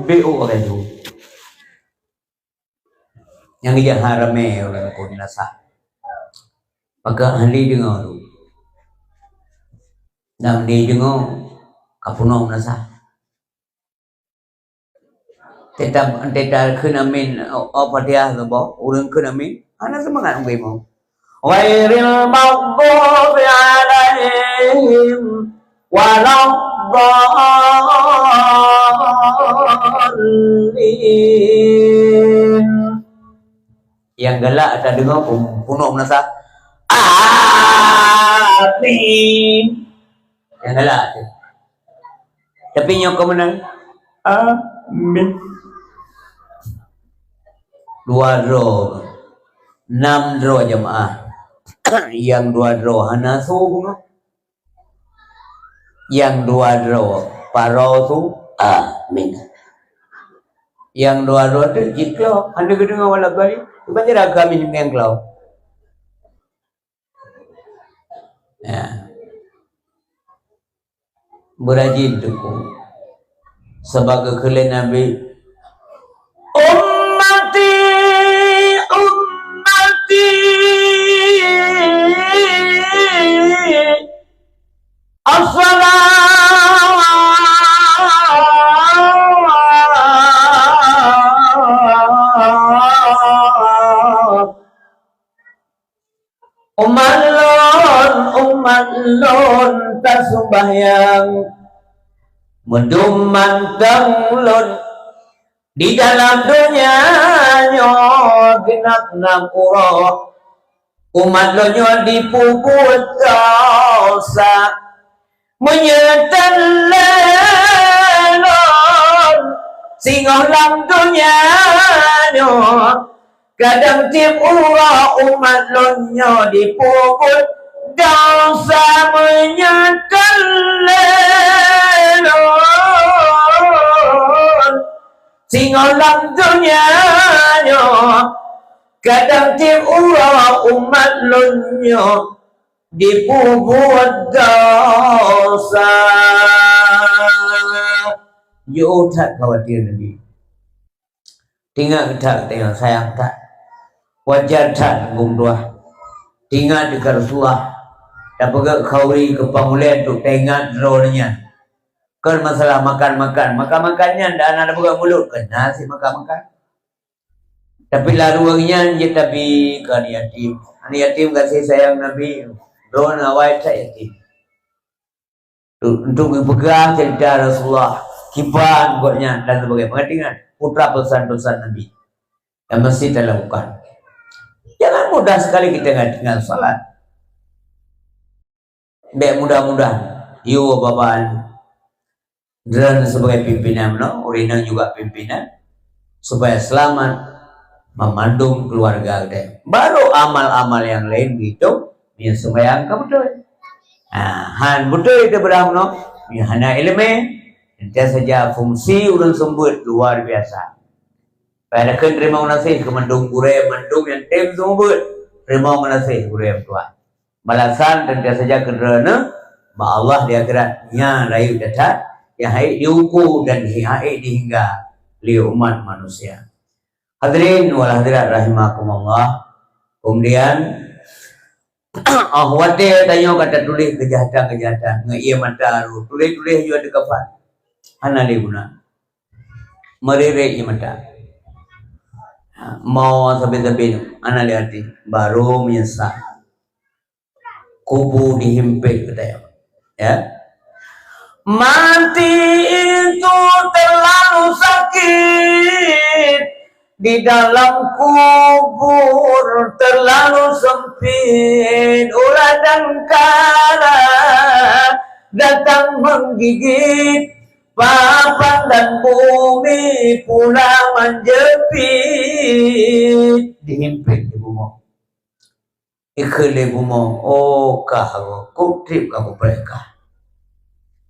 Bék ka suruh. Nyang ija haramé ureuëng kon nasah. Maka hana deungoe tu. Dan hana deungoe ka peunoh nasah. Teutab, teutab kheun amin, oh, Fatihah saboh, ureuëng kheun amin, hana seumangat mungken mo. Ghairil maghdubi alaihim waladdallin. Nyang galak tadeungoe pun, peunoh meunasah. Amin. Nyang galak tu. Tapi nyoe keuh meunan. Amin. Dua droe. Nam droe jeumaáh. Nyang dua droe hana su beungoh. Nyang dua droe paroe su, amin. Nyang dua droe tu jiklo, hana geudeungoe wala bali. Cuba jira kami nyang klo. Ya. Beurajin teungku. Sabab geukheun lé Nabi, "Ummati, ummati, as-salah." Umat lôn, umat lôn taseumayang, meudum mantong lôn di dalam donya nyoe geunap nam uroe. Umat lôn nyoe jipeubuet desya, Meunyoe tan lé lôn singoh lam donya nyoe, kadang tieb uroe umat lôn nyoe jipeubuet desya. Meunyoe tan lé lôn singoh lam donya nyoe, kadang tieb uroe umat lôn nyoe jipeubuet desya. Jiôh that khawatir Nabi. Ingat that, teuingat sayang that. Wajar that geumeudoa. Ingat keu Rasulullah. Tapeugét khauri keu pangulèe untuk teuingat droe nyan. Kon masalah makan-makan. Makan-makan nyan dak hana tapeugét mulut, keu nasi makan-makan. Tapi lam ruweueng nyan jeuet tabi keu aneuk yatim. Aneuk yatim gaséh sayang Nabi, droeneuh awai that yatim. Tu, untuk geupeugah cerita Rasulullah, kiban gobnyan dan sebagainya. Maka ingat, putra pesan-pesan Nabi yang mesti talakukan. Jangan mudah sekali kita tinggal salat. Bèk mudah-mudah, yo, babah droeneuh sebagai pimpinan meunoe, ureueng inong juga pimpinan, supaya selamat memandung keluarga geutanyoe. Baru amal-amal yang lain dihitung, meunyoe sumbayang ka beutôi. Ha, han beutôi teubeudôh meunoe, meunyoe hana ileumèe, sentiasa saja fungsi ureueng seumeubeuet luar biasa. Payah lakèe teurimong gaséh keu mandum gurèe, mandum nyang tem seumeubeuet, teurimong gaséh gurèe meutuah. Balasan teuntèe saja keu droeneuh bak Allah di akhirat, nyang rayeuk that-that, nyang hana diuku dan hana dihingga lé umat manusia. Hadirin wal hadirat rahimakumullah. Kemudian, oh, watèe tanyoe ka tatuléh keujahatan-keujahatan, ngon ié mata, tuléh-tuléh jua di kafan. Hana lé guna. Meureurék ié mata. Ha, mo sabe-sabe nyoe, hana lé até, barô meunyeusal. Kubu dihimpit geutanyoe. Ya. Mati itu terlalu sakit, di dalam kubur terlalu sempit, ulat dan kara datang menggigit, papan dan bumi pula menjepit. Dihimpit di bumoe. Ikheun lé bumoe, "Oh, kah, kok trép ka kupreh kah.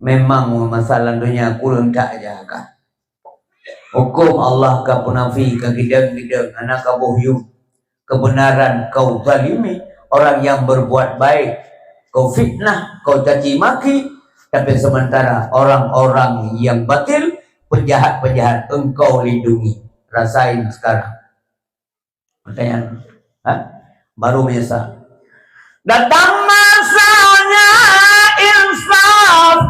Memang masa lam donya kureueng that aja kah. Huköm Allah ka punafi, ka gidong-gidong, hana ka boh yum. Kebenaran kau zalimi, orang yang berbuat baik kau fitnah, kau caci maki, tapi sementara orang-orang yang batil, penjahat-penjahat engkau lindungi. Rasain sekarang." Makanya, ha? Baru menyesal. Datang masanya insaflah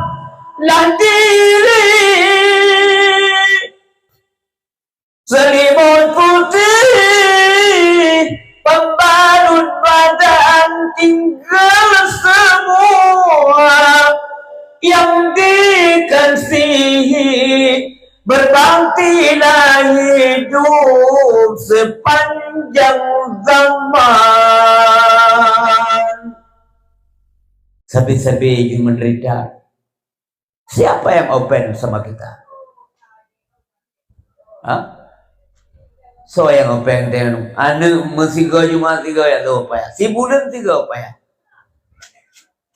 diri. Selimut putih pembalut badan, tinggal semua yang dikasihi. Berbaktilah hidup sepanjang zaman. Sabe-sabe jih menderita. Siapa yang open sama kita? Ha? Soe nyang open teuh? Aneuk meusigoe Jumat sigoe jak lheueh payah. Sibuleuen sigoe payah.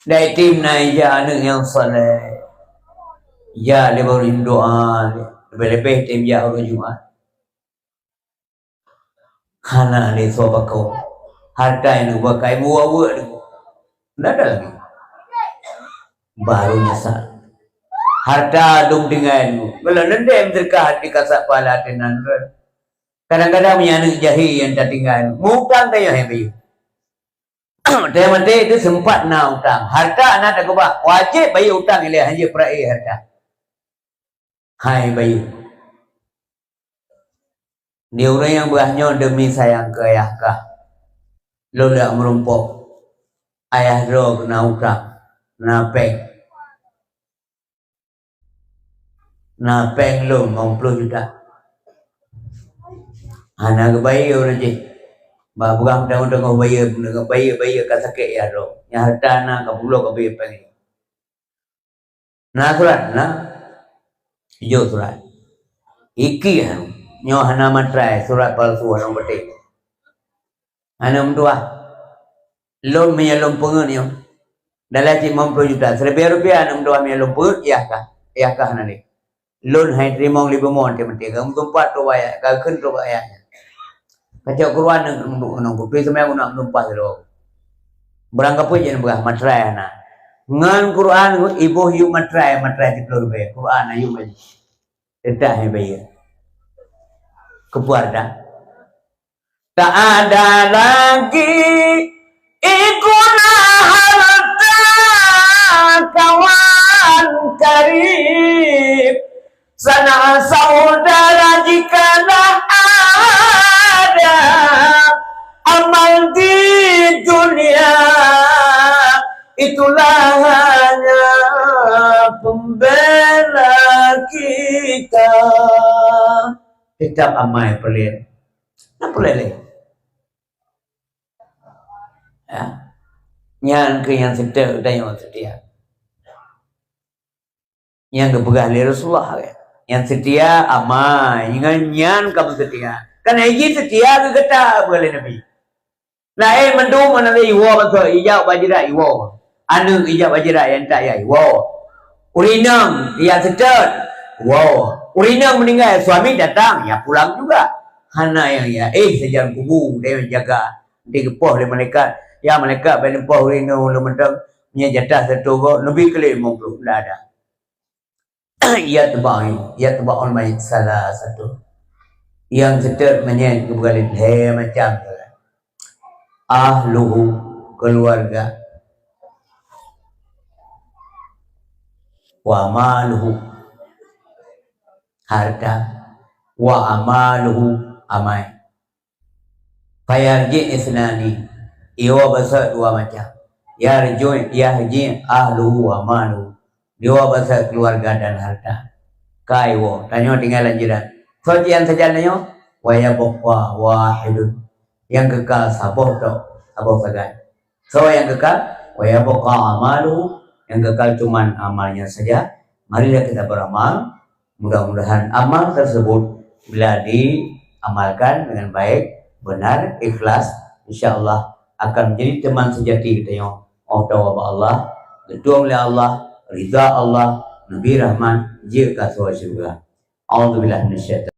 Dai tim na ija aneuk nyang saleh. Jak lé barô doa, leubeh-leubeh tim jak uroe Jumat. Hana lé soe pakoe. Hareuta nyang neupakai meuweuek-weuek teuk. Ndak ada lagi. Baru nyesal. Hareuta dum tinggai teuk. Kalau nendem seudeukah dikasap pahala teunan. Kadang-kadang meunyo aneuk jahé nyang tatinggai, meu-utang tanyoe hai bayeue. Watèe maté teuh seumpat na utang. Hareuta na takeubah, wajéb bayeue utang ilèe, hanjeuet peurae hareuta. Hai bayeue. Di ureueng nyang beubaih nyoe demi sayang keu ayah kah. Lôn lheueh meurumpok. Ayah droe keuh na utang, na péng. Na péng lôn limong ploh juta. Hana geubayeue ureueng jih. Bah peugah meuteungoh-teungoh bayeue, meuteungoh bayeue, bayeue ka sakét ayah droe. Nyang hareuta na ka pulo ka bayeue péng. Na surat, na. Ijok surat. Iki nyoe hana matrai, surat palsu hana beutôi. Aneuk meutuah. Lôn meunyoe lôn peungeut nyoe, dalam cit limong ploh juta, siribèe rupiah aneuk meutuah meunyoe lôn peungeut, yah kah, yah kah hana lé. Lôn hai teurimong lé bumoe teuh meuntèe, ka meutumpah trok bak ayah, ka kheun trok bak ayah. Kacok Quran nang nang kupi seumai guna meutumpah sidroe. Beurangkapeue jeuet beurah matrai hana. Ngon Quran iboh yub matrai, matrai siploh ribèe. Quran ayub aja. Teutap hai bayeue. Keupeue dah? Tak ada lagi guna harta kawan karib, sanak saudara jikalau ada, amal di dunia itulah hanya pembela kita. Teutap amai peureulee. Na peureulee lé. Ya. Nyan keuh nyang seutôt dan nyang seutia. Nyang geupeugah lé Rasulullah, ya. Nyang seutia amai, ngon nyan kamoe seutia. Kan jih seutia keu gata, peugah lé Nabi. Laén mandum aneuk lé iwoe bansa, ijak bak jeurat iwoe. Aneuk ijak bak jeurat nyang tak ya iwoe. Ureueng inong nyang seutôt, woe. Ureueng inong meuninggai, suami datang, ya pulang juga. Hana nyang ya, eh, sajan kubu, dia jaga. Nanti geupoh lé malaikat. Ya malaikat, bèk neupoh ureueng inong lôn mantong. Nyan jatah satu go, neubi keu lé limong ploh, ndak ada. Yatba'u, yatba'ul mayyit salasatun. Nyang seutôt manyét geupeugah lé lhèe macam. Ahluhu, keluarga. Wa maluhu, harta. Wa amaluhu, amai. Fayarji' isnani, iwoe basa dua macam. Yarji', yarji' ahluhu wa maluhu. Iwoe basa keluarga dan harta. Ka iwoe, tanyoe tinggai lam jeurat. Soe cit nyang sajan tanyoe? Wa yabqa wahidun. Nyang kekal saboh tok, saboh sagai. Soe nyang kekal? Wa yabqa amaluhu. Nyang kekal cuman amalnya saja. Marilah kita beramal. Mudah-mudahan amal tersebut bila diamalkan dengan baik, benar, ikhlas, insya Allah akan menjadi teman sejati geutanyoe. Oh tawa bak Allah, geutueng lé Allah, ridha Allah, Nabi Rahman, jeuet keu syeuruga. A'udzubillahi minasyaitonir